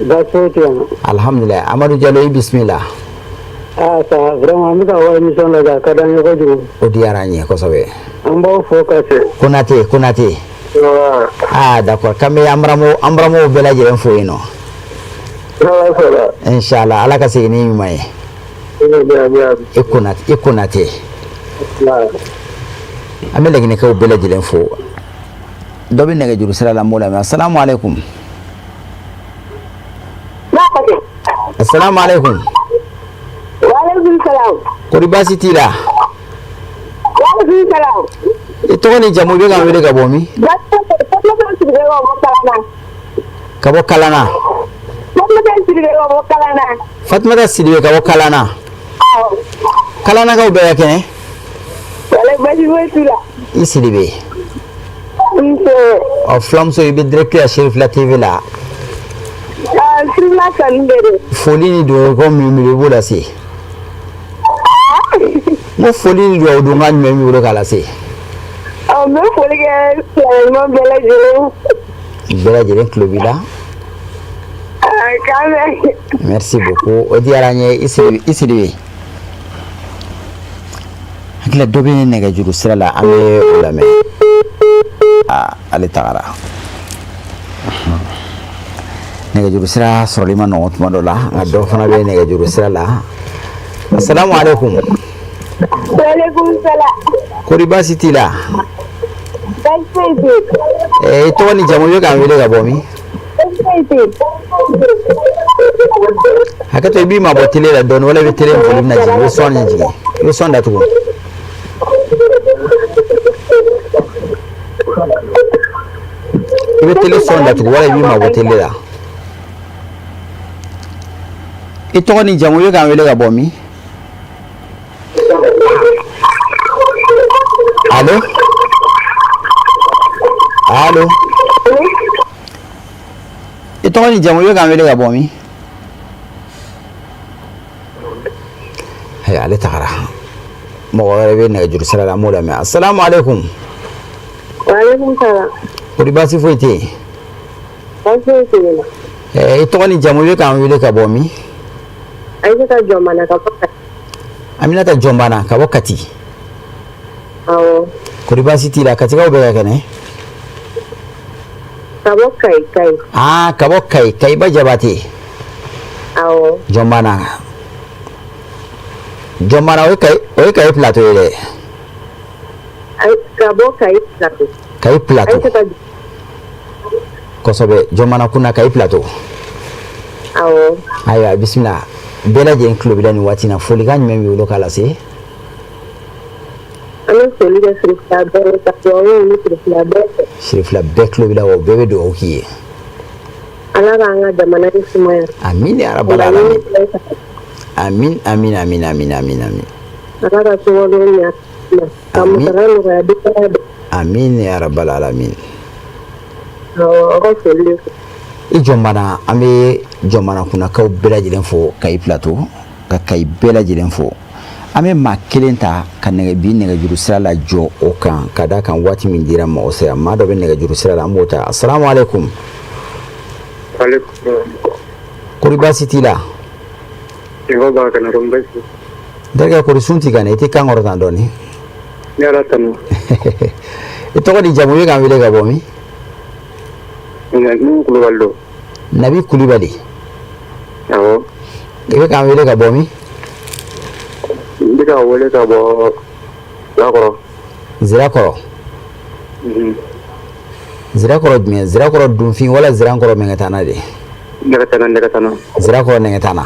Baasi foyi tɛ yan. Alhamdulilah, Amadu Jalo, i bisimila. Ah ça vraiment, an bɛ ka émission lajɛ, a ka d'an ye kojugu. O diyara an ye kosɛbɛ. An b'aw fo ka se. Konate, Konate. Ah d'accord, k'an bɛ an buramuw bɛɛ lajɛlen fo yen nɔ. Inshallah, Ala ka segin ni ɲuman ye. I Konate, i Konate. An bɛ laginɛkaw bɛɛ lajɛlen fo. Dɔ bɛ nɛgɛjuru sira la, n b'o lamɛn. Asalamu aleykum. Asalamu aleykum. Waaleykum salam. Kori baasi t'i la? Waaleykum salam. I tɔgɔ ni jamu, i bɛ k'an wele ka bɔ min? Ka bɔ Kalana. Fatumata Sidibe ka bɔ Kalana. Kalanakaw bɛɛ ka kɛnɛ? I Sidibe. Ɔ, fulamuso, i bɛ direct la Cherifila TV la. Foli ni dugawu ko min b'i bolo, i b'o lase. N ko foli ni dugawu don kan jumɛn b'i bolo k'a lase? N bɛ foli kɛ silamɛ ɲuman bɛɛ lajɛlen. Bɛɛ lajɛlen tulo b'i la. K'an bɛn. Merci beaucoup, o diyara n ye, i Sidibe. Hakili la dɔ bɛ nɛgɛjuru sira la, an bɛ o lamɛn. Aa, ale tagara. Nɛgɛjuru sira sɔrɔli ma nɔgɔn tuma dɔ la, nka dɔ fana bɛ nɛgɛjuru sira la. Asalamu aleykum. Waaleykum salam. Kori baasi t'i la? Baasi foyi tɛ yen. I tɔgɔ ni jamu, i bɛ k'an wele ka bɔ min? Baasi foyi tɛ yen. Hakɛto, i b'i mabɔ télé la dɔɔni, wala i bɛ télé volume lajigin, i bɛ son jigin, i bɛ son datugu. I bɛ télé son datugu wala i b'i mabɔ télé la. I tɔgɔ ni jamu, i bɛ k'an wele ka bɔ min? Allo? Allo? I tɔgɔ ni jamu, i bɛ k'an wele ka bɔ min? Ayiwa, ale tagara. Mɔgɔ wɛrɛ bɛ nɛgɛjuru sira la, an b'o lamɛn. Asalamu aleykum. Waaleykum salam. Kori baasi foyi tɛ yen? Baasi foyi tɛ yen. I tɔgɔ ni jamu, i bɛ k'an wele ka bɔ min? Aminata Jɔnbana ka bɔ Kati. Aminata Jɔnbana ka bɔ Kati. Awɔ. Kori baasi t'i la? Katikaw bɛɛ ka kɛnɛ? Ka bɔ Kayi, Kayi. Aa, ka bɔ Kayi, Kayiba Jabate. Awɔ. Jɔnbana. Jɔnbana, o ye Kayi, o ye Kayi plateau ye dɛ. Ka bɔ Kayi plateau. Kayi plateau. Kosɛbɛ, Jɔnbana kunna Kayi plateau. Awɔ. Ayiwa, bisimila. Bɛɛ lajɛlen tulo b'i la nin waati in na. Folikan jumɛn b'i bolo k'a lase? An bɛ foli kɛ Sirifila bɛɛ ye, ka dugawu ɲini Sirifila bɛɛ fɛ. Sirifila bɛɛ tulo b'i la wa bɛɛ bɛ dugawu k'i ye. Ala k'an ka jamana in sumaya. Amin ya rabbal alamin. Amin amin amin amin amin amin. Ala ka sunkalo ɲɛ ka musaka nɔgɔya denbaya bɛɛ. Amin ya rabbal alamin. Awɔ, aw ka foli de. I Jɔnbana, an bɛ Jɔnbana kunnakaw bɛɛ lajɛlen fo Kayi plateau, ka Kayi bɛɛ lajɛlen fo. An bɛ maa kelen ta ka nɛgɛ bi nɛgɛjuru sira la jɔ o kan, ka d'a kan waati min dira ma o sera. Maa dɔ bɛ nɛgɛjuru sira la, an b'o ta. Asalamu aleykum. Kori baasi t'i la? N terikɛ, kori sun t'i kan dɛ, i tɛ kan kɔrɔta dɔɔni. I tɔgɔ ni jamu, i bɛ k'an wele ka bɔ min? Kulubali don. Nabi Kulubali. Awɔ. I bɛ k'an wele ka bɔ min? N bɛ ka wele ka bɔ Zirakɔrɔ. Zirakɔrɔ. Zirakɔrɔ jumɛn? Zirakɔrɔ Dunfin wala Zirakɔrɔ Mɛngɛtana de? Nɛgɛtana, Nɛgɛtana. Zirakɔrɔ Nɛgɛtana.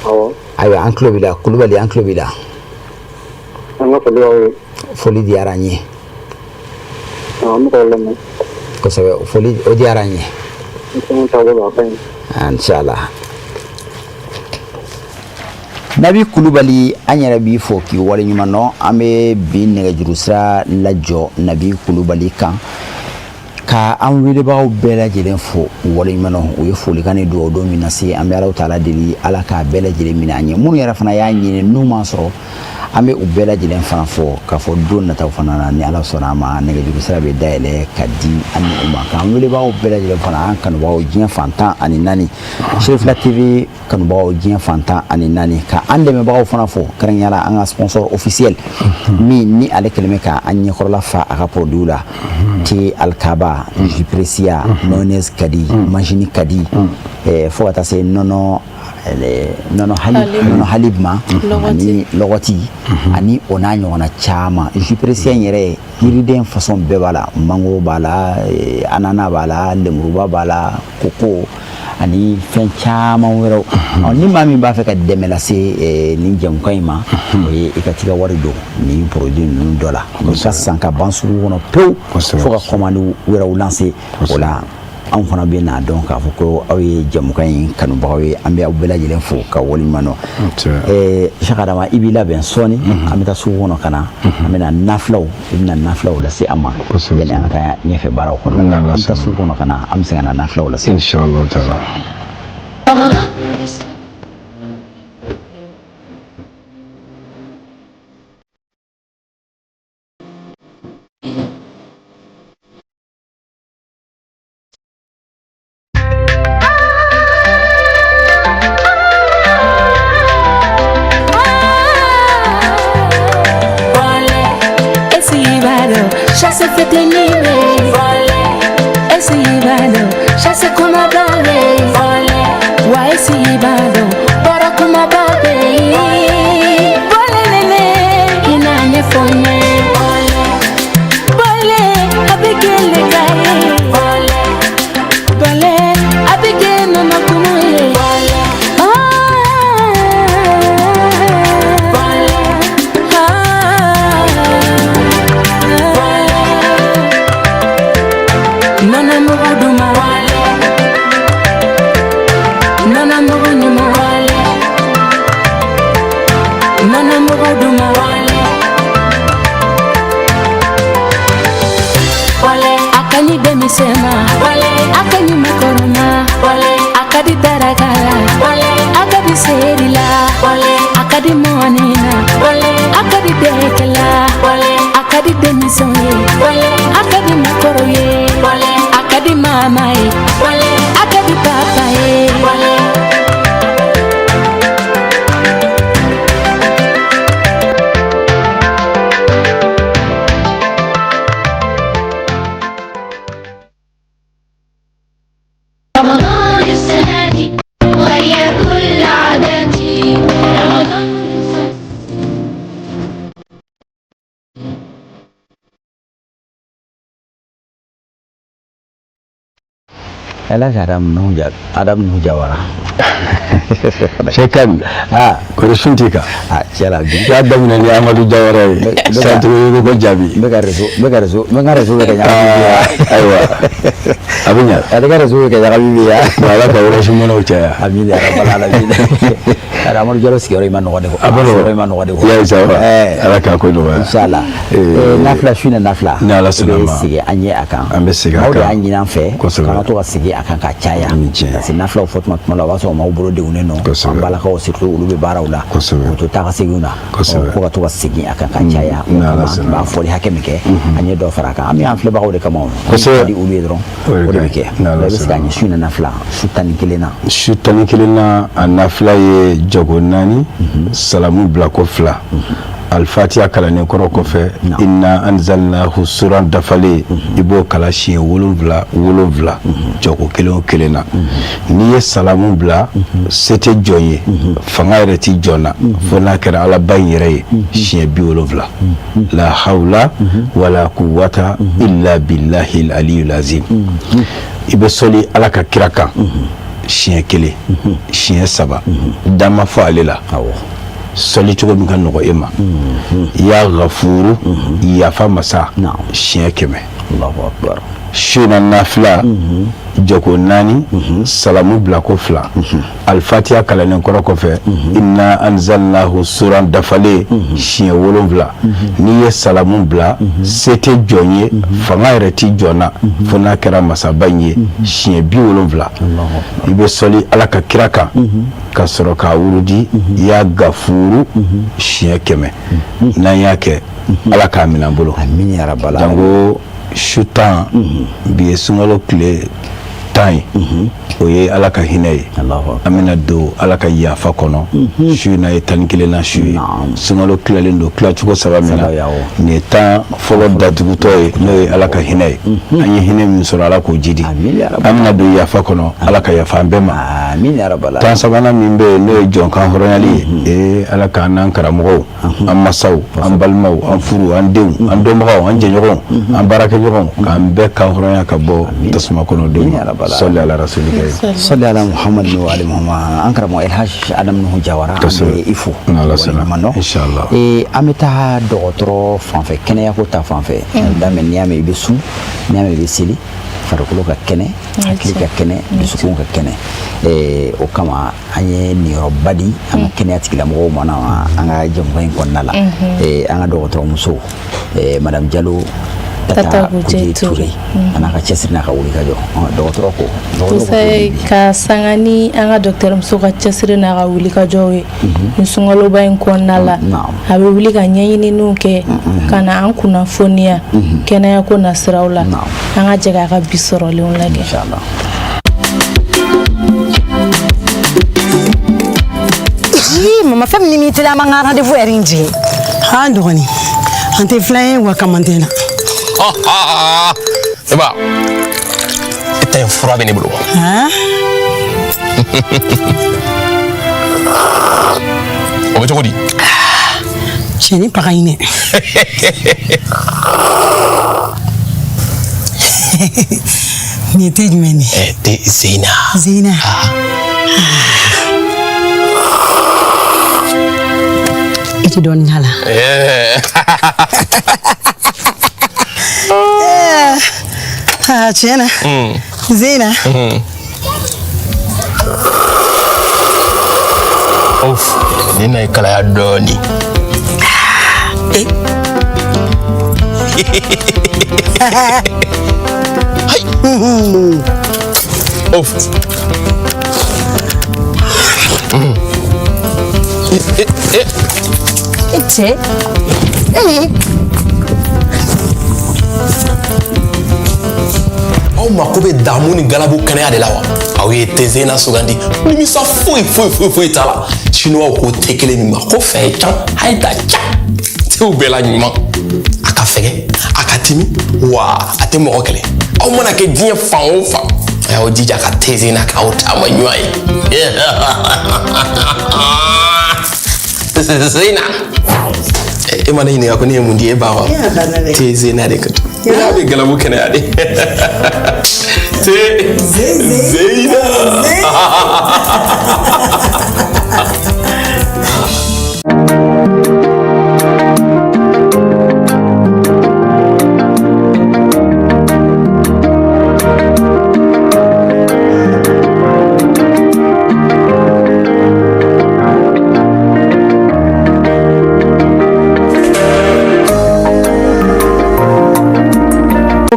Awɔ. Ayiwa, an tulo b'i la Kulubali, an tulo b'i la. An ka foli b'aw ye. Foli diyara an ye. An bɛ k'aw lamɛn. Kosɛbɛ, foli o diyara an ye. N taabolo a ka ɲi. Inshallah. Nabi Kulubali, an yɛrɛ b'i fo k'i waleɲuman dɔn. An bɛ bi nɛgɛjuru sira lajɔ Nabi Kulubali kan, ka an welebagaw bɛɛ lajɛlen fo waleɲuman dɔn. U ye folikan ni dugawu don min lase, an bɛ Alahu taala deli Ala k'a bɛɛ lajɛlen minɛ an ye. Minnu yɛrɛ fana y'a ɲini n'u m'a sɔrɔ, an bɛ u bɛɛ lajɛlen fana fo k'a fɔ don nataw fana na, ni Ala sɔnna a ma, nɛgɛjuru sira bɛ dayɛlɛ ka di an ni u ma. K'an welebagaw bɛɛ lajɛlen fana, an kanubagaw diɲɛ fan 14, Sirifila TV kanubagaw diɲɛ fan 14, ka an dɛmɛbagaw fana fo, kɛrɛnkɛrɛnnenya la an ka sponsor officiel min ni ale kɛlen bɛ ka an ɲɛkɔrɔla fa a ka produit la, thé Alkaba, jus Precia, mayonnaise Kadi, machine Kadi, fo ka taa se nɔnɔ nɔnɔ halib ma, ani lɔgɔti, ani o n'a ɲɔgɔnna caman. Jus Precia in yɛrɛ, yiriden façon bɛɛ b'a la, mango b'a la, anana b'a la, lemuruba b'a la, koko ani fɛn caman wɛrɛw. Ni maa min b'a fɛ ka dɛmɛ lase nin jɛmukan in ma, o ye i ka t'i ka wari don nin produit ninnu dɔ la, i ka san ka ban sugu kɔnɔ pewu, fo ka commande wɛrɛw lancer. O la anw fana bɛ n'a dɔn k'a fɔ ko aw ye jɛmukan in kanubagaw ye. An bɛ aw bɛɛ lajɛlen fo ka waleɲuman dɔn. Cheikh Adama, i b'i labɛn sɔɔni, an bɛ taa sugu kɔnɔ ka na, an bɛna nafilaw, i bɛna nafilaw lase an ma yanni an ka taa ɲɛfɛ baaraw kɔnɔ. An bɛ taa sugu kɔnɔ ka na, an bɛ se ka na nafilaw lase. Inshallah taala. Elhadj Adam Nuhu Jawara. Cheikh Kane, kɔri sun t'i kan? Tiɲɛ la bi. I y'a daminɛ ni Amadu Jawara ye. Sisan tuguni ko jaabi. N bɛ ka réseau n bɛ ka réseau n bɛ n ka réseau bɛ ka ɲagami bi yan. Ayiwa, a bɛ ɲa. Ale ka réseau bɛ ka ɲagami bi yan. Ala ka Orange Money caya. Amina ya rabbal alamin. Amadu Jalo sigiyɔrɔ in ma nɔgɔ de ko. A ma nɔgɔ. Sigiyɔrɔ in ma nɔgɔ de ko. Ya sa wa. Ala k'a ko nɔgɔya. Inshallah. Nafila su in na nafila. Ni Ala sɔnna ma. I bɛ segin an ye a kan. An bɛ segin a kan. Maaw de y'a ɲini an fɛ. Kosɛbɛ. K'an ka to ka segin a kan ka caya. Parce que nafilaw fɔ tuma tuma la o b'a sɔrɔ maaw bolo degunnen don. Kosɛbɛ. An balakaw surtout olu bɛ baaraw la. Kosɛbɛ. K'u to taa ka seginw na. Kosɛbɛ. Ko ka to ka segin a kan ka caya. Ni Ala sɔnna ma. An b'a fɔli hakɛ min kɛ. An ye dɔ fara a kan. An bɛ an filɛbagaw de kama o. Kosɛbɛ. Ka di olu ye dɔrɔn. O de bɛ kɛ. Ni Ala I bɛ se ka sɔnna ma. ɲɛ su in na nafila su 11 na. Su 11 na a nafila ye jɔko 4, salamu bilako 2, alifatiya kalannen kɔrɔ kɔfɛ, inna anzalnahu suran dafalen, i b'o kala siɲɛ 7 7 jɔko kelen o kelen na. N'i ye salamu bila, se tɛ jɔn ye, fanga yɛrɛ tɛ jɔn na, fo n'a kɛra alaba in yɛrɛ ye, siɲɛ 70. La hawla wala quwwata illa billahi aliyul azim. I bɛ sɔli Ala ka kira kan siɲɛ 1, siɲɛ 3, da ma fɔ ale la. Sɔli cogo min ka nɔgɔ e ma. Ya gafuru, yafa masa, siɲɛ 100. Allahu akbar. Su in na nafila jɔko 4, salamu bilako 2, alifatiya kalannen kɔrɔ kɔfɛ, inna anzalnahu suran dafalen siɲɛ 7. N'i ye salamu bila, se tɛ jɔn ye, fanga yɛrɛ tɛ jɔn na, fo n'a kɛra masaba in ye, siɲɛ 70. I bɛ sɔli Ala ka kira kan ka sɔrɔ k'a wurudi ya gafuru siɲɛ 100. N'an y'a kɛ, Ala k'a minɛ an bolo. Amina ya rabbal alamin. Jango su 10, bi ye sunkalo tile 10 ye, o ye Ala ka hinɛ ye. An bɛna don Ala ka yafa kɔnɔ. Su in na ye 11 na su ye. Sunkalo tilalen don tilacogo 3 min na, nin ye 10 fɔlɔ datugutɔ ye, n'o ye Ala ka hinɛ ye. An ye hinɛ min sɔrɔ, Ala k'o jidi. An bɛna don yafa kɔnɔ, Ala ka yafa an bɛɛ ma. 10 sabanan min bɛ yen, n'o ye jɔn kan hɔrɔnyali ye, Ala k'an n'an karamɔgɔw, an masaw, an balimaw, an furu, an denw, an dɔnbagaw, an jɛɲɔgɔnw, an baarakɛɲɔgɔnw, k'an bɛɛ kan hɔrɔnya ka bɔ tasuma kɔnɔ don ma. Sɔli ala rasulika. Sɔli ala Muhammad wa ali Muhammad. An karamɔgɔ Elhadj Adam Nuhu Jawara, an bɛ i fo. N'Ala sɔnna. Inshallah. An bɛ taa dɔgɔtɔrɔ fan fɛ, kɛnɛyako ta fan fɛ. Daminɛ n'i y'a mɛn i bɛ sun, n'i y'a mɛn i bɛ seli, farikolo ka kɛnɛ, hakili ka kɛnɛ, dusukun ka kɛnɛ. O kama an ye niyɔrɔba di an ka kɛnɛya tigilamɔgɔw ma na an ka jɛmukan in kɔnɔna la. An ka dɔgɔtɔrɔmuso Madame Jalo Tata Kuje Ture, a n'a ka cɛsiri n'a ka wulikajɔ. Dɔgɔtɔrɔ ko ka sanga ni an ka dɔgɔtɔrɔmuso ka cɛsiri n'a ka wulikajɔw ye nin sunkaloba in kɔnɔna la, a bɛ wuli ka ɲɛɲininiw kɛ ka na an kunnafoniya kɛnɛyako nasiraw la. An ka jɛ k'a ka bi sɔrɔlenw lajɛ. Mama, fɛn min ni teliya, an b'an ka rendez-vous heure in jigin. An dɔgɔnin, an tɛ filan ye wa kamantɛ na. Eba, e ta in fura bɛ ne bolo. O bɛ cogo di? Cɛnin paga in dɛ. Nin ye te jumɛn de ye? Te Zeyina. Zeyina. I tɛ dɔɔnin k'a la. Tiɲɛ na. Zeyina. Of, nin na ye kalaya dɔɔnin. Hayi. Of. E cɛ. Aw mako bɛ damu ni galabu kɛnɛya de la wa? Aw ye te Zeyina sugandi, nimisa foyi foyi foyi foyi t'a la. Chinois ko te kelen min ma ko fɛn can a ye ta ca tew bɛɛ la ɲuman. A ka fɛgɛ, a ka timi, wa a tɛ mɔgɔ kɛlɛ. Aw mana kɛ diɲɛ fan o fan, a y'aw jija ka te Zeyina k'aw taama ɲuman ye. Zeyina, e ma ne ɲininka ko ne ye mun di e ba wa? Te Zeyina de ka di. N'a bɛ galabu kɛnɛya de. Te Zeyina.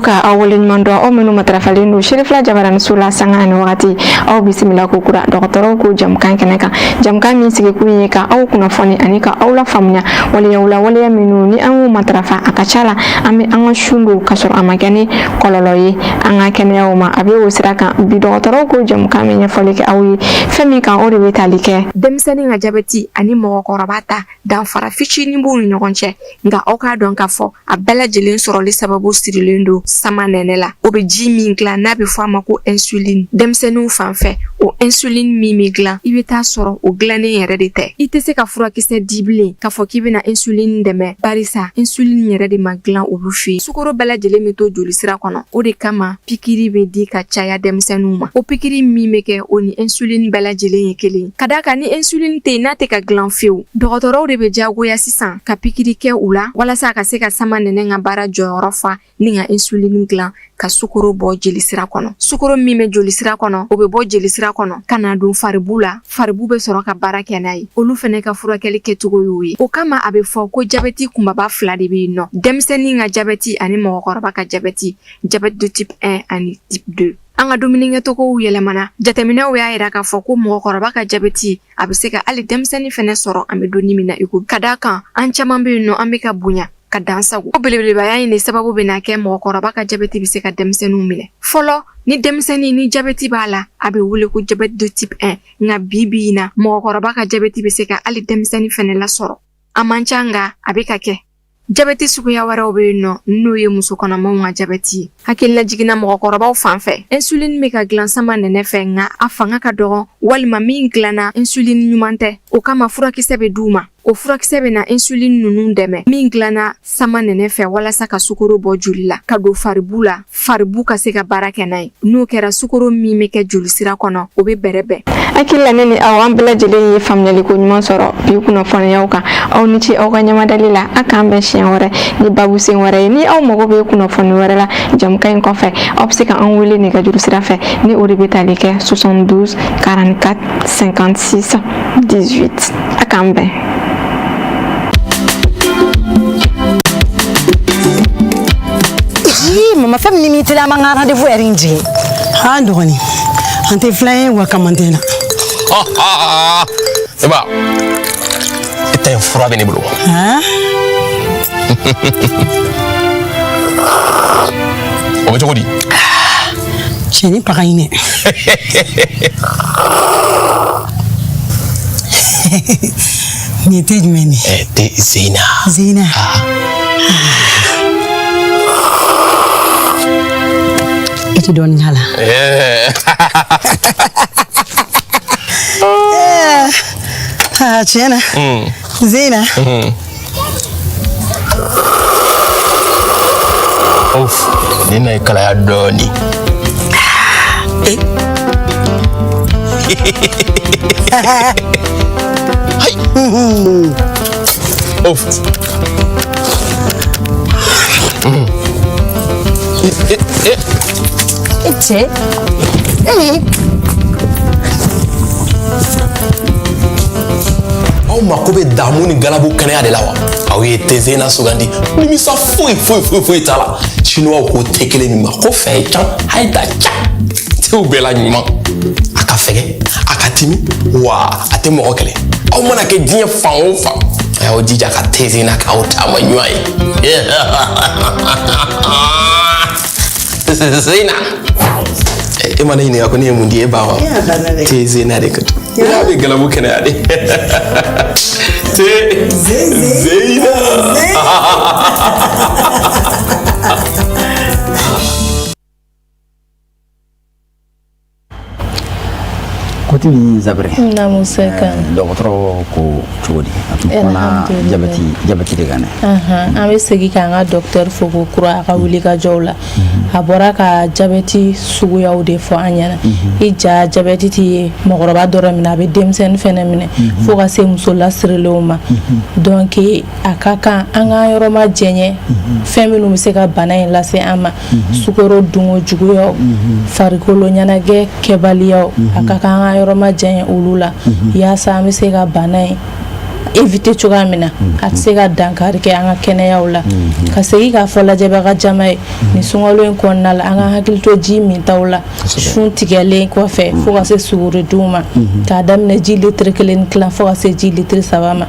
Ka aw waleɲuman dɔn, aw minnu matarafalen don Sirifila jabaraniso la sanga ani wagati. Aw bisimila ko kura dɔgɔtɔrɔw ko jamukan kɛnɛ kan, jamukan min sigikun ye ka aw kunnafoni ani ka aw lafaamuya waleyaw la, waleya minnu ni an y'u matarafa, a ka ca la an bɛ an ka sun don ka sɔrɔ a ma kɛ ni kɔlɔlɔ ye an ka kɛnɛyaw ma. A bɛ o sira kan bi, dɔgɔtɔrɔw ko jamukan bɛ ɲɛfɔli kɛ aw ye fɛn min kan, o de bɛ tali kɛ denmisɛnnin ka jabɛti ani mɔgɔkɔrɔba ta. Danfara fitinin b'u ni ɲɔgɔn cɛ, nka aw k'a dɔn k'a fɔ a bɛɛ lajɛlen sɔrɔli sababu sirilen don sama nɛnɛ la. O bɛ ji min dilan n'a bɛ fɔ a ma ko insuline. Denmisɛnninw fan fɛ, o insuline min bɛ dilan, i bɛ taa sɔrɔ o dilannen yɛrɛ de tɛ. I tɛ se ka furakisɛ di bilen k'a fɔ k'i bɛna insuline dɛmɛ, barisa insuline yɛrɛ de ma dilan olu fɛ yen. Sukaro bɛɛ lajɛlen bɛ to jolisira kɔnɔ, o de kama pikiri bɛ di ka caya denmisɛnninw ma. O pikiri min bɛ kɛ, o ni insuline bɛɛ lajɛlen ye kelen, ka d'a kan ni insuline tɛ yen, n'a tɛ ka dilan fewu, dɔgɔtɔrɔw de bɛ jagoya sisan ka pikiri kɛ u la walasa a ka se ka sama nɛnɛ ka baara jɔyɔrɔ fa ni ka insuline dilan ka sukaro bɔ jelisira kɔnɔ. Sukaro min bɛ jolisira kɔnɔ, o bɛ bɔ jelisira kɔnɔ ka na don faribu la. Faribu bɛ sɔrɔ ka baara kɛ n'a ye. Olu fɛnɛ ka furakɛli kɛcogo y'o ye. O kama a bɛ fɔ ko jabɛti kunbaba fila de bɛ yen nɔ: denmisɛnnin ka jabɛti ani mɔgɔkɔrɔba ka jabɛti, diabète de type 1 ani type 2. An ka dumunikɛcogow yɛlɛmana. Jateminɛw y'a yira k'a fɔ ko mɔgɔkɔrɔba ka jabɛti, a bɛ se ka hali denmisɛnnin fɛnɛ sɔrɔ an bɛ donni min na i ko, ka d'a kan an caman bɛ yen nɔ, an bɛ ka bonya ka dan sago. O belebelebaya in de sababu bɛna kɛ mɔgɔkɔrɔba ka jabɛti bɛ se ka denmisɛnninw minɛ. Fɔlɔ, ni denmisɛnnin ni jabɛti b'a la, a bɛ wele ko diabète de type 1, nka bi bi in na, mɔgɔkɔrɔba ka jabɛti bɛ se ka hali denmisɛnnin fɛnɛ lasɔrɔ. A man ca, nka a bɛ ka kɛ. Jabɛti suguya wɛrɛw bɛ yen nɔ, n'o ye musokɔnɔmaw ka jabɛti ye. Hakililajigin na, mɔgɔkɔrɔbaw fan fɛ, insuline bɛ ka dilan sama nɛnɛ fɛ, nka a fanga ka dɔgɔ, walima min dilanna, insuline ɲuman tɛ. O kama furakisɛ bɛ d'u ma. O furakisɛ bɛ na insuline ninnu dɛmɛ min dilanna sama nɛnɛ fɛ walasa ka sukaro bɔ joli la ka don faribu la, faribu ka se ka baara kɛ n'a ye. N'o kɛra, sukaro min bɛ kɛ jolisira kɔnɔ, o bɛ bɛrɛbɛn. Hakili la, ne ni aw, an bɛɛ lajɛlen ye faamuyaliko ɲuman sɔrɔ bi kunnafoniyaw kan. Aw ni ce aw ka ɲɛmadali la. A k'an bɛn siɲɛ wɛrɛ ni babu sen wɛrɛ ye. Ni aw mago bɛ kunnafoni wɛrɛ la jamukan in kɔfɛ, aw bɛ se ka an wele nɛgɛjuru sira fɛ, ni o de bɛ tali kɛ 72 44 56 18. A k'an bɛn. Ii, mama, fɛn min ni teliya, an b'an ka rendez-vous heure in jigin. An dɔgɔnin, an tɛ filan ye wa kamantɛn na. Ne ba, e ta in fura bɛ ne bolo. O bɛ cogo di? Cɛnin paga in dɛ. Nin ye te jumɛn de ye? Te Zeyina. Zeyina. I tɛ dɔɔnin k'a la. Ah, tiɲɛ na. Zeyina. Of, nin na ye kalaya dɔɔnin. Hayi. Of. E cɛ. Aw mako bɛ damu ni galabu kɛnɛya de la wa? Aw ye te Zeyina sugandi. Nimisa foyi foyi foyi foyi t'a la. Chinois ko te kelen min ma ko fɛn can hayi da ca, tew bɛɛ la ɲuman. A ka fɛgɛ, a ka timi, wa a tɛ mɔgɔ kɛlɛ. Aw mana kɛ diɲɛ fan o fan, a y'aw jija ka te Zeyina k'aw taama ɲuman ye. Zeyina, e ma ne ɲininka ko ne ye mun di e ba ma? Te Zeyina de ka n'a bɛ galabu kɛnɛya de. Te Zeyina. Koti ni Zabere. Naamu Sɛki. Dɔgɔtɔrɔ ko cogo di? A tun kumana jabɛti jabɛti de kan dɛ. An bɛ segin k'an ka docteur fo ko kura a ka wulikajɔw la. A bɔra ka jabɛti suguyaw de fɔ an ɲɛna. I ja jabɛti tɛ mɔgɔkɔrɔba dɔrɔn minɛ, a bɛ denmisɛnnin fɛnɛ minɛ fo ka se muso lasirilenw ma. Donc a ka kan an k'an yɔrɔ majanya fɛn minnu bɛ se ka bana in lase an ma. Sukaro dunko juguyaw, farikolo ɲɛnajɛ kɛbaliyaw, a ka kan an ka yɔrɔ majanya olu la yaasa an bɛ se ka bana in éviter cogoya min na, a tɛ se ka dankari kɛ an ka kɛnɛyaw la. Ka segin k'a fɔ lajɛbaga jama ye, nin sunkalo in kɔnɔna la, an ka hakili to ji mintaw la sun tigɛlen kɔfɛ fo ka se suguridun ma, k'a daminɛ ji litiri 1 ni tila fo ka se ji litiri 3 ma,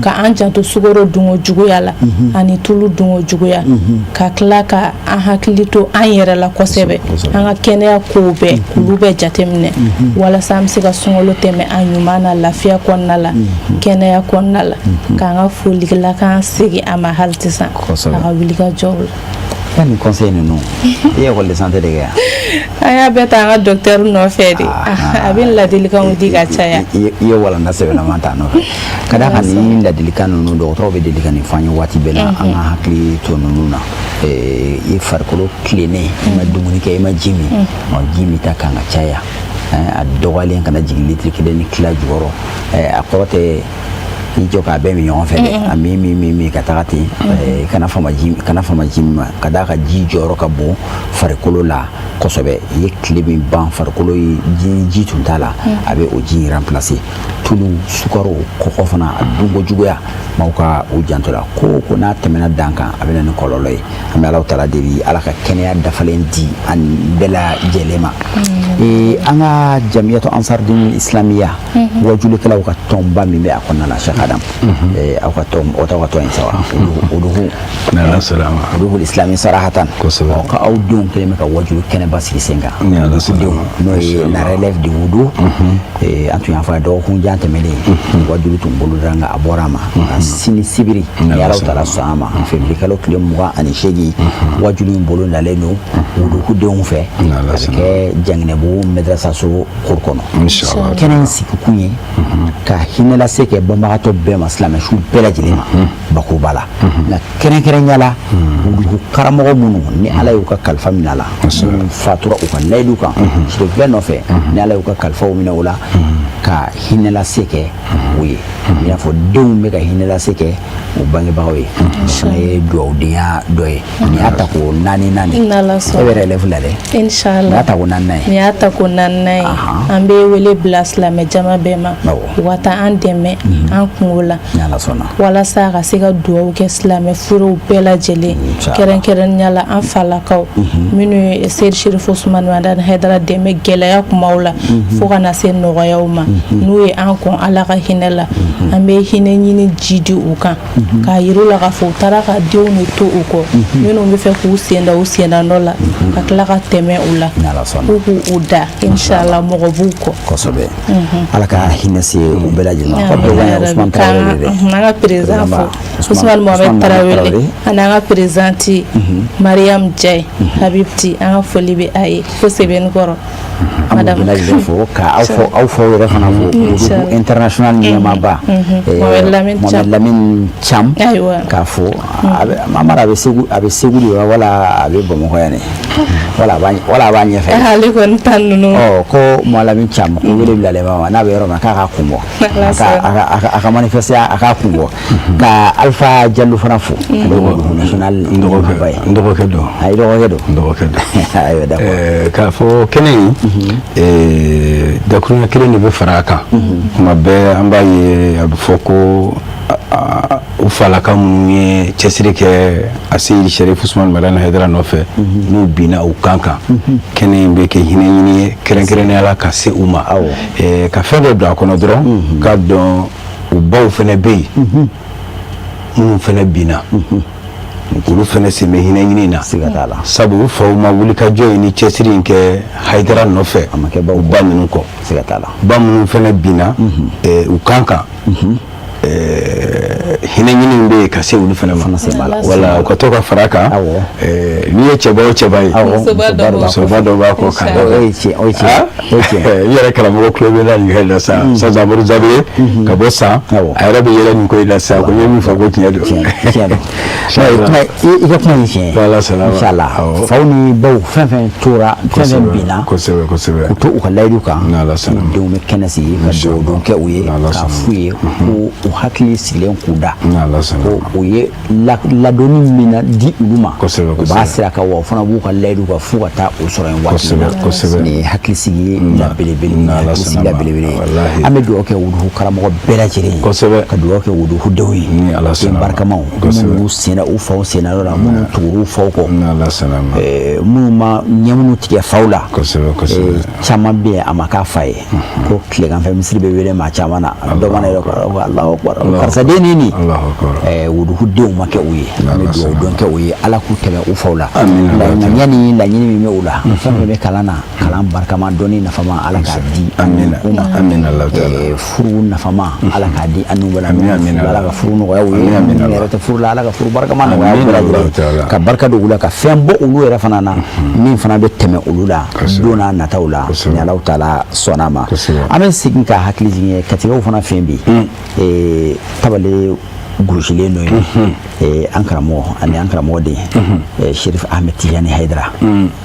ka an janto sukaro dunko juguya la ani tulu dunko juguya, ka tila ka an hakili to an yɛrɛ la kosɛbɛ, an ka kɛnɛya kow bɛɛ k'olu bɛɛ jateminɛ walasa an bɛ se ka sunkalo tɛmɛ an ɲuman na lafiya kɔnɔna la, kɛnɛya kɔnɔna la. K'an ka folilakan segin a ma hali sisan a ka wulikajɔw la. E ni conseil ninnu, i ye école de santé de kɛ yan? An y'a bɛɛ ta an ka docteur nɔfɛ de, a bɛ ladilikanw di ka caya. I ye walanda sɛbɛlama ta nɔfɛ ka d'a kan nin ladilikan ninnu, dɔgɔtɔrɔw bɛ deli ka nin fɔ an ye waati bɛɛ la, an ka hakili to ninnu na. I farikolo tilennen, i ma dumuni kɛ, i ma ji min, ji min ta kan ka caya, a dɔgɔyalen kana jigin litiri 1 ni tila jukɔrɔ. A kɔrɔ tɛ i jɔ k'a bɛɛ min ɲɔgɔn fɛ dɛ, a min min min min ka taga ten, kana fama ji, kana fama ji min ma, ka d'a kan ji jɔyɔrɔ ka bon farikolo la kosɛbɛ. I ye tile min ban, farikolo ye ji tun t'a la, a bɛ o ji in remplacer. Tulu, sukaro, kɔgɔ fana, a dunko juguya, maaw ka u janto la. Ko ko n'a tɛmɛna dan kan, a bɛ na ni kɔlɔlɔ ye. An bɛ Alahu taala deli, Ala ka kɛnɛya dafalen di an bɛɛ lajɛlen ma. An ka jamiyatu ansardin islamiya, wajulikɛlaw ka tɔnba min bɛ a kɔnɔna la, Cheikh Adam, aw ka tɔn, o t'aw ka tɔn ye sa wa? Oduhu Oduhu islami sarahatan, ka aw denw kɛlen bɛ ka wajuli kɛnɛba sigi sen kan, denw n'o ye la relève de Wudu. An tun y'a fɔ a dɔgɔkun jan tɛmɛnen, wajuli tun bolodara nka a bɔra a ma. Sini sibiri, ni Alahu taala sɔn a ma, février kalo tile 28, wajuli in bolo dalen don Wuduhu denw fɛ, a bɛ kɛ Janginɛbugu madrasaso cour kɔnɔ. Kɛnɛ in sigikun ye ka hinɛ lase kɛ banbagatɔ bɛɛ ma, silamɛsu bɛɛ lajɛlen ma bakuruba la, nka kɛrɛnkɛrɛnya la Wuduhu karamɔgɔ minnu ni Ala y'u ka kalifa minɛ a la, minnu fatura u ka layidu kan sirifilɛ nɔfɛ, ni Ala y'u ka kalifaw minɛ o la, ka hinɛ lase kɛ u ye, i n'a fɔ denw bɛ ka hinɛ lase kɛ u bangebagaw ye. O fana ye dugawudenya dɔ ye. Nin y'a tako 4nan ye, e bɛ relève la dɛ. Inshallah. Nin y'a tako 4nan ye. Nin y'a tako 4nan ye. An bɛ wele bila silamɛ jama bɛɛ ma, u ka taa an dɛmɛ an kungo la, ni Ala sɔnna, walasa ka se ka dugawu kɛ silamɛ furew bɛɛ lajɛlen, kɛrɛnkɛrɛnnenya la an falakaw minnu ye Seyidi Serifu Usumani Madani Hayidara dɛmɛ gɛlɛya kumaw la fo ka na se nɔgɔyaw ma. N'u ye an kɔn Ala ka hinɛ la, an bɛ hinɛ ɲini ji di u kan, k'a yir'u la k'a fɔ u taara ka denw de to u kɔ, minnu bɛ fɛ k'u sen da u senna nɔ la, ka tila ka tɛmɛ u la, k'u k'u da, inshallah mɔgɔ b'u kɔ. Kosɛbɛ, Ala ka hinɛ se u bɛɛ lajɛlen ma. Usumani Tarawele dɛ. An ka président fo, Usumani Mohamed Tarawele, ani an ka présidente Mariam Jaye Habibti, an ka foli bɛ a ye fo Sebenikɔrɔ. An b'u bɛɛ lajɛlen fo, ka aw fo, aw fo yɛrɛ fana fo, Wuduhu international ɲɛmaaba Mohamed Lamine Thiam, k'a fo. Amara, a bɛ Segu, a bɛ Segu de wa, wala a bɛ Bamakɔ yan de, wala a b'a ɲɛfɛ? Ale kɔni ta ninnu. Ɔ, ko Mohamed Lamine Thiam, ko wele bilalen b'a ma, n'a bɛ yɔrɔ min na, k'a k'a kun bɔ, a ka manifester, a k'a kun bɔ. Ka Alpha Jalo fana fo, ale ye Wuduhu national ɲɛmaaba ye. N dɔgɔkɛ don. A, i dɔgɔkɛ don. N dɔgɔkɛ don. Ayiwa, d'accord. K'a fɔ kɛnɛ in, dakuruɲɛ kelen de bɛ fara a kan. Tuma bɛɛ an b'a ye, a bɛ fɔ ko u falaka minnu ye cɛsiri kɛ a Seyidi Sɛrifu Usumani Madani Hayidara nɔfɛ, n'u binna u kan kan, kɛnɛ in bɛ kɛ hinɛ ɲini ye kɛrɛnkɛrɛnnenya la ka se u ma. Ka fɛn dɔ don a kɔnɔ dɔrɔn, k'a dɔn u baw fɛnɛ bɛ yen, minnu fɛnɛ binna, olu fɛnɛ sen bɛ hinɛ ɲini na, sabu u faw ma wulikajɔ ye ni cɛsiri in kɛ Hayidara nɔfɛ u ba ninnu kɔ. Ba minnu fɛnɛ binna u kan kan, Hinɛ ɲini bɛ yen ka se olu fana ma, wala u ka to ka fara a kan. N'i ye cɛba o cɛba ye, musoba dɔ b'a kɔ kan. O ye tiɲɛ, o ye tiɲɛ, o ye tiɲɛ. I yɛrɛ karamɔgɔ tulo bɛ na nin yɛrɛ la sa, Ustaz Amadu Zabire ka bɔ San, a yɛrɛ bɛ yɛlɛ nin ko in la sisan, ko n ye min fɔ ko tiɲɛ don. Tiɲɛ don, i ka kuma ye tiɲɛ ye. Inshallah, faw ni baw fɛn fɛn tora, fɛn fɛn binna, kosɛbɛ kosɛbɛ, u to u ka layidu kan, u denw bɛ kɛnɛ sigi ka dugawu don kɛ u ye, k'a f'u ye ko u hakili sigilen k'u da, ko u ye ladonni min na di olu ma, u b'a sira kan, wa u fana b'u ka layidu kan f'u ka taa o sɔrɔ yen waati min na. Nin ye hakilisigi la belebele, hakilisigi la belebele ye. An bɛ dugawu kɛ wuduhu karamɔgɔ bɛɛ lajɛlen ye, ka dugawu kɛ wuduhudenw ye, den barikamaw minnu senna u faw senna yɔrɔ la, minnu tugur'u faw kɔ, minnu ma ɲɛ minnu tigɛ faw la. Caman bɛ yen a ma k'a fa ye ko tileganfɛ misiri bɛ wele maa caman na, dɔ mana yɛrɛ ko Alahu akubar, karisa den ni nin wuduhudenw ma kɛ u ye. An bɛ dugawu don kɛ u ye, Ala k'u tɛmɛ u faw la. Ŋaniya ni laɲini min bɛ u la, fɛn fɛn bɛ kalan na, kalan barikama, dɔnni nafama, Ala k'a di u ma. Furu nafama, Ala k'a di an n'u bɛɛ la. Ala ka furu nɔgɔya u ye, minnu yɛrɛ tɛ furu la, Ala ka furu barikama nɔgɔya u bɛɛ lajɛlen, ka barika don u la, ka fɛn bɔ olu yɛrɛ fana na min fana bɛ tɛmɛ olu la don n'a nataw la, ni Alahu taala sɔnna ma. An bɛ segin ka hakili jigin Katikaw fana fɛ bi, tabale gosilen dɔ ye, an karamɔgɔ ani an karamɔgɔ den Sherif Ahmed Tijani Haidara,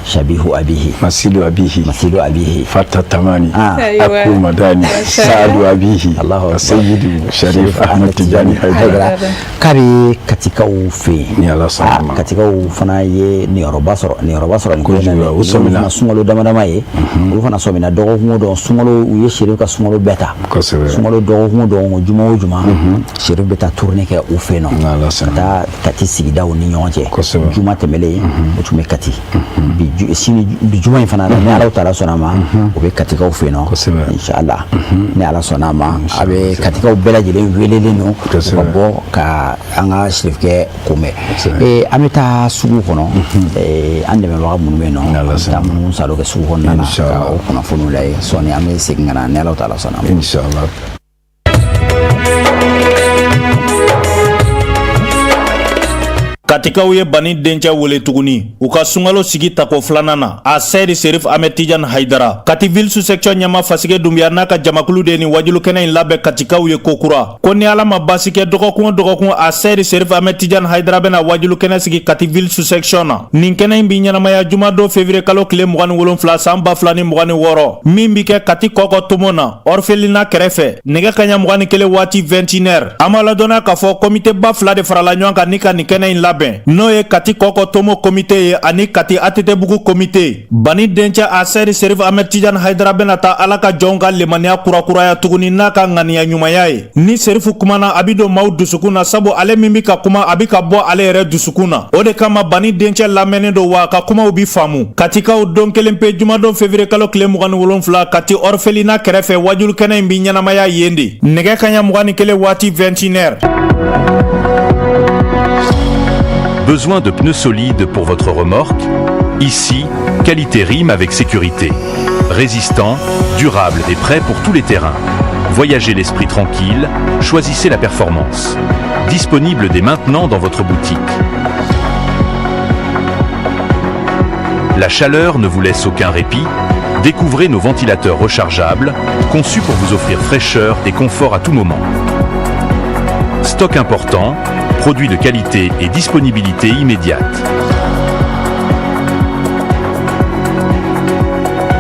Shabihu Abihi, Masidu Abihi, Masidu Abihi, Fata Tamani, Aku Madani, Saadu Abihi, Seyidu Sherif Ahmed Tijani Haidara, k'a bɛ Katikaw fɛ yen. Ni Ala sɔnna ma, Katikaw fana ye niyɔrɔba sɔrɔ, niyɔrɔba sɔrɔ nin ko in na. U sɔmina sunkalo dama dama ye, olu fana sɔmina dɔgɔkun o dɔgɔkun sunkalo, u ye Sherif ka sunkalo bɛɛ ta. Sunkalo dɔgɔkun o dɔgɔkun, juma o juma, Sherif bɛ taa tournée kɛ u fɛ yen nɔ, ka taa Kati sigidaw ni ɲɔgɔn cɛ. Juma tɛmɛlen o tun bɛ Kati, bi sini bi juma in fana na, ni Ala taala sɔnna a ma, o bɛ Katikaw fɛ yen nɔ inshallah. Ni Ala sɔnna a ma, a bɛ Katikaw bɛɛ lajɛlen welelen don u ka bɔ ka an ka Sherifkɛ kunbɛn. An bɛ taa sugu kɔnɔ, an dɛmɛbaga minnu bɛ yen nɔ, an bɛ taa minnu salo kɛ sugu kɔnɔna na ka o kunnafoniw lajɛ. Sɔɔni an bɛ segin ka na, ni Ala taala sɔnna a ma. Inshallah. Katikaw ye Bani dencɛ wele tuguni u ka sunkalo sigi tako filanan na, a Seyidi Serif Ahmed Tijan Haidara. Kati ville sous-section ɲɛma Fasige Dunbiya n'a ka jamakulu de ye nin wajulu kɛnɛ in labɛn Katikaw ye kokura, ko ni Ala ma baasi kɛ, dɔgɔkun o dɔgɔkun, a Seyidi Serif Ahmed Tijan Haidara bɛna wajulu kɛnɛ sigi Kati ville sous-section na. Nin kɛnɛ in bi ɲɛnamaya jumadon février kalo tile 27 san 2026, min bi kɛ Kati kɔkɔ tomo na, orphelinat kɛrɛfɛ, nɛgɛ kaɲa 21 waati, 21 heures. An b'a ladɔnniya k'a fɔ komite ba fila de farala ɲɔgɔn kan ni ka nin kɛnɛ in labɛn, n'o ye Kati kɔkɔ tomo komite ye ani Kati ATT-bugu komite. Bani dencɛ a Seyidi Serif Ahmed Tijan Haidara bɛna taa Ala ka jɔnw ka lemaniya kurakuraya tuguni n'a ka ŋaniya ɲumanya ye. Ni Serifu kumana, a bi don maaw dusukun na, sabu ale min bi ka kuma, a bi ka bɔ ale yɛrɛ dusukun na. O de kama Bani dencɛ lamɛnnen don, wa a ka kumaw bi faamu. Katikaw, don kelen pe, jumadon février kalo tile 27, Kati orphelinat kɛrɛfɛ, wajulu kɛnɛ in bi ɲɛnamaya yen de, nɛgɛ kaɲa 21 waati, 21 heures. Besoin de pneus solides pour votre remorque? Ici, qualité rime avec sécurité. Résistant, durable et prêt pour tous les terrains. Voyagez l'esprit tranquille, choisissez la performance. Disponible dès maintenant dans votre boutique. La chaleur ne vous laisse aucun répit? Découvrez nos ventilateurs rechargeables, conçus pour vous offrir fraîcheur et confort à tout moment. Stock important, produits de qualité et disponibilité immédiate.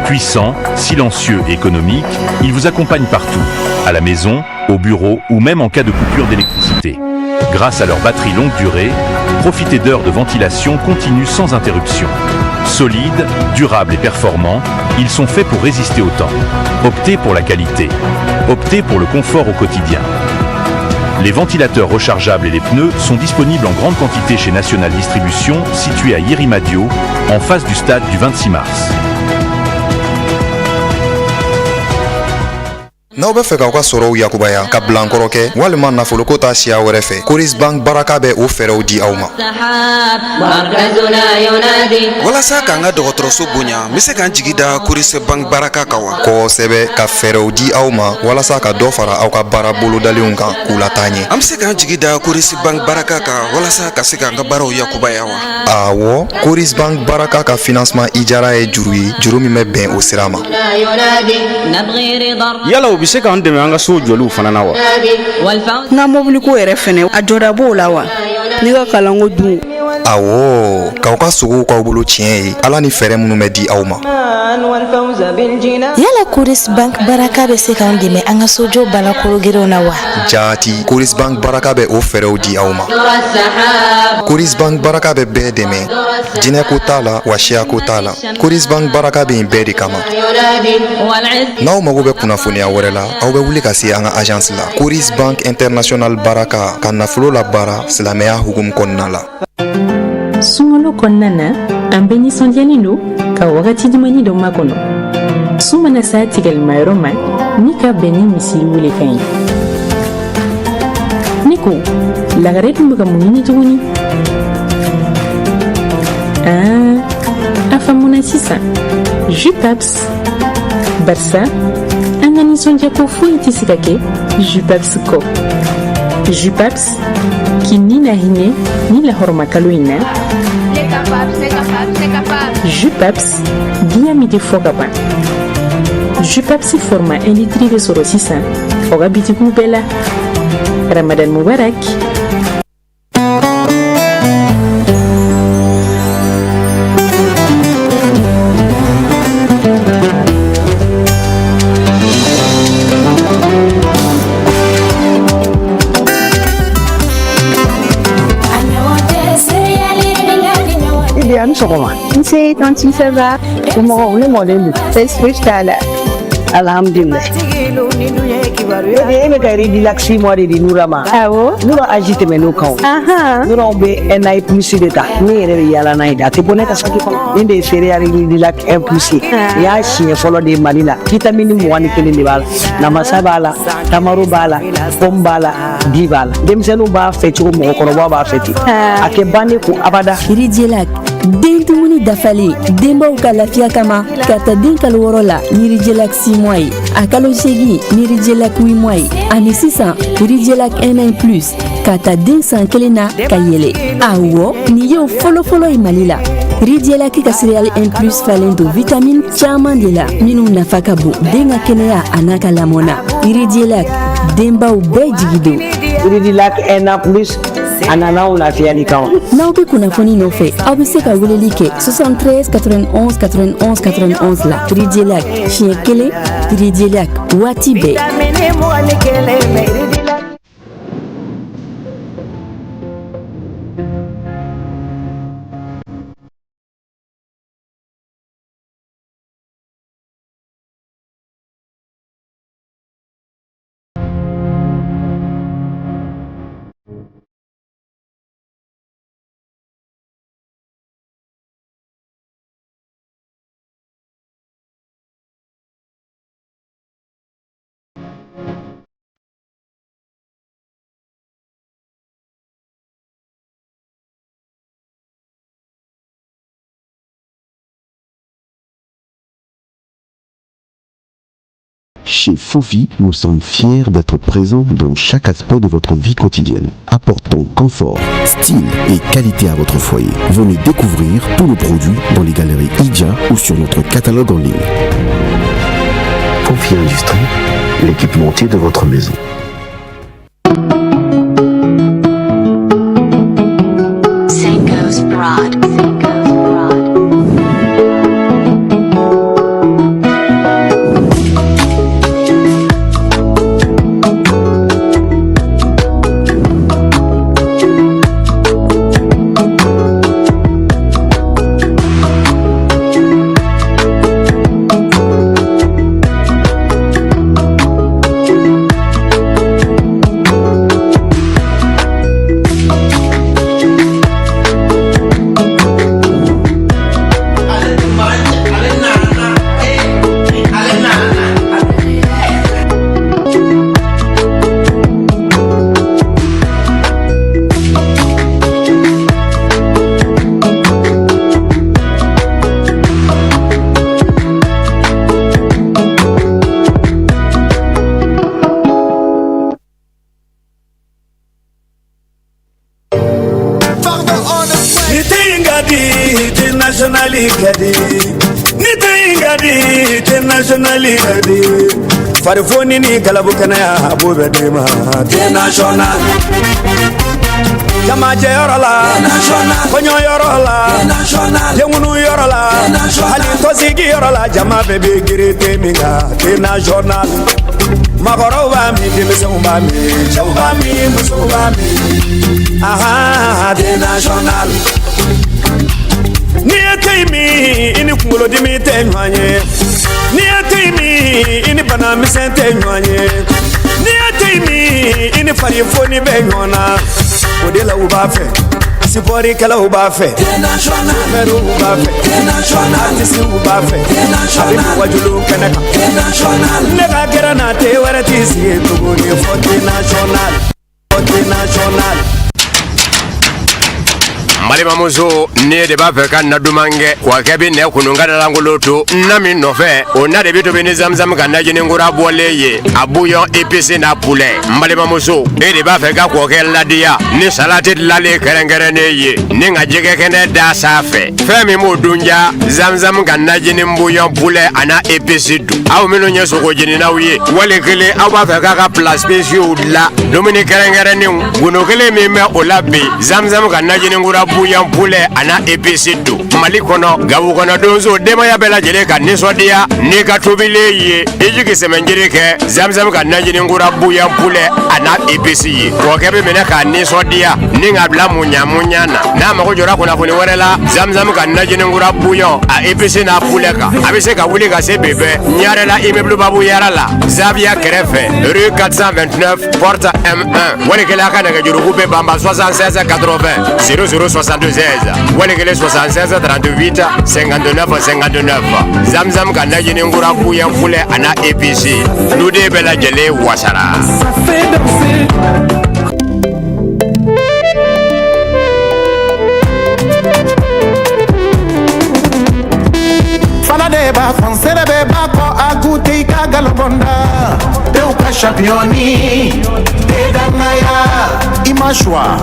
Puissant, silencieux et économique, il vous accompagne partout, à la maison, au bureau ou même en cas de coupure d'électricité. Grâce à leur batterie longue durée, profitez d'heures de ventilation continue sans interruption. Solides, durables et performants, ils sont faits pour résister au temps. Optez pour la qualité. Optez pour le confort au quotidien. Les ventilateurs rechargeables et les pneus sont disponibles en grande quantité chez National Distribution, situé à Yirimadio, en face du stade du 26 mars. N'aw bɛ fɛ k'aw ka sɔrɔw yakubaya, ka bilankɔrɔ kɛ walima nafoloko ta siya wɛrɛ fɛ, Coris Bank Baraka bɛ o fɛɛrɛw di aw ma. Walasa k'an ka dɔgɔtɔrɔso bonya, n bɛ se k'an jigi da Coris Bank Baraka kan wa? Kosɛbɛ, ka fɛɛrɛw di aw ma walasa ka dɔ fara aw ka baara bolodalenw kan k'u lataa ɲɛ. An bɛ se k'an jigi da Coris Bank Baraka kan walasa ka se k'an ka baaraw yakubaya wa? Awɔ, Coris Bank Baraka ka financement ijara ye juru ye, juru min bɛ bɛn o sira ma. Yala u bɛ se k'an dɛmɛ an ka so jɔliw fana na wa? N ka mobiliko yɛrɛ fɛnɛ, a jɔda b'o la wa? Ne ka kalanko dun? Awɔ, k'aw ka sogow k'aw bolo tiɲɛ ye, ala ni fɛɛrɛ minnu bɛ di aw ma. Yala Coris Bank Baraka bɛ se k'an dɛmɛ an ka sojɔ balakorogerenw na wa? Jaati, Coris Bank Baraka bɛ o fɛɛrɛw di aw ma. Coris Bank Baraka bɛ bɛɛ dɛmɛ, jinɛko t'a la wa siyako t'a la. Coris Bank Baraka bɛ yen bɛɛ de kama. N'aw mago bɛ kunnafoniya wɛrɛ la, aw bɛ wuli ka se an ka agence la. Coris Bank International Baraka, ka nafolo labaara silamɛya hukumu kɔnɔna la. Sunkalo kɔnɔna na, an bɛɛ nisɔndiyalen don ka wagati dumani dɔ makɔnɔ. Sun mana s'a tigɛlimayɔrɔ ma ni ka bɛn ni misiri welekan ye. Ne ko, lagare dun bɛ ka mun ɲini tuguni? Aa, a faamuna sisan. Jupaps, barisa an ka nisɔndiya ko foyi tɛ se ka kɛ Jupaps kɔ. Jupaps k'i ni na hinɛ ni lahɔrɔmakalo in na. Jupaps, diya min tɛ fɔ ka ban. Jupaps format 1 litre bɛ sɔrɔ sisan aw ka bitikiw bɛɛ la. Ramadan Mubarak. Ibi, a ni sɔgɔma. Nse tantine, ça va? Somɔgɔw, ne mɔden don. Baasi foyi t'a la. Alhamdulilayi. E bɛ ka Ridilac 6 mois de di Nura ma. Awɔ. Nura âge tɛmɛn'o kan o. Nura anw bɛ 1 an plus de ta. Ne yɛrɛ bɛ yaala n'a ye de. A tɛ bɔ ne ka saki kɔnɔ. Nin de ye céréale Ridilac 1 plus ye. Nin y'a siɲɛ fɔlɔ de ye Mali la. Vitamine 21 de b'a la. Namasa b'a la, tamaro b'a la, pomme b'a la, di b'a la. Denmisɛnninw b'a fɛ cogo mɔgɔkɔrɔbaw b'a fɛ ten. A tɛ ban ne kun abada. Ridilac, den dumuni dafalen denbaw ka lafiya kama, ka ta den kalo 6 la ni Ridilac 6 mois ye, a kalo 8 ni Ridilac 8 mois ye, ani sisan Ridilac 1 an plus ka ta den san 1 na ka yɛlɛ. Awɔ, nin y'o fɔlɔfɔlɔ ye Mali la. Ridilac ka céréale 1 plus falen don vitamine caman de la minnu nafa ka bon den ka kɛnɛya a n'a ka lamɔ na. Ridilac, denbaw bɛɛ jigi don. Ridilac 1 an plus, a nana anw lafiyali kama. N'aw bɛ kunnafoni nɔfɛ, aw bɛ se ka weleli kɛ 73 91 91 91 la. Ridilac siɲɛ kelen, Ridilac waati bɛɛ. Vitamine 21 Ridilac. Chez Fofi, nous sommes fiers d'être présents dans chaque aspect de votre vie quotidienne, apportant confort, style et qualité à votre foyer. Venez découvrir tous nos produits dans les galeries Idja ou sur notre catalogue en ligne. Fofi Industrie, l'équipementier de votre maison. Senkos Prod. National ka di, ni te in ka di, thé national ka di. Farifoni ni galabu kɛnɛya a b'o bɛɛ d'e ma. Thé national. Jamajɛyɔrɔ la, kɔɲɔyɔrɔ la, denkunu yɔrɔ la, hali tɔnsigi yɔrɔ la, jama bɛɛ bɛ girin te min kan, thé national. Maakɔrɔw b'a min, denmisɛnw b'a min, cɛw b'a min, musow b'a min. Ahan, thé national. N'i ye te min, i ni kunkolodimi tɛ ɲɔgɔn ye. N'i ye te min, i ni bana misɛn tɛ ɲɔgɔn ye. N'i ye te min, i ni farifoni bɛ ɲɔgɔn na. O de la u b'a fɛ, sipɔrikɛlaw b'a fɛ, sofɛriw b'a fɛ, artisiw b'a fɛ, a bɛ wajulu kɛnɛ kan. Ne ka kɛra na te wɛrɛ t'i sigi tuguni fɔ thé national, fɔ thé national. N balimamuso, ne de b'a fɛ ka na duman kɛ wa kɛ bɛ nɛ kunun ka dalankolon to na min nɔfɛ, o na de bɛ tobi ni zamzam ka najini kura bɔlen ye, a bouillon épice n'a poulet. N balimamuso, e de b'a fɛ ka kɔkɛ ladiya ni salati dilanlen kɛrɛnkɛrɛnnen ye ni ka jɛgɛ kɛnɛ da sanfɛ, fɛn min b'o dun ja, zamzam ka najini bouillon poulet a n'a épice dun. Aw minnu ye sogo jeninaw ye, wali kelen aw b'a fɛ k'a ka plats spéciaux dilan, dumuni kɛrɛnkɛrɛnnenw, gundo kelen min bɛ o la bi, zamzam ka najini kura bouillon poulet a n'a épice don. Mali kɔnɔ, Gawo kɔnɔ, donso denbaya bɛɛ lajɛlen ka nisɔndiya n'i ka tobilen ye, i jigi sɛmɛnjiri kɛ zamzam ka najini kura bouillon poulet a n'a épice ye. Kɔkɛ bɛ minɛ k'a nisɔndiya ni k'a bila muɲa muɲa na. N'a mago jɔra kunnafoni wɛrɛ la zamzam ka najini kura bouillon a épice n'a poulet kan, a bɛ se ka wuli ka se Bebɛ Ɲarela, immeuble Babu Yara la, Zaviya kɛrɛfɛ, rue 429 porte M1. Wali kelen a ka nɛgɛjuruku bɛ banba 76 80 00 76, wali kelen 76 38 59 59. Zamzam ka najini kura bouillon poulet a n'a épice, duden bɛɛ lajɛlen wasara. Fana de b'a fɔ nsɛrɛ bɛ b'a kɔ a goûter i ka galobɔnda tew ka championni te danaya i ma choix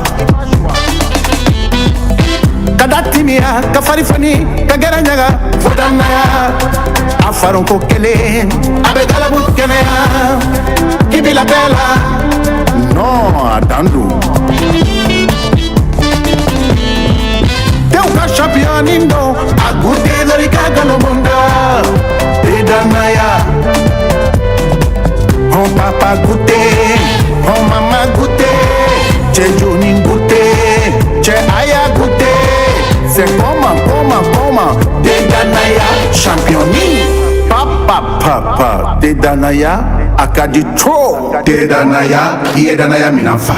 ka da timiya ka fari foni ka gɛrɛ ɲaga fo danaya a faronko kelen a bɛ galabu kɛnɛya k'i bila bɛɛ la non a dan don tew ka championni don a goûter dɔrɔn i ka galobɔnda te danaya. Hɔn papa goûter, hɔn mama goûter, cɛ joni goûter, cɛ aya goûter. C'est comment, comment, comment, te danaya championni. Papa, papa, te danaya a ka di trop. Te danaya, i ye danaya minan fa.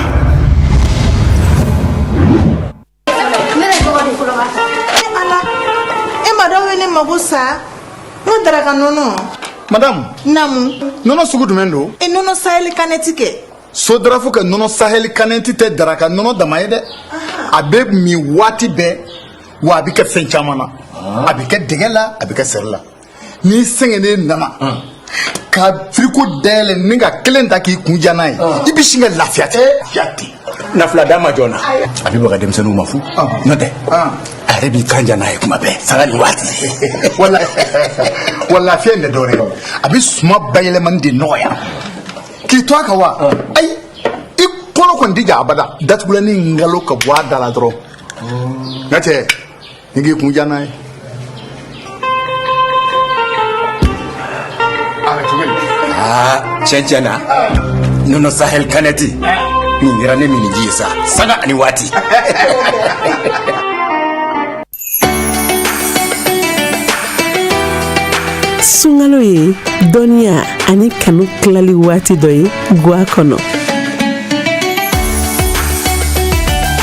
Ala, e ma dɔw ye ne mago sa n ka daraka nɔnɔ. Madame. Namu. Nɔnɔ sugu jumɛn don? E nɔnɔ Sahel canette kɛ. Sodarafu ka nɔnɔ Sahel canette tɛ daraka nɔnɔ dama ye dɛ. A bɛ min waati bɛɛ, wa a bɛ kɛ fɛn caman na. A bɛ kɛ dɛgɛ la, a bɛ kɛ sɛri la. N'i sɛgɛnnen nana ka frigo dayɛlɛ ni ka kelen ta k'i kun ja n'a ye, i bɛ sin ka lafiya ten. Lafiya ten. Nafila d'a ma joona, a bɛ baga denmisɛnninw ma fu n'o tɛ a yɛrɛ b'i kan ja n'a ye kuma bɛɛ sanga ni waati. Wala wa lafiya in tɛ dɔwɛrɛ ye, a bɛ suma bayɛlɛmani de nɔgɔya k'i to a kan wa. Ayi, i kɔnɔ kɔni tɛ ja abada. Datugulanni ngalo ka bɔ a da la dɔrɔn, n ka cɛ, ni k'i kun ja n'a ye. Aa, tiɲɛ tiɲɛ na, nɔnɔ Sahel canette nin kɛra ne miniji ye sa sanga ani waati. Sunkalo ye dɔnniya ani kanu tilali waati dɔ ye gwa kɔnɔ.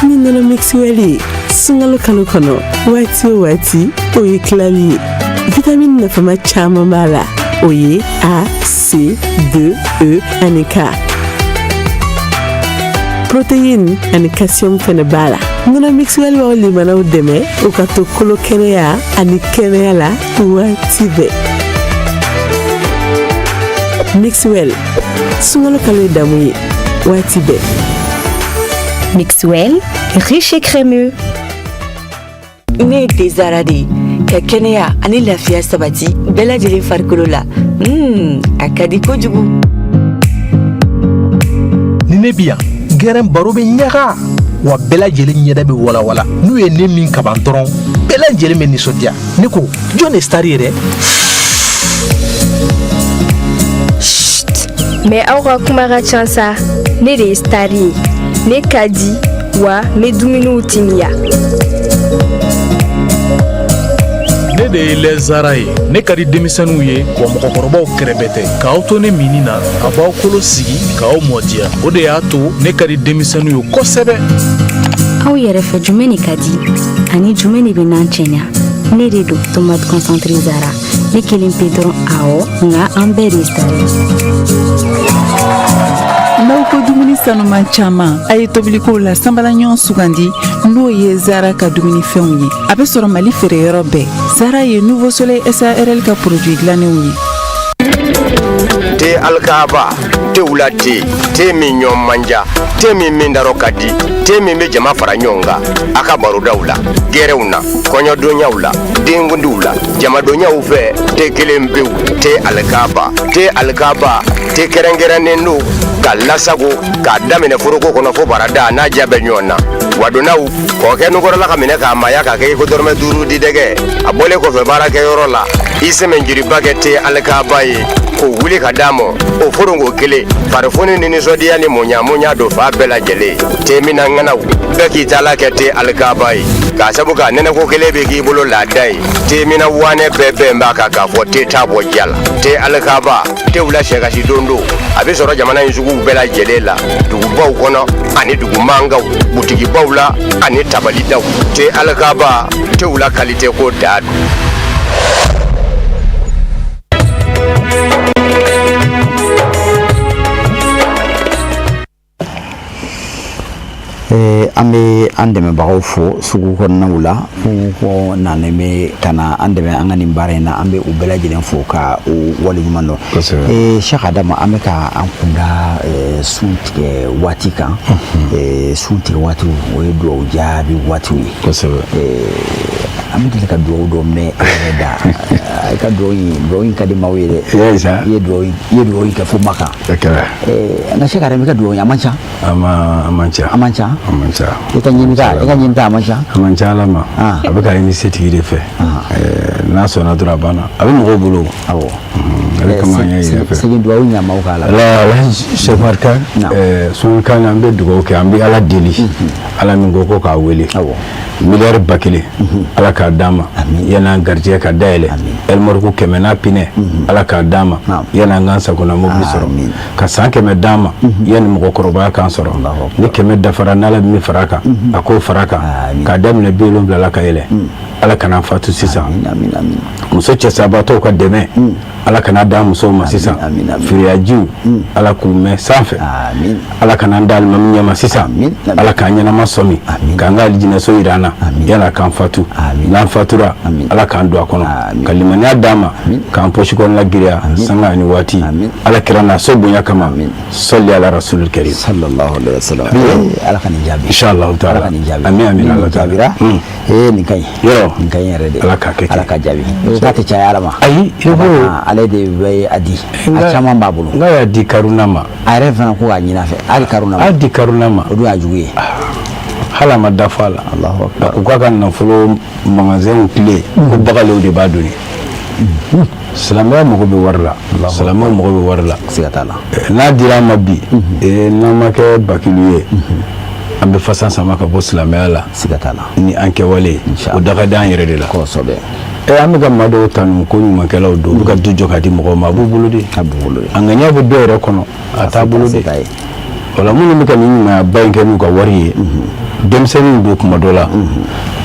Ni nɔnɔ Mixwell ye sunkalo kalo kɔnɔ, waati o waati o ye tilali ye. Vitamini nafama caman b'a la, o ye A, C, D, E ani K. Protéine ani calcium fɛnɛ b'a la. Nɔnɔ Mixwell b'aw limanaw dɛmɛ u ka to kolo kɛnɛya ani kɛnɛya la waati bɛɛ. Mixwell, sunkalo kalo ye damu ye waati bɛɛ. Mixwell, riche et crémeux. Ne ye Dezara de ye. Ka kɛnɛya ani lafiya sabati bɛɛ lajɛlen farikolo la. A ka di kojugu. Ni ne bi yan, gɛrɛn baro bɛ ɲaga wa, bɛɛ lajɛlen ɲɛda bɛ walawala. N'u ye ne min kaban dɔrɔn, bɛɛ lajɛlen bɛ nisɔndiya. Ne ko, jɔn de star ye dɛ? Mais aw ka kuma ka ca sa. Ne de ye star ye. Ne ka di wa, n bɛ dumuniw timiya. Ne de ye lait Zara ye. Ne ka di denmisɛnninw ye wa, mɔgɔkɔrɔbaw kɛrɛbɛ tɛ. K'aw to ne minni na, a b'aw kolo sigi k'aw mɔdiya. O de y'a to ne ka di denmisɛnninw ye kosɛbɛ. Aw yɛrɛ fɛ, jumɛn de ka di ani jumɛn de bɛ n'an cɛɲa? Ne de don, tomate concentré Zara. Ne kelen pe dɔrɔn? Awɔ, nka an bɛɛ de ye star ye. N'aw ko dumuni sanuman caman, a ye tobilikow la sanbala ɲɔgɔn sugandi, n'o ye Zara ka dumunifɛnw ye. A bɛ sɔrɔ Mali feereyɔrɔ bɛɛ. Zara ye Nouveau Soleil SARL ka produit dilannenw ye. Te Alikaba, tew la te, te min ɲɔ man ja, te min min darɔ ka di, te min bɛ jama fara ɲɔgɔn kan a ka barodaw la, gɛrɛw na, kɔɲɔdonyaw la, denkundiw la, jamadonyaw fɛ. Te kelen pewu, te Alikaba. Te Alikaba, te kɛrɛnkɛrɛnnen don ka lasago k'a daminɛ foroko kɔnɔ fo barada n'a ja bɛ ɲɔgɔn na. Wadonnaw kɔkɛ nukɔrɔla ka minɛ k'a maaya k'a kɛ i ko dɔrɔmɛ 5 di dɛgɛ. A bɔlen kɔfɛ baarakɛyɔrɔ la, i sɛmɛnjiriba kɛ te Alikaba ye k'o wuli ka d'a ma. O foronko kelen, farifoni ni nisɔndiya ni muɲa don fa bɛɛ lajɛlen. Te minna ŋanaw bɛɛ k'i taala kɛ te Alikaba ye, k'a sabu k'a nɛnɛko kelen bɛ k'i bolo laada ye. Te minna wanɛ bɛɛ bɛn b'a kan k'a fɔ te t'a bɔ ja la. Te Alikaba, tew la sɛkasi don don. A bɛ sɔrɔ jamana in suguw bɛɛ lajɛlen la, dugubaw kɔnɔ ani dugu mankanw, butigibaw la ani tabalidaw. Te Alikaba, tew la kalite ko daa don. An bɛ an dɛmɛbagaw fo sugu kɔnɔnaw la, ko nanen bɛ ka na an dɛmɛ an ka nin baara in na. An bɛ u bɛɛ lajɛlen fo ka u waleɲuman dɔn. Cheikh Adama, an bɛ ka an kunda sun tigɛ waati kan. Sun tigɛ waatiw, o ye dugawu jaabi waatiw ye. An bɛ deli ka dugawu dɔ mɛn e yɛrɛ da. I ka dugawu in ka di maaw ye dɛ. I ye dugawu in kɛ fo Makan. Nka Cheikh Adama, i ka dugawu in, a man ca. A man ca. A man ca. A man ca. I ka ɲinita, i ka ɲinita, a man ca. A man ca. Ala ma, a bɛ ka ɲini setigi de fɛ. N'a sɔnna dɔrɔn, a banna. A bɛ mɔgɔw bolo. Awɔ. Ale kama an y'a yɛrɛ fɛ. Segin dugawu ɲa maaw k'a la. Alhaji Cheikh Umar Kan, sunkan an bɛ dugawu kɛ, an bɛ Ala deli. Ala min ko k'a wele. Awɔ. Miliyari 1000, Ala k'a d'an ma yan'an garijɛgɛ ka dayɛlɛ. Ɛlimɔriku 100 n'a pinɛ, Ala k'a d'an ma yan'an k'an sagona mobili sɔrɔ. Ka san 100 d'an ma yanni mɔgɔkɔrɔbaya k'an sɔrɔ. Ni 100 dafara, n'Ala bɛ min fara a kan, a k'o fara a kan, k'a daminɛ 70 la ka yɛlɛ. Ala kana an fatu sisan. Muso cɛsabaatɔw ka dɛmɛ, Ala kana d'an musow ma sisan. Firiyajiw, Ala k'u mɛn sanfɛ. Ala kana an da alimami ɲɛma sisan. Ala k'an ɲɛnama sɔmi, k'an ka alijinɛso yira an na yala k'an fatu. N'an fatura, Ala k'an don a kɔnɔ, ka limaniya d'an ma, k'an pɔsi kɔnɔna giriya sanga ani waati, Ala kira n'a so bonya kama. Sɔli ala rasulil karim. Sallallahu alaihi wasallam. Ala ka nin jaabi. Inshallah taala. Ala ka nin jaabi. Amin, amin. Ala jaabira. Ee, nin ka ɲi. Yɔrɔ. Nin ka ɲi yɛrɛ de. Ala k'a kɛ ten. Ala ka jaabi. K'a tɛ caya Ala ma. Ayi, i ko ale de bɛ a di. A caman b'a bolo. N y'a di Karuna ma. A yɛrɛ fana ko k'a ɲini a fɛ. Hali Karuna ma. A di Karuna ma. O dun y'a jugu ye. Hali a ma dafa a la. Alahu akbar. A ko k'a ka nafolo magasinw tile ko bagalew de b'a doni. Silamɛya mago bɛ wari la, silamɛw mago bɛ wari la. Siga t'a la. N'a dira an ma bi, n'an ma kɛ bakilu ye, an bɛ fasan sama ka bɔ silamɛya la. Siga t'a la. Ni an kɛwale, o daga d'an yɛrɛ de la. Kosɛbɛ. An bɛ ka maa dɔw tanu ko ɲumankɛlaw don, u bɛ ka du jɔ ka di mɔgɔw ma, a b'u bolo de. A b'u bolo de. A ŋaniya bɛ dɔw yɛrɛ kɔnɔ, a t'a bolo de. O la, minnu bɛ ka nin ɲumanyaba in kɛ n'u ka wari ye, denmisɛnninw don kuma dɔ la,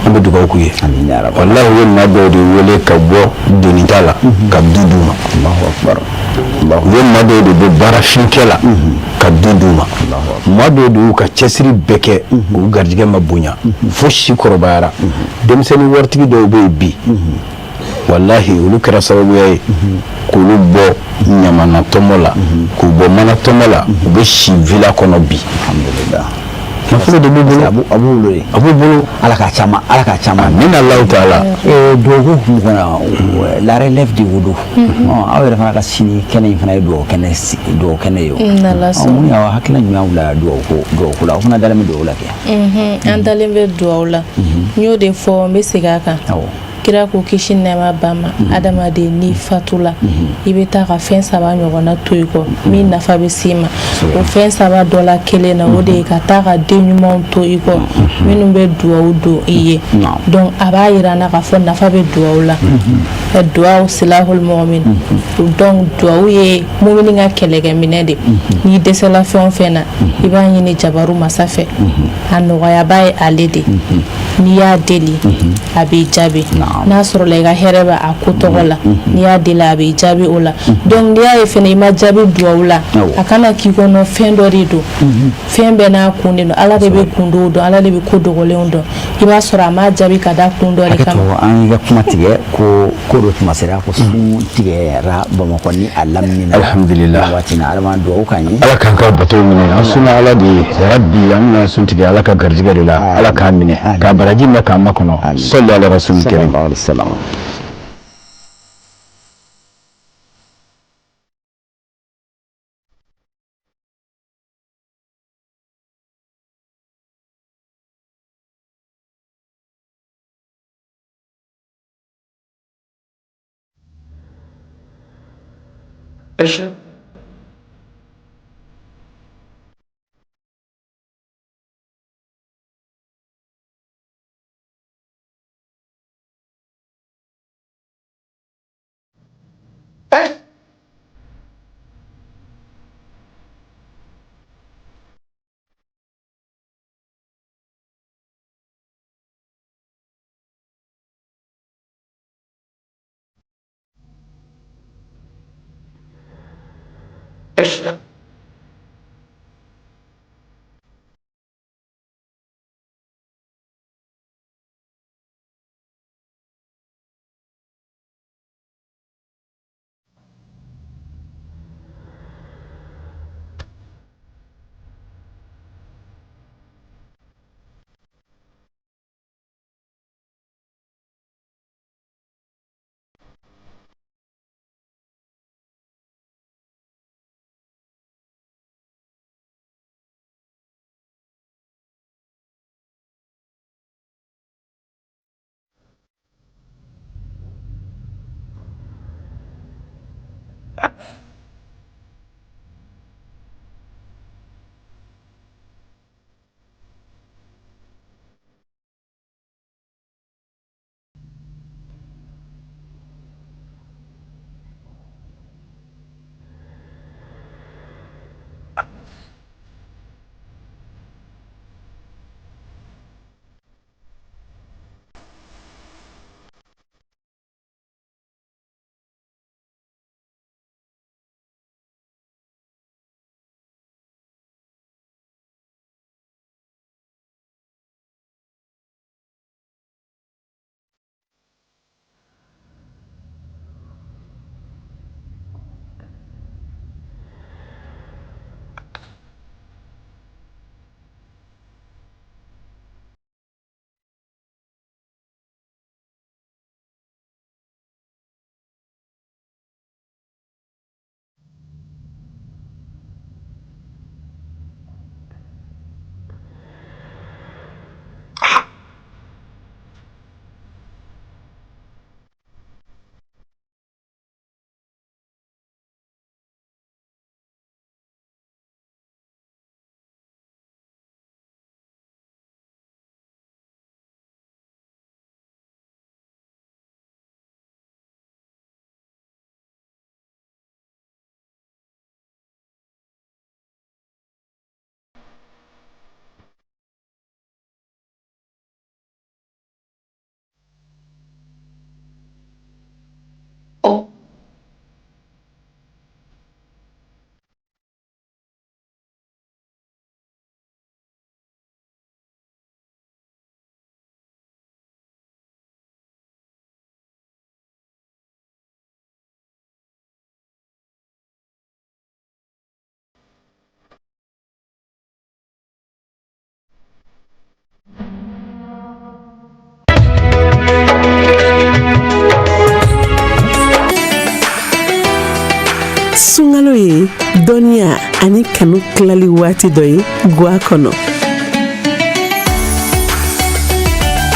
an bɛ dugawu k'u ye. Walahi, u ye maa dɔw de wele ka bɔ donita la ka du d'u ma. U ye maa dɔw de bɔ baarafinkɛ la ka du d'u ma. Maa dɔw de y'u ka cɛsiri bɛɛ kɛ, u garijɛgɛ ma bonya fo si kɔrɔbayara. Denmisɛnnin waritigi dɔw bɛ yen bi, walahi, olu kɛra sababuya ye k'olu bɔ ɲamana tɔmɔ la, k'u bɔ mana tɔmɔ la. U bɛ si villa kɔnɔ bi. Nafolo de b'u bolo. A b'u bolo de. A b'u bolo. Ala k'a caman, Ala k'a caman. Amina Alahu taala. Duwawu ko hukumu kɔnɔ, la relève du wudu. Aw yɛrɛ fana ka sini kɛnɛ in fana ye duwawu kɛnɛ, duwawu kɛnɛ ye o. N'Ala sɔnna. Mun y'aw hakilina jumɛn bila duwawu ko la? Aw fana dalen bɛ duwawu la kɛ? An dalen bɛ duwawu la. N y'o de fɔ, n bɛ segin a kan. Kira ko kisi nɛɛma ba ma, adamaden n'i fatula, i bɛ taa ka fɛn saba ɲɔgɔnna to i kɔ min nafa bɛ s'i ma. O fɛn saba dɔ la kelen na, o de ye ka taa ka den ɲumanw to i kɔ minnu bɛ duwawu don i ye. Donc a b'a yira n na k'a fɔ nafa bɛ duwawu la. Duwawu silahul mu'min. Donc duwawu ye mumini ka kɛlɛkɛminɛ de. N'i dɛsɛla fɛn o fɛn na, i b'a ɲini jabaru masa fɛ, a nɔgɔyaba ye ale de. N'i y'a deli, a b'i jaabi. N'a sɔrɔla i ka hɛrɛ bɛ a ko tɔgɔ la, n'i y'a deli, a b'i jaabi o la. Donc n'i y'a ye fɛnɛ i ma jaabi duwawu la, a kana k'i kɔnɔ fɛn dɔ de don. Fɛn bɛɛ n'a kun de don. Ala de bɛ kundow dɔn, Ala de bɛ ko dogolenw dɔn. I b'a sɔrɔ a ma jaabi ka da kun dɔ de kama. An y'i ka kuma tigɛ ko ko dɔ tuma sera ko sun tigɛra Bamakɔ ni a lamini na. Alhamdulillah. Waati na Ala m'an duwawu k'an ye. Ala k'an ka bato minɛ. An sunna Ala de ye. Yarabi, an bɛna sun tigɛ Ala ka garijɛgɛ de la. Ala k'a minɛ. K'a baraji minɛ k'an makɔnɔ. Sɔli ala rasul karim. Sallallahu alaihi wasallam. Se, dɔnniya ani kanu tilali waati dɔ ye gwa kɔnɔ.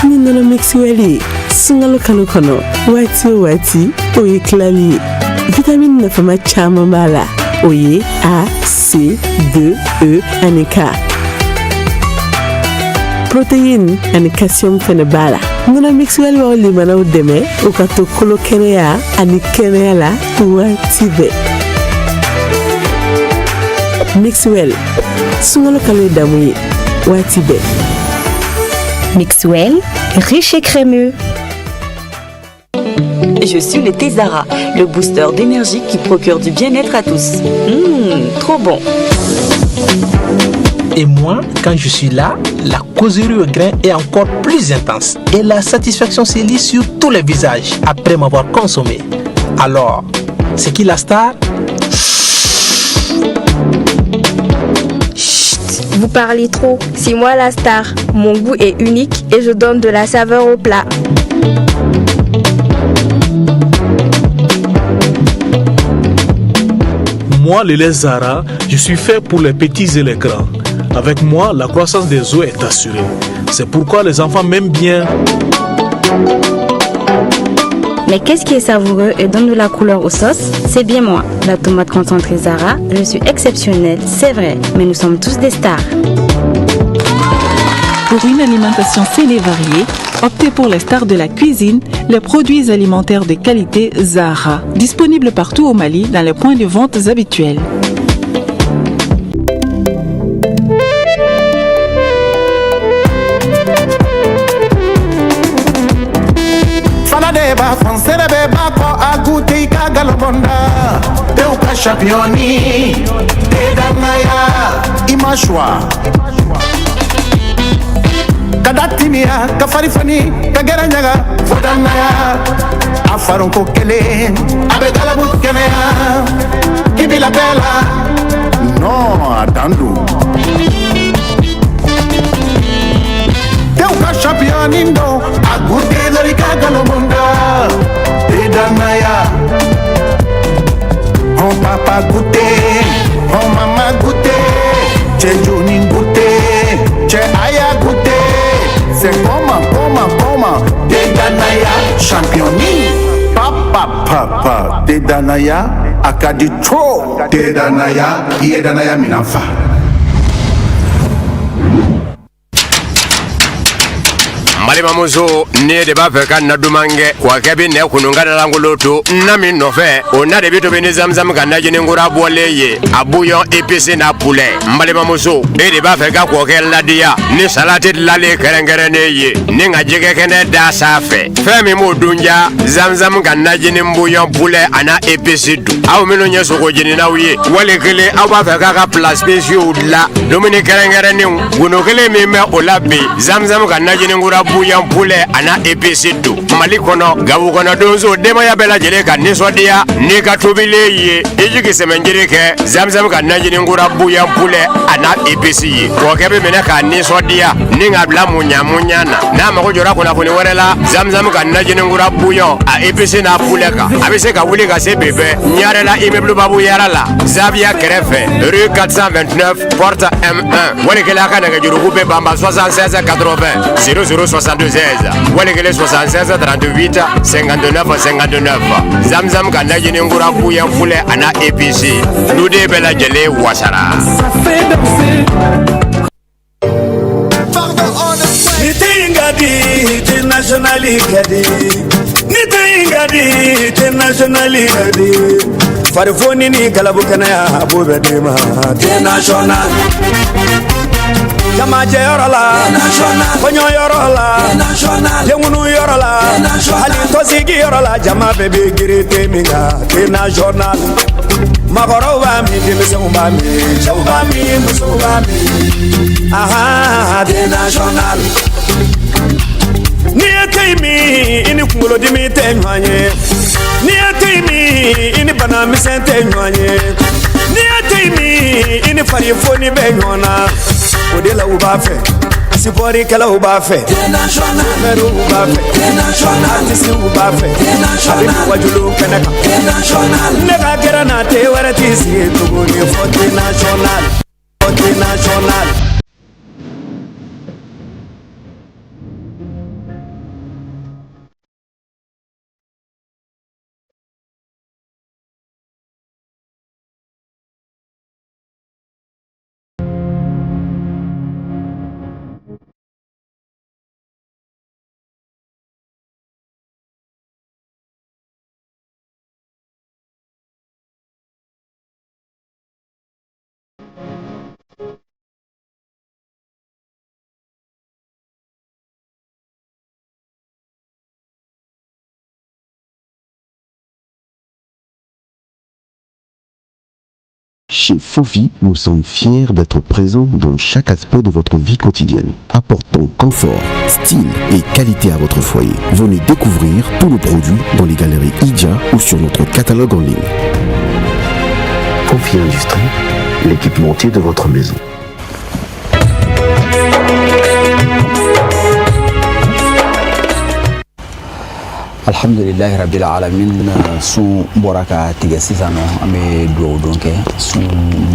Ni nɔnɔ Mixwell ye sunkalo kalo kɔnɔ, waati o waati, o ye tilali ye. Vitamini nafama caman b'a la, o ye A, C, D, E ani K. Protéine ani calcium fɛnɛ b'a la. Nɔnɔ Mixwell b'aw limanaw dɛmɛ u ka to kolo kɛnɛya ani kɛnɛya la waati bɛɛ. Mixwell, sunkalo kalo ye damu ye waati bɛɛ. Mixwell, riche et crémeux. Je suis le thé Zara, le booster d'énergie qui procure du bien-être à tous. Trop bon. Et moi, quand je suis là, la causerie au grain est encore plus intense. Et la satisfaction se lit sur tous les visages après m'avoir consommé. Alors, c'est qui la star? Chut, vous parlez trop. C'est moi la star. Mon goût est unique et je donne de la saveur au plat. Moi, le lait Zara, je suis fait pour les petits et les grands. Avec moi, la croissance des os est assurée. C'est pourquoi les enfants m'aiment bien. Mais qu'est-ce qui est savoureux et donne de la couleur aux sauces? C'est bien moi, la tomate concentrée Zara. Je suis exceptionnelle, c'est vrai, mais nous sommes tous des stars. Pour une alimentation saine et variée, optez pour les stars de la cuisine, les produits alimentaires de qualité Zara, disponibles partout au Mali dans les points de vente habituels. Fana de b'a fɔnsɛrɛ bɛɛ b'a kɔ a gute i ka galobɔnda tew ka champiyɔni te danaya i ma suwa ka da timiya ka fari foni ka gɛrɛ ɲaga fo danaya a faronko kelen a bɛ galabu kɛnɛya k'i bila bɛɛ la non a dan don tew ka champiyɔni don a gute dɔrɔn i ka galobɔnda te danaya hɔn papa gute hɔn mama gute cɛ joni gute cɛ aya gute c'est comment comment comment te danaya championni papa papa te danaya a ka di trop te danaya i ye danaya minan fa. N balimamuso, ne de b'a fɛ ka na duman kɛ wa kɛ bɛ nɛ kunun ka dalankolon to na min nɔfɛ, o na de bɛ tobi ni zamzam ka najini kura bɔlen ye, a bouillon épicé n'a poulet. N balimamuso, e de b'a fɛ ka kɔkɛ ladiya ni salati dilanlen kɛrɛnkɛrɛnnen ye ni ka jɛgɛ kɛnɛ da sanfɛ, fɛn min b'o dun ja, zamzam ka najini bouillon poulet a n'a épice dun. Aw minnu ye sogo jeninaw ye, wali kelen aw b'a fɛ k'a ka plats spéciaux dilan, dumuni kɛrɛnkɛrɛnnenw, gundo kelen min bɛ o la bi, zamzam ka najini kura bouillon poulet a n'a épice don. Mali kɔnɔ, Gawo kɔnɔ donso denbaya bɛɛ lajɛlen ka nisɔndiya n'i ka tobilen ye, i jigi sɛmɛnjiri kɛ zamzam ka najini kura bouillon poulet a n'a épice ye. Kɔkɛ bɛ minɛ k'a nisɔndiya ni k'a bila muɲa muɲa na. N'a mago jɔra kunnafoni wɛrɛ la zamzam ka najini kura bouillon a épice n'a poulet kan, a bɛ se ka wuli ka se bɛɛ Ɲarela immeuble Babu Yara la, Zaviya kɛrɛfɛ, rue 429 porte M1. Wali kelen a ka nɛgɛjuruku bɛ banba 76 80 00 76 wali kelen 76 38 59 59. Zamzam ka najini kura bouillon poulet a n'a épice, duden bɛɛ lajɛlen wasara. Ni tɛ in ka di, te national ka di. Ni tɛ in ka di, te national ka di. Farifoni ni galabu kɛnɛya a b'o bɛɛ d'i ma. Te national. Jamajɛyɔrɔ la, kɔɲɔyɔrɔ la, denkunuyɔrɔ la, hali tɔnsigiyɔrɔ la, jama bɛɛ bɛ girin te min kan. Te national. Maakɔrɔw b'a min, denmisɛnw b'a min, cɛw b'a min, musow b'a min. Ahan, te national. N'i ye te min, i ni kunkolodimi tɛ ɲɔgɔn ye. N'i ye te min, i ni bana misɛn tɛ ɲɔgɔn ye. N'i ye te min, i ni farifoni bɛ ɲɔgɔn na. O de la u b'a fɛ Sipɔrikɛlaw b'a fɛ, chauffeurw b'a fɛ, artisiw b'a fɛ, a bɛ wajulu kɛnɛ kan. Ne ka gɛrɛn na te wɛrɛ t'i sigi tuguni fo thé national, fo thé national. Chez Fofi, nous sommes fiers d'être présents dans chaque aspect de votre vie quotidienne, apportant confort, style et qualité à votre foyer. Venez découvrir tous nos produits dans les galeries Idja ou sur notre catalogue en ligne. Fofi Industrie, l'équipementier de votre maison. Alhamdulilahi rabbil alamin. Sun bɔra ka tigɛ sisan nɔ, an bɛ dugawu don kɛ. Sun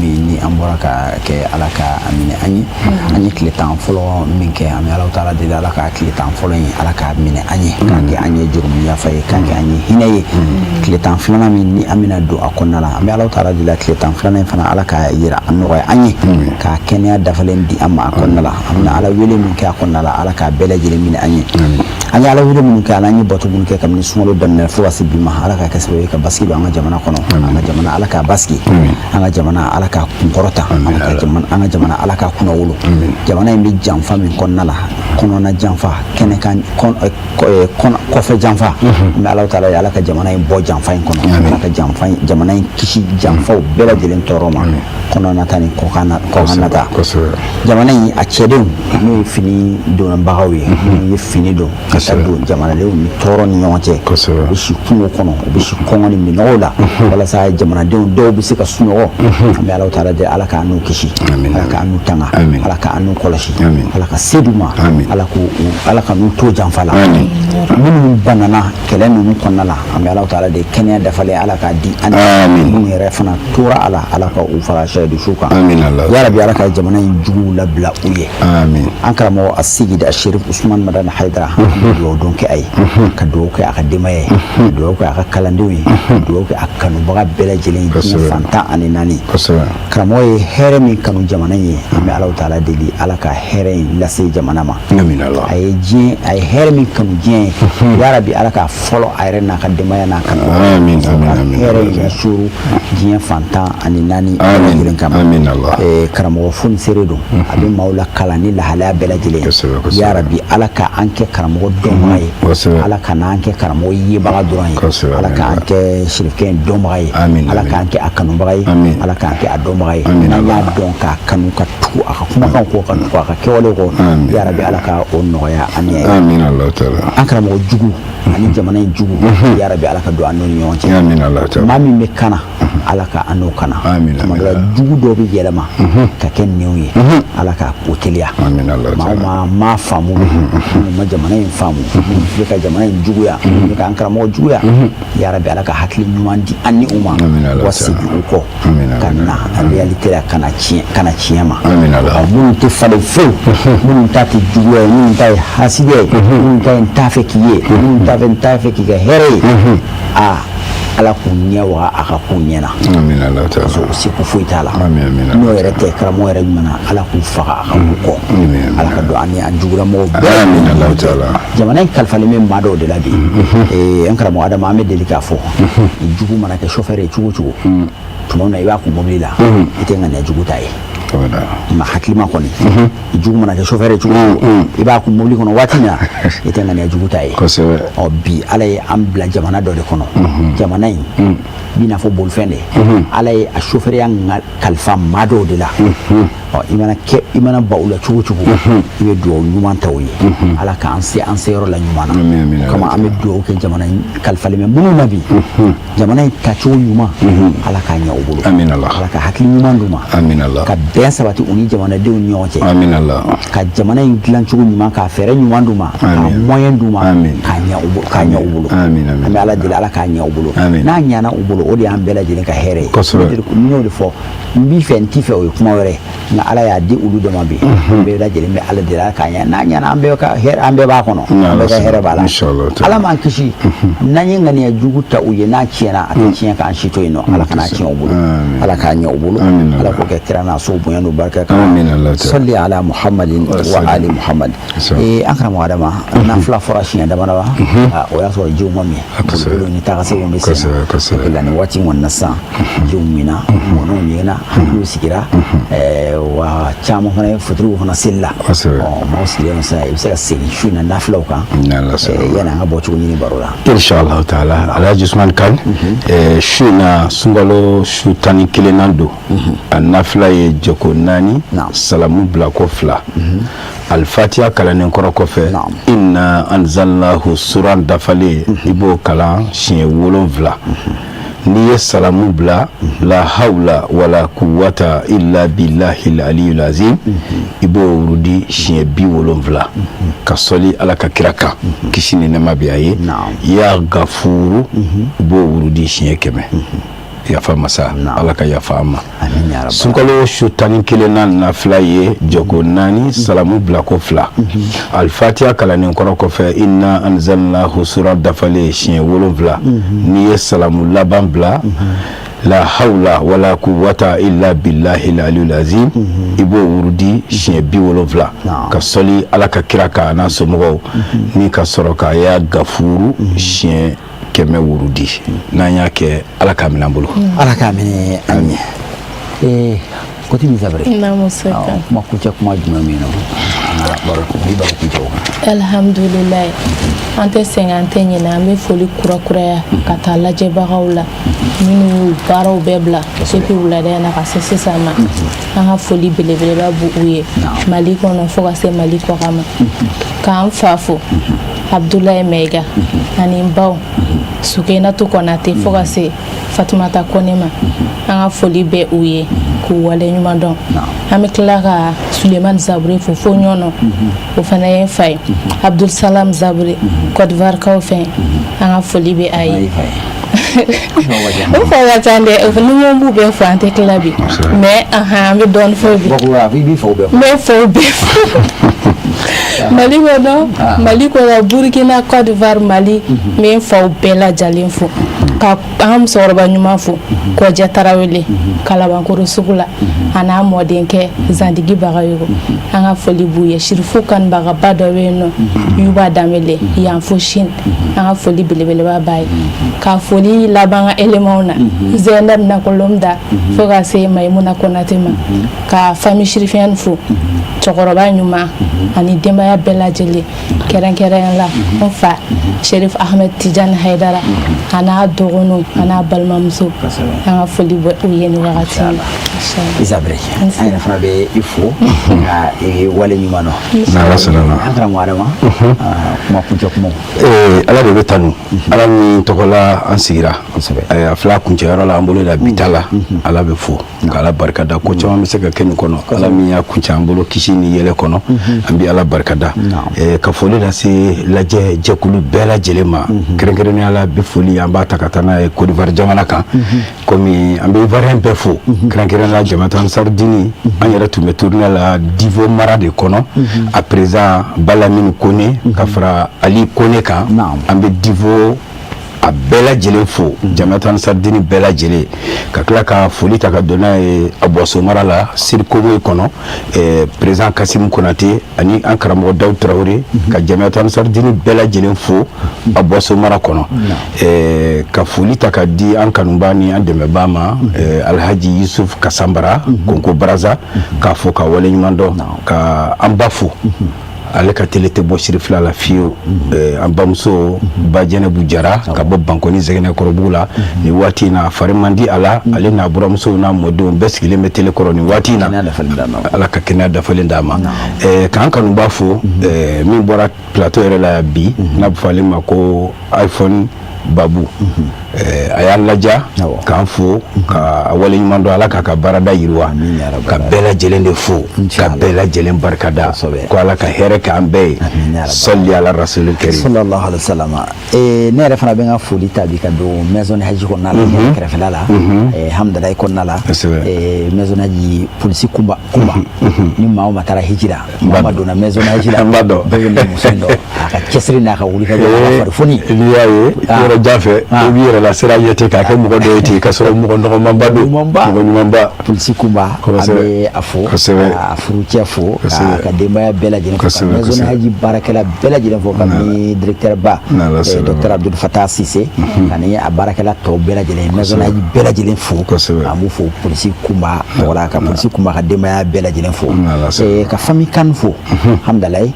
min ni an bɔra ka kɛ, Ala ka a minɛ an ye. An ye tile 10 fɔlɔ min kɛ, an bɛ Ala taala deli, Ala ka tile 10 fɔlɔ in, Ala k'a minɛ an ye, k'a kɛ an ye jurumu yafa ye, k'a kɛ an ye hinɛ ye. Tile 12nan min ni an bɛna don a kɔnɔna la, an bɛ Ala taala deli, tile 12nan in fana, Ala k'a yira a nɔgɔya an ye, k'a kɛnɛya dafalen di an ma a kɔnɔna la. An bɛna Ala wele min kɛ a kɔnɔna la, Ala k'a bɛɛ lajɛlen minɛ an ye. An ye Ala wele minnu kɛ, ala an ye bato minnu kɛ kabini sunkalo daminɛ fo ka se bi ma, Ala ka kɛ sababu ye ka basigi don an ka jamana kɔnɔ. An ka jamana, Ala k'a basigi. An ka jamana, Ala k'a kunkɔrɔta. An ka jamana, Ala k'a kunnawolo. Jamana in bɛ janfa min kɔnɔna la, kɔnɔna janfa, kɛnɛkan kɔfɛ janfa, an bɛ Ala taala ye, Ala ka jamana in bɔ janfa in kɔnɔ. Ala ka janfa jamana in kisi janfaw bɛɛ lajɛlen tɔɔrɔ ma, kɔnɔna ta ni kɔkan ta. Jamana in a cɛdenw, n'o ye fini donnabagaw ye, n'u ye fini don ka taa don jamanadenw ni tɔɔrɔ ni ɲɔgɔn cɛ, u bɛ si kungo kɔnɔ, u bɛ si kɔngɔ ni minɔgɔw la, walasa jamanadenw dɔw bɛ se ka sunɔgɔ. An bɛ Ala taala deli, Ala k'an n'u kisi, Ala k'an n'u tanga, Ala k'an n'u kɔlɔsi, Ala ka se d'u ma, Ala ka n'u to janfa la. Minnu banana kɛlɛ ninnu kɔnɔna la, an bɛ Ala taala deli, kɛnɛya dafalen, Ala k'a di an minnu yɛrɛ fana tora a la, Ala ka u fara seyidu su kan. Yarabi, Ala ka jamana in juguw labila u ye. An karamɔgɔ a Seyidi a Sherif Usman Madani Hayidara, an bɛ dugawu don kɛ a ye, ka dugawu kɛ a ka denbaya ye, ka dugawu kɛ a ka kalandenw ye, ka dugawu kɛ a kanubaga bɛɛ lajɛlen ye diɲɛ fan 14. Karamɔgɔ ye hɛrɛ min kanu jamana in ye, an bɛ Ala taala deli, Ala ka hɛrɛ in lase jamana ma. A ye diɲɛ, a ye hɛrɛ min kanu diɲɛ ye, yarabi, Ala k'a fɔlɔ a yɛrɛ n'a ka denbaya n'a kanubaga hɛrɛ in suuru diɲɛ fan 14 bɛɛ lajɛlen kama. Karamɔgɔ fonisere don, a bɛ maaw la kalan ni lahalaya bɛɛ lajɛlen. Yarabi, Ala ka an kɛ karamɔgɔ dɔnbaga ye, Ala ka n'an kɛ karamɔgɔ yebaga dɔrɔn ye, Ala k'an kɛ sirifukɛ in dɔnbaga ye, Ala k'an kɛ a kanubaga ye, Ala k'an kɛ a dɔnbaga ye. N'an y'a dɔn k'a kanu, ka tugu a ka kumakan kɔ, ka tugu a ka kɛwalew kɔ, yarabi, Ala ka o nɔgɔya an ye. An karamɔgɔ jugu ani jamana in jugu, yarabi, Ala ka don an n'u ni ɲɔgɔn cɛ. Maa min bɛ kana, Ala ka an n'o kana. Tuma dɔ la, jugu dɔw bɛ yɛlɛma ka kɛ nɛw ye, Ala ka o teliya. Maa o maa m'a faamu, minnu ma jamana in faamu, minnu bɛ ka jamana in juguya, minnu bɛ ka an karamɔgɔ juguya, yarabi, Ala ka hakili ɲuman di an ni u ma, wa segin u kɔ ka na réalité la, ka na tiɲɛ ma. Minnu tɛ falen fewu, minnu ta tɛ juguya ye, minnu ta ye hasidiya ye, minnu ta ye n t'a fɛ k'i ye, minnu t'a fɛ n t'a fɛ k'i ka hɛrɛ ye, aa, Ala k'u ɲɛ waga a ka k'u ɲɛ na, parce que o seko foyi t'a la. N'o yɛrɛ tɛ, karamɔgɔ yɛrɛ ɲuman na, Ala k'u faga a ka k'u kɔ, Ala ka don an ni an jugulamɔgɔw bɛɛ. Jamana in kalifalen bɛ maa dɔw de la bi. An karamɔgɔ Adama, an bɛ deli k'a fɔ, jugu mana kɛ chauffeur ye cogo o cogo, tuma min na i b'a kun mobili la, i tɛ ŋaniya jugu ta ye. Ma hakilima kɔni, jugu mana kɛ chauffeur ye cogo o cogo, i b'a kun mobili kɔnɔ waati min na, i tɛ ŋaniya jugu ta ye. Ɔ bi, Ala ye an bila jamana dɔ de kɔnɔ. Jamana in b'i n'a fɔ bolifɛn de, Ala ye a chauffeur kalifa maa dɔw de la. Ɔ i mana kɛ, i mana ba u la cogo o cogo, i bɛ dugawu ɲuman ta u ye. Ala k'an se an seyɔrɔ la ɲuman na. O kama, an bɛ dugawu kɛ jamana in kalifalen bɛ minnu na bi, jamana in tacogo ɲuman, Ala k'a ɲɛ u bolo, Ala ka hakili ɲuman d'u ma, ka bɛn bɛn sabati u ni jamanadenw ni ɲɔgɔn cɛ. Amina Allah. Ka jamana in dilan cogo ɲuman, k'a fɛɛrɛ ɲuman d'u ma, k'a moyen d'u ma, k'a ɲɛ u bolo. An bɛ Ala deli, Ala k'a ɲɛ u bolo. N'a ɲɛna u bolo, o de y'an bɛɛ lajɛlen ka hɛrɛ ye. N y'o de fɔ, n b'i fɛ, n t'i fɛ, o ye kuma wɛrɛ ye, nka Ala y'a di olu de ma bi. An bɛɛ lajɛlen bɛ Ala deli, Ala k'a ɲɛ. N'a ɲɛna, an bɛɛ ka hɛrɛ, an bɛɛ b'a kɔnɔ, an bɛɛ ka hɛrɛ b'a la. Ala m'an kisi n'an ye ŋaniya jugu ta u ye, n'a tiɲɛna, a tɛ tiɲɛ k'an si to yen nɔ. Ala kana tiɲɛ u bolo, Ala k'a ɲɛ u bolo, Ala k'o kɛ kira n'a so bonya n'u barika kama. Sali ala Muhammadin wa ali Muhammad. An karamɔgɔ Adama, nafila fɔra siɲɛ dama dama, o y'a sɔrɔ jiw ma min, boliboliw ni taagaseginw bɛ sen na. Nin waati kɔni na sisan, jiw minna, mɔnɛw ɲɛna, hakiliw sigira, wa caman fana ye fitiriw fana seli la. Maaw sigilen sisan, i bɛ se ka segin su in na nafilaw kan yanni an ka bɔ cogo ɲini baro la. Inshallah taala. Alhaji Usman Kan, su in na, sunkalo su 11nan don, a nafila ye jɔko 4, salamu bilako 2, alifatiya kalannen kɔrɔ kɔfɛ, inna anzalnahu suran dafalen, i b'o kalan siɲɛ 7. N'i ye salamu bila, la hawla wala kuwata illa billahi aliyul azim, i b'o wurudi siɲɛ 70, ka sɔli Ala ka kira kan, kisi ni nɛɛma bɛ a ye. Ya gafuru, i b'o wurudi siɲɛ 100. Yafa masa, Ala ka yafa an ma. Sunkalo su 11nan nafila ye jɔko 4, salamu bilako 2, alifatiya kalannen kɔrɔ kɔfɛ, inna anzalnahu sura dafalen siɲɛ 7. N'i ye salamu laban bila, la hawla wala quwwata illa billahi aliyul azim, i b'o wurudi siɲɛ 70, ka sɔli Ala ka kira kan n'a somɔgɔw, ni ka sɔrɔ ka ya gafuru siɲɛ 100 wurudi. N'an y'a kɛ, Ala k'a minɛ an bolo. Ala k'a minɛ an ɲɛ. Koti min sabere, kuma kuncɛ kuma jumɛn min nɔ, an ka baro bi baro kuncɛ o kan? Alhamdulilayi, an tɛ sɛgɛn, an tɛ ɲinɛ, an bɛ foli kurakuraya ka taa lajɛbagaw la minnu y'u baaraw bɛɛ bila depuis wulada in na ka se sisan ma. An ka foli belebeleba b'u ye Mali kɔnɔ fo ka se Mali kɔkan ma. K'an fa fo, Abdoulaye Maïga, ani n baw Sukenatu Konate, fo ka se Fatumata Kone ma. An ka foli bɛ u ye k'u waleɲuman dɔn. An bɛ tila ka Sulemani Zabure fo fo ɲɔnɔ, o fana ye n fa ye. Abdul Salam Zabure, Côte d'Ivoire kaw fɛ, an ka foli bɛ a ye. O fa ka ca dɛ, ni n ko n b'u bɛɛ fo, an tɛ tila bi, mais an bɛ dɔɔnin fɔ bi. N bɛ faw bɛɛ fo, Mali kɔnɔ, Mali kɔnɔ, Burkina, Côte d'Ivoire, Mali, n bɛ n faw bɛɛ lajɛlen fo, ka an ka musokɔrɔba ɲuman fo, Kɔjɛ Tarawele, Kalabankoro sugu la, a n'a mɔdenkɛ Zandigi Bagayogo, an ka foli b'u ye. Sirifu kanubagaba dɔ bɛ yen nɔ, Yuba Danbele, yan fo Chine, an ka foli belebeleba b'a ye. Ka foli laban ka éléments na, Zɛnɛb Nakolomda, fo ka se Mayimuna Konate ma, ka famille Sirifiɲɛni fo, cɛkɔrɔba ɲuman ani denbaya bɛɛ lajɛlen, kɛrɛnkɛrɛnya la n fa Sherif Ahmed Tijani Haidara, a n'a dɔgɔninw, a n'a balimamuso, an ka foli bɛ u ye nin wagati in na. Isabere, an yɛrɛ fana bɛ i fo ka i wale ɲuman dɔn. N'Ala sɔnna ma. An karamɔgɔ Adama, kuma kuncɛ kumaw. Ala de bɛ tanu, Ala min tɔgɔ la an sigira. A fila kuncɛyɔrɔ la, an bolo da bi ta la, Ala bɛ fo k'Ala barika da. Ko caman bɛ se ka kɛ nin kɔnɔ, Ala min y'a kuncɛ an bolo kisi ni yɛlɛ kɔnɔ, an bɛ Ala barika da. Ka foli lase lajɛ jɛkulu bɛɛ lajɛlen ma, kɛrɛnkɛrɛnnenya la bi foli an b'a ta ka taa n'a ye Côte d'Ivoire jamana kan, komi an bɛ Ivoirien bɛɛ fo, kɛrɛnkɛrɛnnenya la Jamaatu Ansarudini. An yɛrɛ tun bɛ tournée la Divo mara de kɔnɔ, a président Balamine Kone ka fara Ali Kone kan, an bɛ Divo a bɛɛ lajɛlen fo, Jamaatu Ansarudini bɛɛ lajɛlen. Ka tila ka foli ta ka don n'a ye Abɔso mara la, Sirikogoyi kɔnɔ, président Kasimu Konate ani an karamɔgɔ Dawud Tarawele, ka Jamaatu Ansarudini bɛɛ lajɛlen fo Abɔso mara kɔnɔ. Ka foli ta ka di an kanuba ni an dɛmɛbaa ma, Alhaji Yusuf Kasanbara Konko Baraza, k'a fo ka waleɲuman dɔn, ka an ba fo, ale ka télé tɛ bɔ Sirifila la fiyewu, an bamuso ba Jɛnɛbu Jara ka bɔ Bankoni Zɛgɛnɛkɔrɔbugu la nin waati in na, a fari man di a la, ale n'a buramusow n'a mɔdenw bɛɛ sigilen bɛ télé kɔrɔ nin waati in na. Ala ka kɛnɛya dafalen d'a ma. K'an kanuba fo, min bɔra plateau yɛrɛ la bi, n'a bɛ fɔ ale ma ko iPhone Babu. A y'an laja k'an fo ka waleɲuman dɔn, Ala k'a ka baarada yiriwa, ka bɛɛ lajɛlen de fo, ka bɛɛ lajɛlen barikada, ko Ala ka hɛrɛ k'an bɛɛ ye. Sɔli ala rasulil karim. Sallallahu alaihi wasallam. Ne yɛrɛ fana bɛ n ka foli ta bi ka don Maison Haji kɔnɔna la, kɛrɛfɛla la, Hamdalayi kɔnɔna la, Maison Haji polisi Kunba. Kunba ni maa o maa taara hiji la, maa o maa donna Maison Haji la, N b'a dɔn. Bɛɛ bɛ nin muso in dɔn, a ka cɛsiri n'a ka wulikajɔ, n'a ka farifoni. N'i y'a ye yɔrɔ jan fɛ, i b'i yɛrɛ la sira ɲɛ ten k'a kɛ mɔgɔ dɔ ye ten, k'a sɔrɔ mɔgɔ nɔgɔmanba don, mɔgɔ ɲumanba. Polisi Kunba, an bɛ a fo, a furucɛ fo, ka denbaya bɛɛ lajɛlen fo, ka Maison Haji baarakɛla bɛɛ lajɛlen fo, kabini directeur ba docteur Abdul Fatah Cissé ani a baarakɛla tɔw bɛɛ lajɛlen, Maison Haji bɛɛ lajɛlen fo. An b'u fo polisi Kunba tɔgɔ la, ka polisi Kunba ka denbaya bɛɛ lajɛlen fo, ka famille Kan fo Hamdalayi,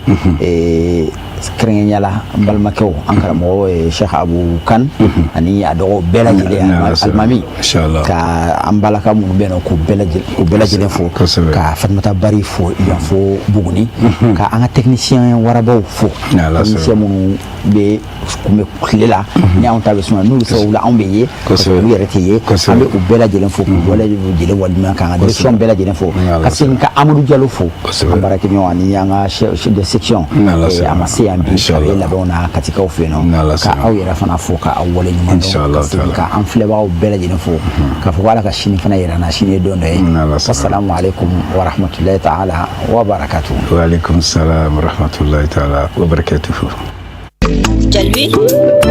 kɛrɛnkɛrɛnya la n balimakɛw, an karamɔgɔ Cheikh Abu Kan ani a dɔgɔw bɛɛ lajɛlen, alimami, ka an balaka minnu bɛ yen nɔ, k'u bɛɛ lajɛlen fo, ka Fatumata Bari fo yan fo Buguni, ka an ka technicien warabaw fo, technicien minnu bɛ kun bɛ tile la ni anw ta bɛ suma, n'olu sababu la anw bɛ ye, olu yɛrɛ tɛ ye. An bɛ u bɛɛ lajɛlen fo, k'u bɛɛ lajɛlen waleɲuman, k'an ka direction bɛɛ lajɛlen fo, ka segin ka Amadu Jalo fo, an baarakɛɲɔgɔn ani an ka chef de section, a ma se yan bi, a bɛ labɛnw na Katikaw fɛ yen nɔ, ka aw yɛrɛ fana fo, ka aw waleɲuman dɔn, ka segin ka an filɛbagaw bɛɛ lajɛlen fo, k'a fɔ ko Ala ka sini fana yira an na, sini ye don dɔ ye. Wassalamu alaikum wa rahmatullahi ta'ala wa barakatuh. Wa alaikum salam wa rahmatullahi ta'ala wa barakatuh. Calvi.